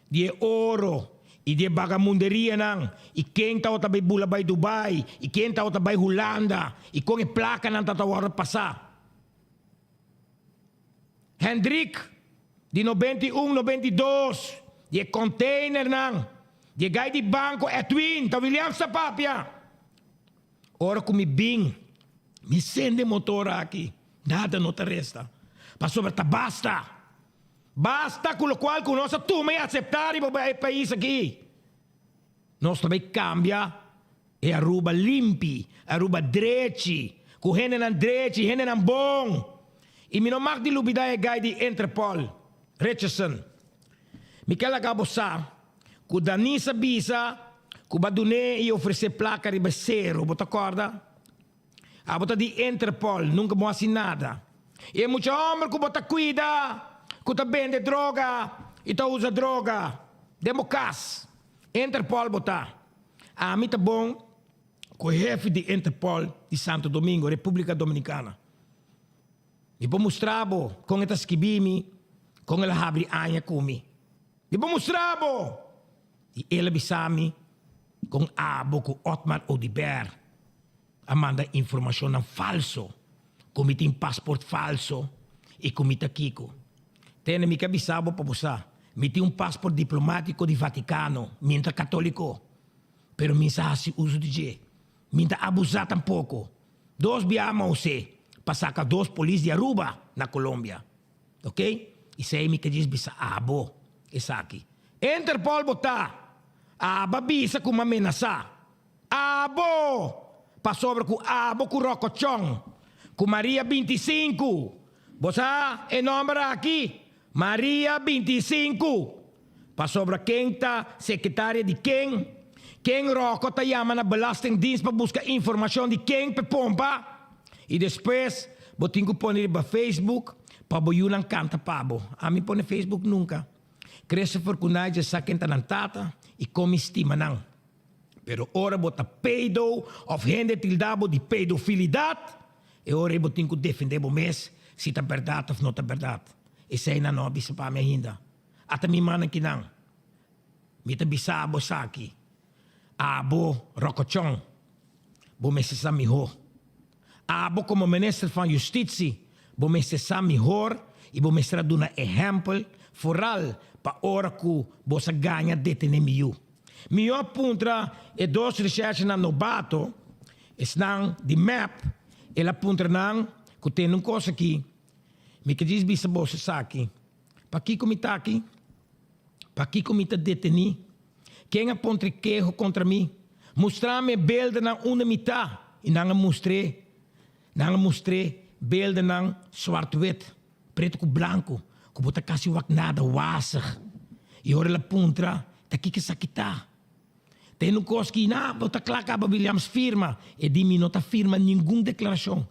di e oro i di e bagamunderianan, i ken tabata bai bula bai Dubai, i ken tabata bai Hulanda, i kon e plakanan tabata wòrdu pasá. Hendrik, di 91, 92, di e konteinernan, di e gai di banko Edwin, ta Williams ta papia. Ora ku mi bin, mi sende motor aki, nada no ta resta, pasobra ta basta. Basta ku lokual ku nos a tuma i aseptá riba e pais aki. Nos ta bai kambia e Aruba limpi, Aruba drechi, ku hendenan drechi, hendenan bon. I mi no mag di lubidá e gai di Interpol, Richardson. Mi ke laga bo sa Ku Danis a bisa ku bo a dun'é i ofresé plaka riba e seru, bo ta kòrda? Abo ta di Interpol, nunka bo hasi nada. I e mucha hòmber ku bo ta kuida, ku ta bende droga i ta usa droga den bo kas, Interpol bo ta. Ami ta bon ku e hefe di Interpol di Santo Domingo, Repúblika Dominikana. Mi por mustra bo kon e ta skibí mi, kon el a habri aña ku mi. Mi por mustra bo! I el a bisa mi kon abo ku Otmar Oduber a manda informashonnan falso, ku mi tin pasport falso i ku mi ta kiko. Tene, mi ke a bisa bo pa bo sa, mi tin un pasport diplomátiko di Vatikano, mi no ta katoliko, pero mi sa hasi uso di dje. Mi no ta abusá tampoko. Dos biaha mi a us'é pa saka dos polis di Aruba na Colombia. Ok? I sei mi ke djis bisa abo esaki. Interpol bo ta! Abo a bisa ku mi a menasá. Abo! Pasobra ku abo ku Rokochon, ku Maria 25. Bo sa e nòmber aki? Maria 25. Pasobra ken ta sekretaria di ken? Ken Rocco ta yama na Belastingdienst pa buska informashon di ken p'e pompa? I despues bo tin ku pone riba Facebook pa bo yunan kanta pa bo. Ami pone Facebook nunka. Christopher ku Nigel sa ken ta nan tata i kon mi stima nan. Pero ora bo ta pedo òf hende tilda bo di pedofilidat, e ora ei bo tin ku defendé bo mes si ta bèrdat òf no ta bèrdat. Esei nan no a bisa pa mi ainda. Ata mi mannan kinan. Mi ta bisa abo esaki, Abo, Rokochon, bo mester sa mihó. Abo komo minister van Justitie, bo mester sa mihor i bo mester a duna ehèmpel, foral pa ora ku bo sa gaña detené mi yu. Mihó a puntra e dos reshèrshenan nobato, esnan di mep, el a puntra nan ku tende un kos aki, Mi ke djis bisa boso esaki, Pakiko mi ta aki? Pakiko mi ta detení? Ken a pon keho kontra mi? Mustra mi e beldenan unda mi ta. I nan a mustr'é. Nan a mustr'é beldenan swart-wit, pretu ku blanku, ku bo ta kasi wak nada, wazig. I ora el a puntra, Ta kiko esaki ta? Ta e un kos ki na bo ta kla kaba Williams firma. E di mi no ta firma ningun deklarashon.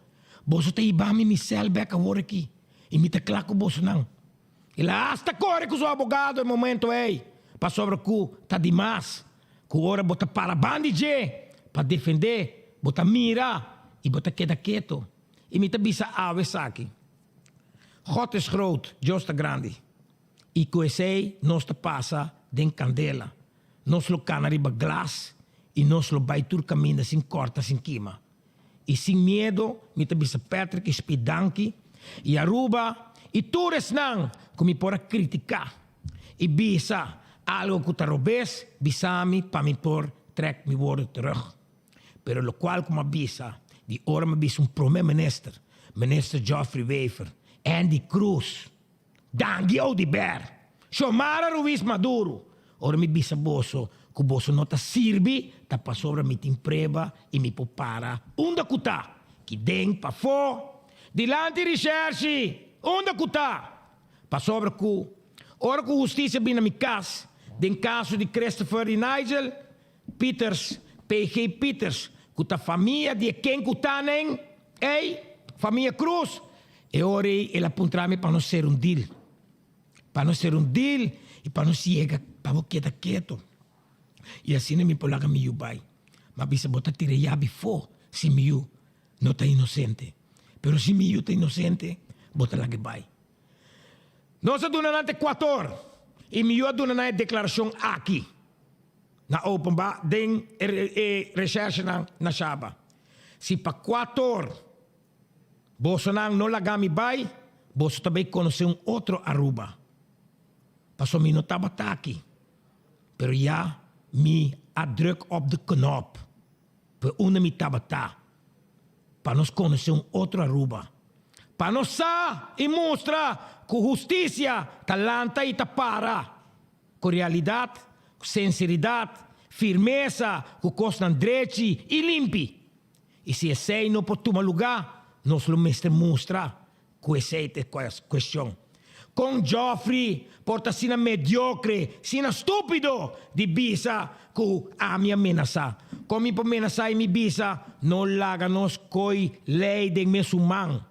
Boso ta hiba mi mi sèl bèk awor aki i mi ta kla ku bosonan. El a hasta kore ku su abogado e momento ei pasobra ku ta dimas ku ora bo ta para ban di dje pa defendé bo ta mira i bo ta keda keto. I mi ta bisa awe esaki, God is groot, Dios ta grandi. I ku esei nos ta pasa den kandela. Nos lo kana riba glas i nos lo bai tur kaminda sin kòrta, sin kima. I sin miedo mi ta bisa Patrick i Speed danki, i Aruba i tur esnan ku mi por a kritiká i bisa algo ku ta robes, bisa mi pa mi por. trek mi woorden terug. Pero locual cu mi a bisa di ora mi a bisa un prome minister, Minister Geoffrey Wever, Andy Croes, Dangui Oduber, Xiomara Ruiz Maduro, ora mi bisa boso cu boso no ta sirbi ta pasobra mi tin prueba y mi por para unda cu ta, ki den, pafó, dilanti Recherche, unda cu ta. Pasobra cu ora cu husticia bin na mi cas den caso di Christopher y Nigel, Pieters, PG Pieters, cu ta famia di e ken cu ta nen ey, famia Cruz, e ora ey el a puntra mi pa nos ser un deal. Pa nos ser un deal y pa nos yega pa bo keda keto. Y asina mi por laga mi yu bay. Mi a bisa bo ta tira e yabi fo si mi yu no ta inocente. Pero si mi yu ta inocente, bo ta laga e bay. Nos a duna nan te kuator y mi yu a duna nan e declaracion aki. Na openbaar den e recherchenan na Shaba. Si pa kuator bosonan no laga mi bai, boso ta bay conoce un otro Aruba. Pasobra mi no tabata aki, pero ya mi a druk op de knop pa unda mi tabata pa nos conoce un otro Aruba. Pa nos sa y mustra cu husticia ta lanta y ta para. Ku realidat, ku senseridat, firmesa, ku kosnan drechi i limpi. I si esei no por tuma lugá, nos lo mester mustra ku esei ta e kuestion. Kon Geoffrey por ta asina mediokre, asina stúpido di bisa ku ami a menasá? Kon mi por menasá i mi bisa, No laga nos koi lei den mesun man.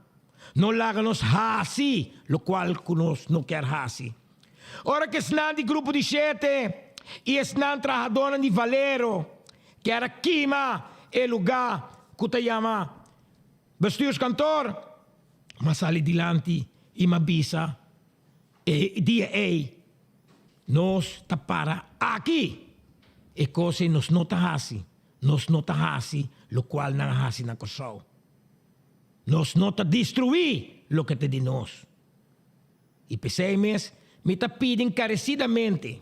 No laga nos hasi lokual ku nos no kier hasi. Ora ku esnan di grupo di shete i esnan trahadónan di Valero kier a kima e lugá ku ta yama Bestuurskantoor, m'a sali dilanti i m'a bisa e dia ei, Nos ta para aki! E kos ei nos no ta hasi, nos no ta hasi lokual nan a hasi na Kòrsou. Nos no ta destruí loke ta di nos. I p'esei mes mi ta pidi enkaresidamente,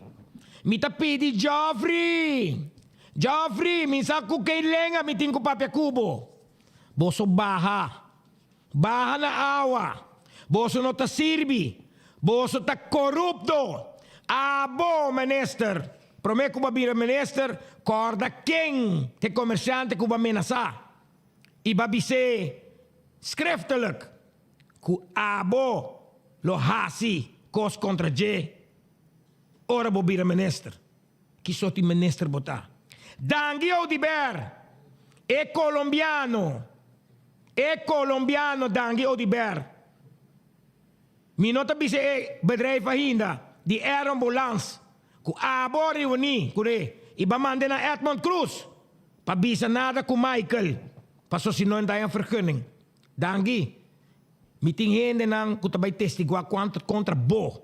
mi ta pidi Geoffrey! Geoffrey, mi sa ku kei lenga mi tin ku papia ku bo. Boso baha. Baha na awa. Boso no ta sirbi. Boso ta korupto. Abo, minister, promé ku bo a bira minister, kòrda ken ta e komersiante ku bo a menasá i bo a bis'é skriftelik. Ku abo lo hasi kos kontra dje ora bo bira minister. Ki sort di minister bo ta? Dangui Oduber, e colombiano, e colombiano Dangui Oduber. Mi no ta bisa e bedrijf ainda di Air Ambulance ku abo a reuni kuné i ba manda na Edmond Croes pa bisa nada ku Michael paso si no e ta haña vergunning. Danki. Mi tin hendenan ku ta bai testiguá kontra bo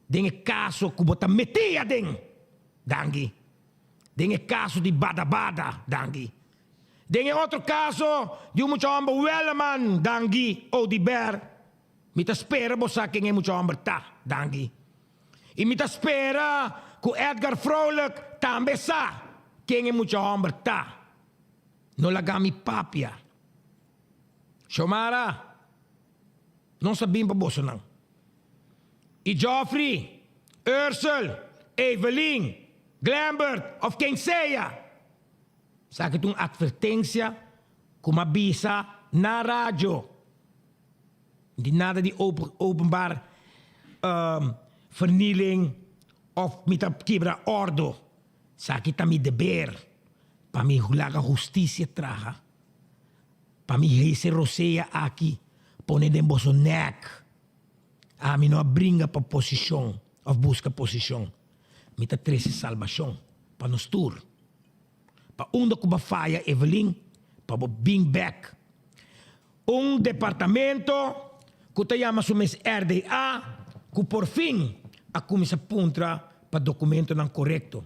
den e kaso ku bo ta metí aden. Danki. Den e kaso di Bada Bada. Danki. Den e otro kaso di un mucha hòmber Welleman. Danki, Oduber. Mi ta spera bo sa ken e mucha hòmber ta. Danki. I mi ta spera ku Edgar Vrolijk tambe sa ken e mucha hòmber ta. No laga mi papia. Xiomara, nos a bin pa bosonan. I Geoffrey, Ursel, Evelyn, Glenbert of ken sea, esaki ta un atvertensia ku m'a bisa na radio. Di nada di openbaar vernieling of mi ta kibra ordo. Esaki ta mi deber pa mi laga hustisia traha. Pa mi hese rosea aki pone den boso nek. Ami no a bringa pa posishon of buska posishon. Mi ta trese salbashon pa nos tur. Pa unda ku bo a faya Evelyn, pa bo bin bek. Un departamento ku ta yama su mes RDA ku porfin a kuminsa puntra pa dokumentonan korekto.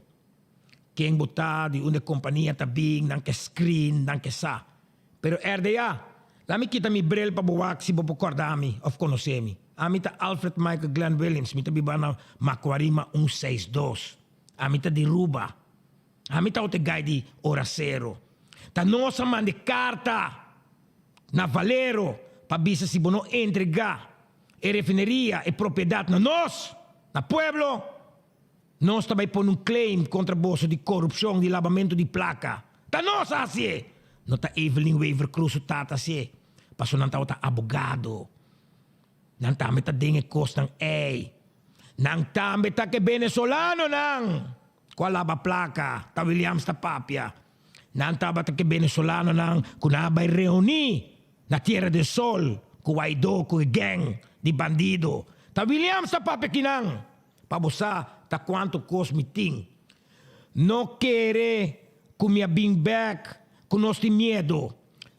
Ken bo ta, di unda e kompania ta bin, nan ke screen, nan ke sa. Pero RDA, laat mi kita mi bril pa bo wak si bo por kòrda mi òf konosé mi. Ami ta Alfred Michael Glenn Williams, mi ta biba na Macuarima un seis dos. Ami ta di Ruba. Ami tabata e guy di ora cero. Ta nos a manda e carta na Valero pa bisa si bo no entrega e refineria, e propiedad na nos, na pueblo, nos ta bay pone un claim contra boso di corupcion, di labamento di placa. Ta nos a hacié! No ta Evelyn Wever-Croes su tata a hacié, pasobra nan tabata abogado. Nan tambe ta den e kosnan ei. Nan tambe ta ke venezolanonan ku a laba plaka, ta Williams ta papia. Nan tabata ke venezolanonan ku nan a bai reuní na Tierra del Sol ku Guaidó ku e gang di bandido. Ta Williams ta papia kinan. Pa bo sa ta kuantu kos mi tin. No kere ku mi a bin bèk ku nos tin miedu.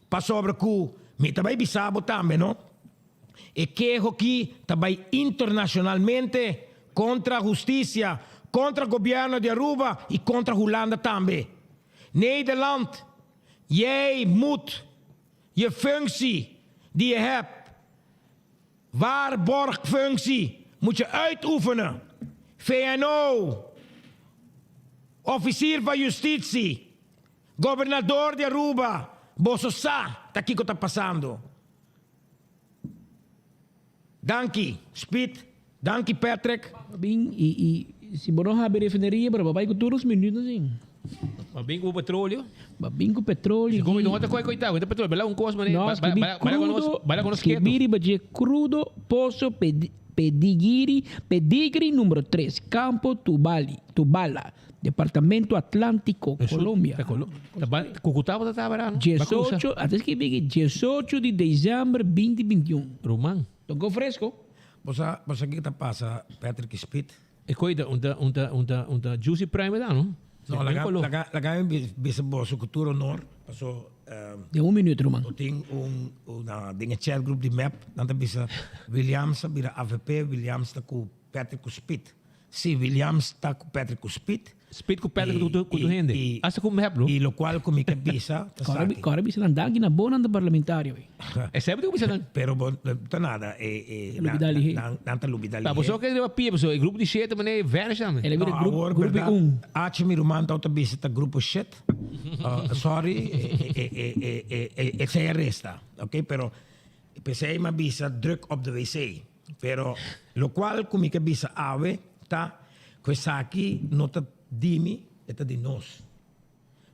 Pasobra ku mi ta bai bisa bo tambe no. E keho ki ta bai internacionalmente contra husticia, contra gobierno di Aruba y contra Hulanda tambe. Nederland, jij moet je functie die je hebt, waarborgfunctie, moet je uitoefenen. VNO, officier van justitie, gobernador di Aruba, boso sa ta kico ta pasando. Danki Speed, danki Patrick. Bin y y si bo no habi refineria pero bo bay cu tur nos minuut asin. Ba bin cu petroleo. Ba bin cu petroleo. Si como no ta coy coy ta, cu petroleo, bala un cos mane. No, skibi crudo, skibi riba dje crudo pozo pedigiri, pedigri numero tres, campo Tubali, Tubala. Departamento Atlantico, Colombia. Cucuta bo ta tabata no? Diesocho, a ta skibi aki, diesocho di december binti bintiun. Ruman. Tocó fresco. Bo sa, bo sa kiko ta pasa Patrick y Speed? E koe ta un ta un ta un ta un ta Juicy Prime ta no? No, laga laga laga mi bisa boso ku tur honor paso Den un minuut ruman. Bo tin un una den e chat group di mep nan ta bisa Williams a bira avp Williams ta ku Patrick ku Speed. Si, Williams ta ku Patrick ku Speed. Speed ku Patrick ku tur hende. Asta ku mep lo. I lokual ku mi ke bisa ta saki. Kòrda bisa nan danki na bo nan ta parlamentario ey. E sèbi ta ku bisa nan. Pero bo ta nada e Lubida lihé. Nan ta lubida lihé. Pa boso ke riba pia pasobra e grupo di shete manera e vanish tambe. El a bira grupo grupo di un. Achi mi ruman ta ota bisa ta grupo shet. Sorry esei a resta ok pero p'esei mi a bisa druk op de wc. Pero locual cu mi ke bisa awe ta cu esaki no ta di mi, e ta di nos.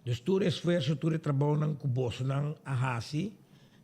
Dus tur e esfuerso, tur e trabounan cu bosonan a haci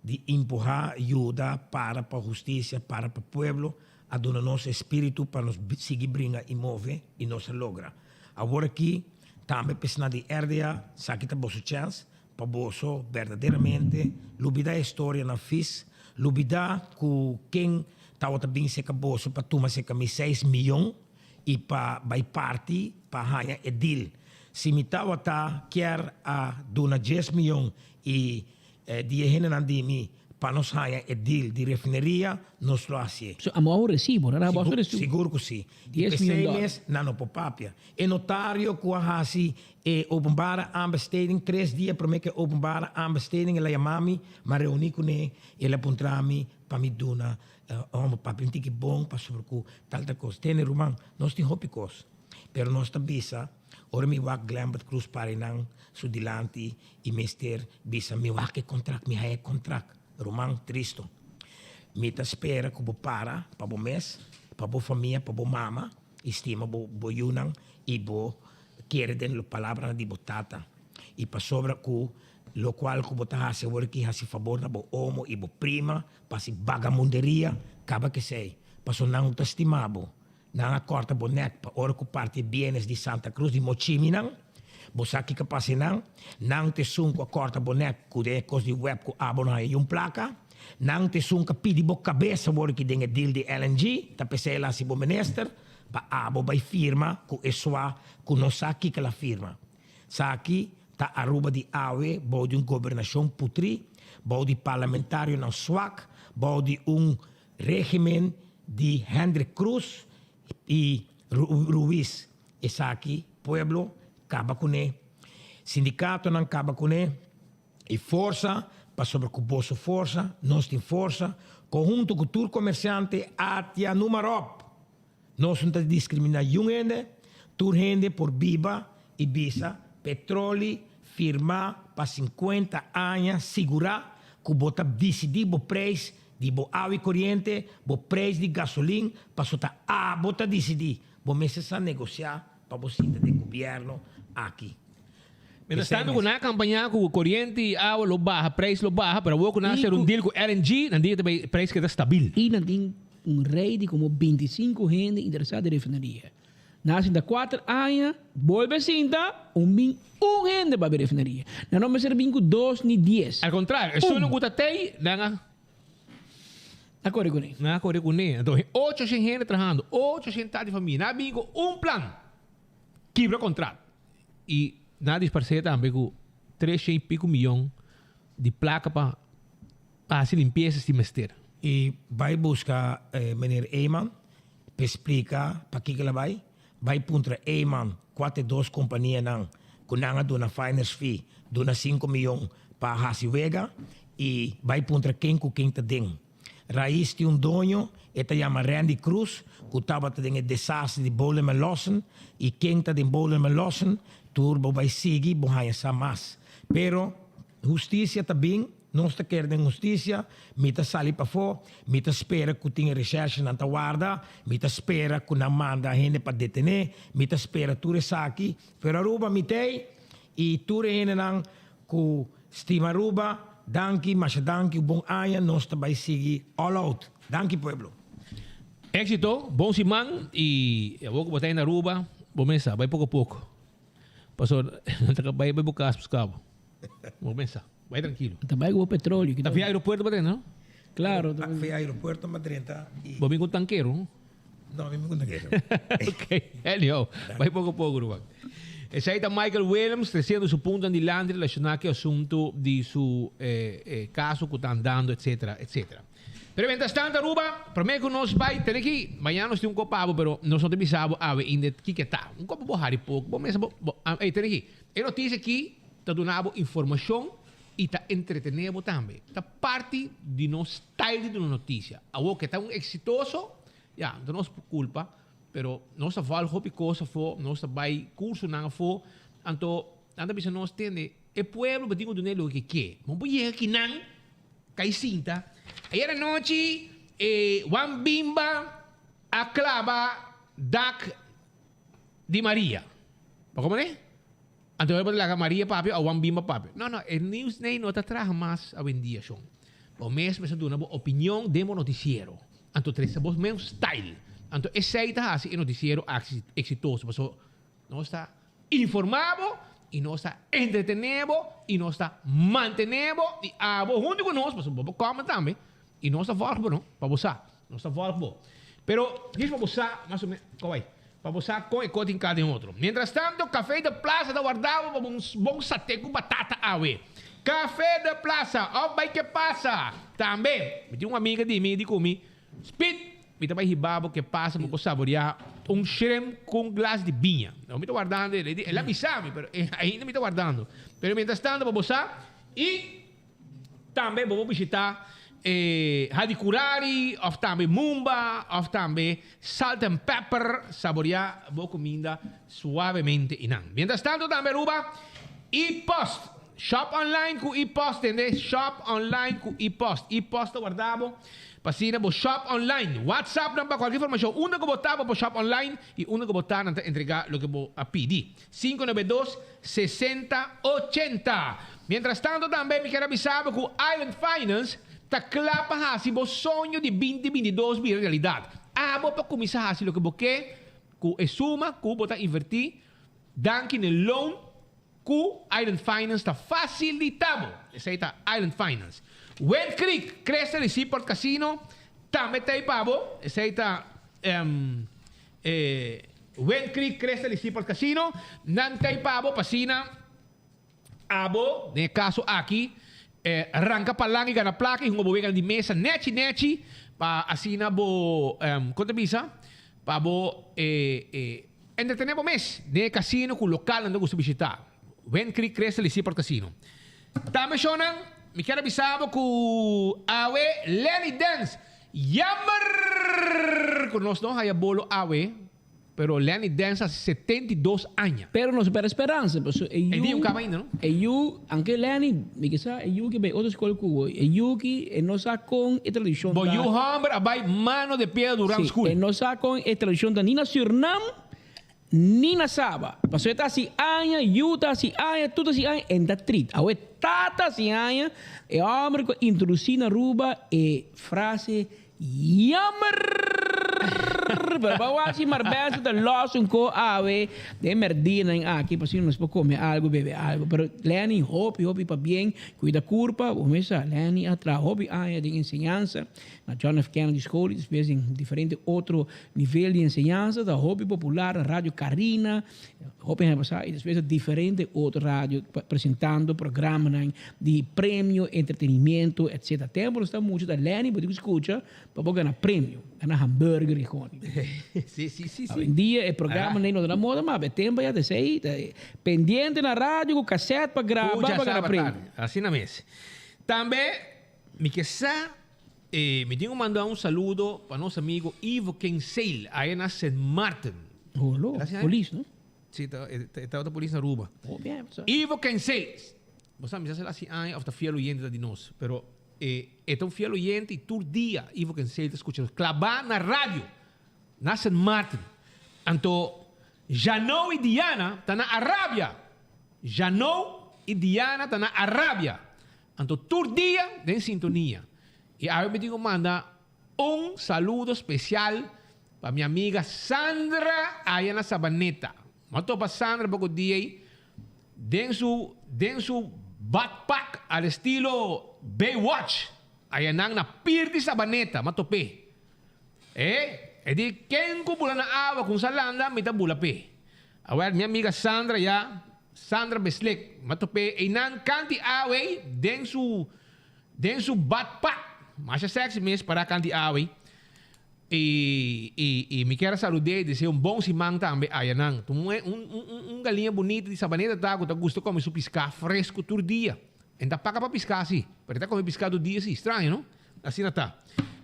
di empuha, yuda, para pa husticia, para pa pueblo, a duna nos e spiritu pa nos sigui bringa y move y nos a logra. Awor aki tambe pesnan di RDA, esaki ta boso chance Pa boso berdaderamente lubidá e storianan fis, lubidá ku ken tabata bin seka boso pa tuma seka mi seis miyon i pa bai parti pa haña e deal. Si mi tabata kier a duna dies miyon i di e hendenan di mi pa nos haña e deal di refineria, nos lo hasié. So amo a un resibo, no? Abo a un resibo. Sigur ku si. I Dies p'esei miyon dòler. mes nan no por papia. E notario ku a hasi e openbare aanbesteding tres dia promé ku e openbare aanbesteding el a yama mi, mi a reuní kuné, el a puntra mi pa mi duna hòmber papia un tiki bon pasobra ku tal tal kos. Tene ruman, nos tin hopi kos, pero nos ta bisa ora mi wak Glembert Cruz para einan su dilanti i mester bisa mi wak e kontrakt, mi haña e kontrakt. Ruman, tristo. Mi ta spera ku bo para pa bo mes, pa bo famia, pa bo mama. I stima bo bo yunan i bo kere den lo palabranan di bo tata. I pasobra ku lokual ku bo ta hasi awor aki hasi fabor na bo omo i bo prima pa hasi bagamunderia, kaba kesei, paso nan no ta stima bo. Nan a kòrta bo nèk pa ora ku parti e bienes di Santa Cruz di Mochiminan. Bo sa kiko pasa einan? Nan ta esun ku a kòrta bo nèk ku den e kos di web ku abo no haña yun plaka. Nan ta esun ku a pidi bo kabes awor ki den e deal di LNG, ta p'esei el a hasi bo minister, pa abo bai firma ku e swa ku no sa kiko el a firma. Saki ta Aruba di awe bou di un gobernashon putrí, bou di parlamentarionan swak, bou di un regimen di Hendrik Croes i Ruiz. Esaki pueblo kaba kuné, sindikatonan kaba kuné. E forsa, pasobra ku boso forsa, nos tin forsa, konhunto ku tur komersiante atia numarop. Nos no ta diskriminá yun hende, tur hende por biba i bisa. Petroli firmá pa 50 aña sigurá ku bo ta disidí bo preis di bo awa i koriente, bo preis di gasolin, paso ta abo ta disidí. Bo mester sa negosiá pa bo sinta den gobièrnu aki. Mientras tanto ku nan a kampañá ku koriente i awa lo baha, preis lo baha, pero awor ku nan a sera un deal ku LNG, nan di ku ta bai preis keda stabil. I nan tin un rei di komo 25 hende interesá den refineria. Nan a sinta kuater aña, bolbe sinta, un bin un hende pa habri refineria. Nan no mester bin ku dos ni dies. Al kontrario, esun ku ta tei, nan a. A kore kuné. Nan a kore kuné. Anto, ocho shen hende trahando, ocho shen tata di famia. Nan a bin ku un plan, kibra kontrat. I nan a disparsé tambe ku tres shen i piku miyon di plaka pa hasi limpiesa si mester. I bai buska meneer Eman p'e splika pakiko el a bai. Bai puntra Eman kua ta e dos kompanianan ku nan a duna finder's fee, duna sinku miyon pa hasi wega i bai puntra ken ku ken ta den. Raiz tin un doño, e ta yama Randy Cruz, ku tabata den e desastre di Bolen en Lawson i ken ta den Bolen en Lawson, tur bo bai sigui bo haña sa mas. Pero hustisia ta bin. Nos ta kere den hustisia, mi ta sali pafó, mi ta spera ku tin e reshèrshenan ta warda, mi ta spera ku nan manda hende pa detené, mi ta spera tur esaki. Pero Aruba mi t'ei i tur e hendenan ku stima Aruba, danki, masha danki, un bon aña, nos ta bai sigui all out. Danki pueblo. Éxito, bon siman y awor cu bo ta na Aruba, bo mesa bay poco poco. Pasobra nan ta bay bay bo cas busca bo. Bo mesa. Bai trankilo. Ta bai ku bo petroleo. Ta via aeropuerto pa drenta, no? Claro. Ta via aeropuerto pa drenta. Bo bin ku un tankero, no? No, mi bin ku un tankero. Ok, anyhow, bai poko poko, ruman. Esei ta Michael Willems tresiendo su puntonan dilanti relashoná ku e asuntu di su kaso ku ta andando, etcetera, etcetera. Pero mientras tanto Aruba, prome ku nos bai tene ki, mañana nos tin un kopa abo, pero nos no ta bisa bo awe inda kiko e ta. Un kopa bo hari poko, bo mesa bo, ey tene ki, e notisia aki ta duna bo informashon i ta entretené bo tambe. Ta parti di nos style di duna notisia. Awor ke ta un eksitoso, ya, no ta nos kulpa, pero nos ta vòlg hopi kos afó, nos ta bai kursonan afó, anto nan ta bisa nos, tende, e pueblo bo tin ku dun'é loke ke ke. Bo por yega kinan, kai sinta. Ayer anochi e Wan Bimba a klaba dak di Maria. Bo komo ne? Anto bo ta laga Maria papia o Wan Bimba papia. No, no, e nieuws nei no ta traha mas awendia, shon. Bo mes mester duna bo opinion den bo noticiero. Anto trese bo mes style. Anto esei ta hasi e noticiero exitoso. Pasobra nos ta informa bo y nos ta entretene bo y nos ta mantene bo y abo hunto cu nos, pasobra bo por comment tambe y nos ta volg bo no, pa bo sa. Nos ta volg bo. Pero djis pa bo sa mas o menos, kowai, pa bo sa kon e kos tin ka den otro. Mientras tanto, Café de Plaza ta warda bo pa bo un bon saté ku batata awe. Café de Plaza, òf bai ke pasa. Tambe, mi tin un amiga di mi di ku mi, Speed, mi ta bai hiba bo ke pasa bo por saboreá un shrimp ku un glas di biña. No, mi ta wardando el. El a bisa mi, pero ainda mi ta wardando. Pero mientras tanto pa bo sa i. Tambe bo por bishita e Hadicurari of tambe Mumba of tambe Salt and Pepper saborea bo cuminda suavemente einan. Mientras tanto tambe Aruba E-post Shop online cu E-post tende shop online cu E-post E-post ta warda bo pa asina bo shop online WhatsApp nan pa cualkier informacion unda cu bo ta bo por shop online y unda cu bo ta nan ta entrega loke bo a pidi. 592 60 80. Mientras tanto tambe mi kier a bisa bo cu Island Finance ta cla pa haci bo soño di binti 22 bira realidad. Abo pa cuminsa haci loke bo ke cu e suma cu bo ta inverti danki n'e loan cu Island Finance ta facilita bo. Esey ta Island Finance. Wind Creek, Crystal y Seaport Casino tambe ta ey pa bo. Esey ta. E Wind Creek Crystal y Seaport Casino, nan ta y pa bo pa asina abo, den e caso aki, ranca palan y gana placa y hunga bo weganan di mesa nechi nechi pa asina bo, con ta bisa, pa bo entretene bo mes den e casino cu localnan ta gusta bishita, Wind Creek Crystal y Seaport Casino. Tambe shownan, mi kier a bisa bo cu awe Lenny Dance Jammer! Cu nos no haya bolo awe. pero Lenny Dance a 72 aña. Pero no supera speransa, paso e yu... E di un caba ainda, no? E yu, anke Lenny, mi ke sa, e yu ki bay otro skol ku bo, e yu ki e no sa kon e tradishon Bo ta... yu homber a bay Mano de Piedra Durán Sí, School. e no sa kon e tradishon ta ni na Surnam, ni na Saba. Paso e ta hasi aña, yu ta hasi aña, tur ta hasi aña, e no ta trit. Awe tata hasi aña, e homber ku a introdusi na Aruba e frase Jammer! Pero bo a wak si Marbella ta los un ko awe den merdianan aki pasobra nos por come algo, bebe algo. Pero Lenny hopi hopi pabien, cuida curpa, bo mes sa Lenny a traha hopi aña den enseñansa na John F. Kennedy School y despues den diferente otro nivel di enseñansa. Ta hopi popular na Radio Carina. Hopi aña pasá y despues a diferente otro radio presentando programanan di premio, entretenimiento, etc. Tempo nos ta mucho ta Lenny bo tin cu scucha pa bo gana premio, gana hamburger y coni. Sí, sí, sí, sí. Awendia e programanan no ta na moda mas, e tempo ya ta esey, ta pendiente na radio cu cassette pa graba pa gana premio. Asina mes. Tambe mi ke sa E mi tin ku manda un saludo pa nos amigo Ivo Kenseel aya na Sint Maarten. Holo, polis no? Si, e tabata polis na Aruba. Oh, bien, bo sa. Ivo Kenseel. Bo sa, mi sa si el a hasi aña of ta fiel oyente ta di nos, pero e ta un fiel oyente y tur dia Ivo Kenseel ta scucha nos claba na radio na Sint Maarten. Anto Jano y Diana ta na Arabia. Jano y Diana ta na Arabia. Anto tur dia den sintonia. Y awe mi tin cu manda un saludo special pa mi amiga Sandra aya na Sabaneta. Mi a topa Sandra poco dia ey den su den su badpak al estilo Baywatch aya nan na pier di Sabaneta. Mi a top'e. E e di ken cu bula na awa cu un salanda mi ta bula p'e. Awel mi amiga Sandra ya Sandra Beslik, m'a top'é einan kant'i awa ei den su den su badpak. Masha sexy mes pará kant'i awa ei. I i i mi kier a salud'é i desea un bon siman tambe ayanan. Ta un un un un galiña bunita di Sabaneta ta ku ta gusta kome su piská fresku tur dia. E no ta paka pa piská si, pero e ta kome piská tur dia si. Straño no? Asina ta.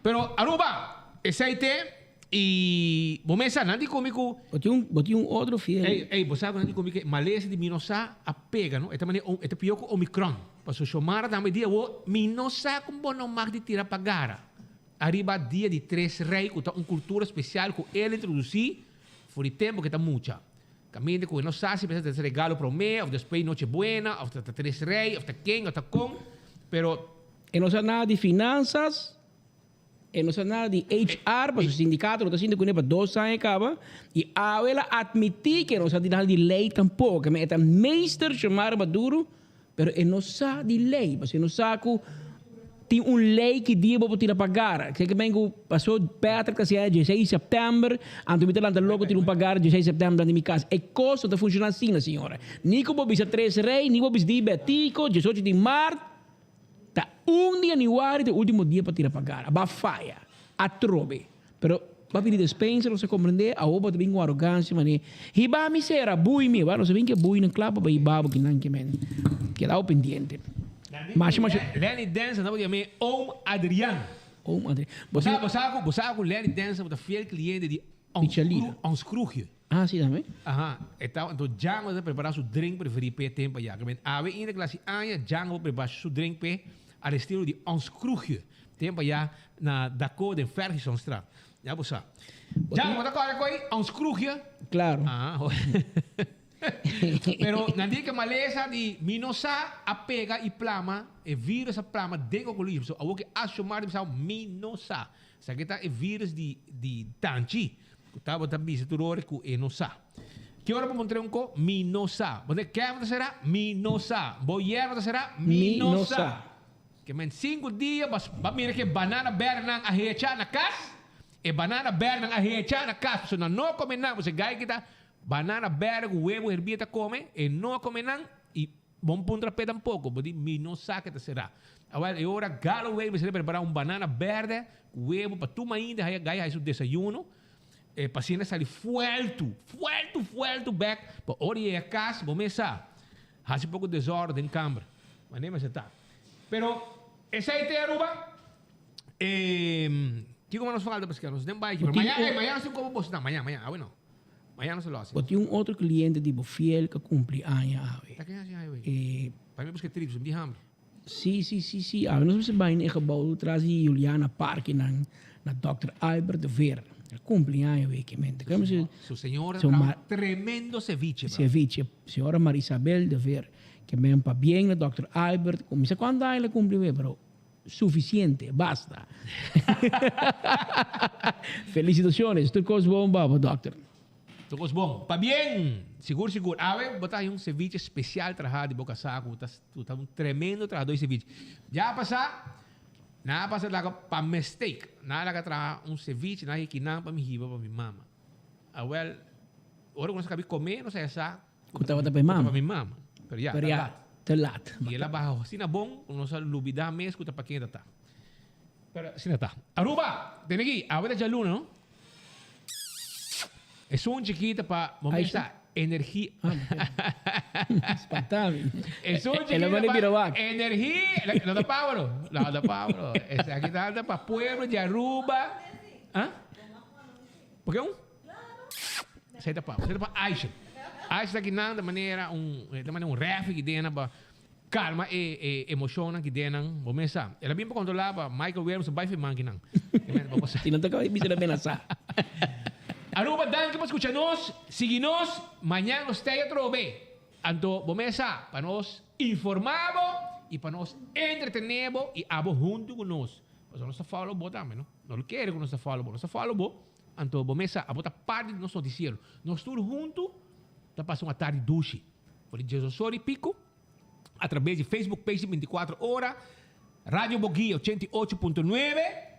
Pero Aruba, esei te y bo mes sa, nan di cu mi cu. Bo tin un, bo tin un otro fiel. Ey, ey, bo sa cu nan di cu mi cu e malesa di mi no sa a pega, no? E ta manera, e ta pio cu Omicron. Pasobra Xiomara tambe di awor, mi no sa con bo no mag di tira pa gara ariba dia di Tres Rey cu ta un cultura special cu el introduci for di tempo cu e ta mucha. Caminda cu e no sa si mester ta regalo prome of despues Noche Buena of ta Tres Rey of ta ken of ta con, pero. E no sa nada di finansas, e no sa nada di HR, pasobra sindicato no ta sinti cune pa dos aña caba, y awe el a admiti cu e no sa di nada di ley tampoco, e ta meester Xiomara Maduro, pero e no sa di ley, pasobra e no sa cu tin un ley ki dia bo por tira pagar. Ke ke men cu paso Patrick ta siña dieseis september, anto mi ta lanta loco tira un pagar dieseis september di mi cas. E cos no ta funciona asina, señora. Ni cu bo bisa tres rey, ni bo bisa di Betico, diesocho di maart, Ta un di januari ta e ultimo dia pa tira pagar. A ba faya. Atrobe. Pero ba pidi despensa, nos a comprende. Awor bo ta bin cu arogancia mane hiba mi sera, bui mi. Ba nos a bin ke bui nan cla pa bay hiba bo kinan ke men. Keda awo pendiente. Masha masha. Lenny Denson tabata yam'é Oom Adrian. Oom Adrian. Bo sa bo sa ku bo sa ku Lenny Denson ta fiel cliente di Ons Kroegje. Ah, si tambe? Aha, e ta, anto Django ta prepara su drink preferi p'e tempo ya. Ke men awe inda klasi aña Django por prepara su drink p'e al estilo di Ons Kroegje. Tempo ya na Dakota den Fergusonstraat. Ya bo sa. Django, bo ta kòrda koi Ons Kroegje? Claro. Ah, Pero nan di ke malesa di mi no sa a pega i plama, e virus a plama den Ocolismo. So awor ke a Xiomara di bisa mi no sa. Esaki ta e virus di di tanchi. Ku tabata bisa tur ora ku e no sa. Ki ora bo montr'é un ko? Mi no sa. Bo ta Kevin ta será? Mi no sa. Bo yerba ta será? Mi no sa. Ke men sinku dia bas ba mira ke banana bèrdenan a hecha na kas. E banana bèrdenan a hecha na kas. Pasobra nan no a kome nan. Pasobra e gai kita banana bèrdè ku webu herbí ta kome, e no a kome nan i Bon puntra p'e tampoco, bo di mi no sa ke ta será. Awel e ora Galloway mester a prepara un banana berde ku webo pa tur mainta haya gai haya su desayuno. E paciente a sali fueltu, fueltu, fueltu bek pa ora yega kas bo mes sa hasi poko desorden den kamber. Manera mester ta. Pero esei te Aruba. E kiko mas nos falta paske nos den bai aki. Pero mañana, ey mañana nos tin komo bos nan, mañana, mañana, awe no. Mañana nos lo hasi. Bo tin un otro cliente di bo fiel cu a cumpli aña awe. Ta ken hasi aña awe? Eh. Pa mi busca trips, mi tin hamber. Si, si, si, si. Awe nos mester bai na e gebouw tras di Juliana Park nan na Dòkter Albert de Veer. El cumpli aña awe ke mente. Kue mester. Su señora traha un tremendo ceviche, bro. Ceviche. Señora Marisabel de Veer. Ke men pabien na Dòkter Albert. Mi sa cuanto aña el a cumpli awe, pero. Suficiente, basta. Felicitaciones, tur cos bon pa bo dokter. Tur cos bon. Pabien! Sigur sigur. Awe bo ta haña un ceviche special traha di bo casa cu ta cu ta un tremendo trahador di ceviche. Ya a pasa, nan a pasa laga pa mistake, nan a laga traha un ceviche, nan a hiki nan pa mi hiba pa mi mama. Awel, ora cu nos a cabi come nos a haña sa Ku tabata pa e mama. Pa mi mama. Pero ya, Pero ta ya, lat. te lat. I el a baha asina bon ku nos a lubidá mes ku ta pa ken ta ta. Pero asina ta. Aruba! Tene aki, awe ta djaluna, no? Esun chikita pa bo Aisha? mester energia. Spantá mi. Esun El a chikita manda pa bira wak. energia. No ta Pablo. No ta Pablo. Esaki ta pa pueblo di Aruba. Ah? Por ke un? Esei ta pa, esei ta pa Aisha. Aisha ta kinan ta manera un, ta manera un refi ki den nan pa calma e e emocionnan ki den nan. Bo mes sa. El a bin pa controla pa Michael Williams bai firman kinan. Si nan ta caba di bisa el a menasa. Aruba danki pa scucha nos, sigui nos, mañan nos tei atrobe. Anto bo mes sa, pa nos informa bo y pa nos entretene bo y abo hunto cu nos. Pasobra nos ta follow bo tambe no. No lo kere cu nos ta follow bo, nos ta follow bo. Anto bo mes sa, abo ta parti di nos noticiero. Nos tur huntu ta pasa un atardi dushi. For di diesdos ora y pico, a traves di Facebook page di 24 ora, Radio Boguia 88.9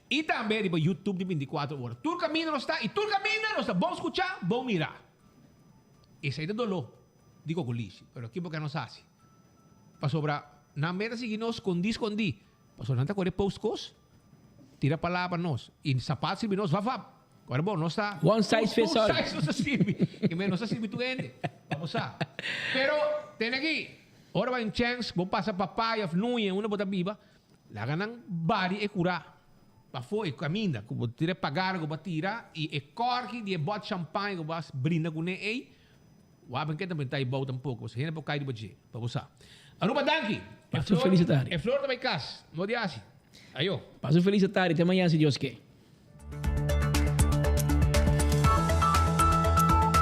y tambe riba YouTube di 24 ora. Tur caminda nos ta y tur caminda nos ta bon scucha, bon mira. Esey ta doló di Cocolishi, pero kibo ke nos haci? Pasobra nan meta sigui nos scondi scondi. Pasobra nan ta kore post kos, tira palabra nos y sapat sirbi nos vap vap. Ora bon, nos ta One size fits all. Un size nos ta sirbi. I men nos ta sirbi tur hende. Bo sa. Pero tene aki, ora bo hay un chèns, bo pasa Papaya of Nuñe, unda bo ta biba, laga nan bari e kurá pafó e kaminda ku bo tira e pagar ku bo a tira i e kòrki di e bòt champagne ku bo a brinda kuné ei, Wak ben ke ta benta e bou tampoco, pasobra hende por kai riba dje, pa bo sa. Aruba danki! Pasa un felis tardi. E flor ta bai kas, no di hasi. Ayo. Pasa un felis tardi, te mañana si Dios ke.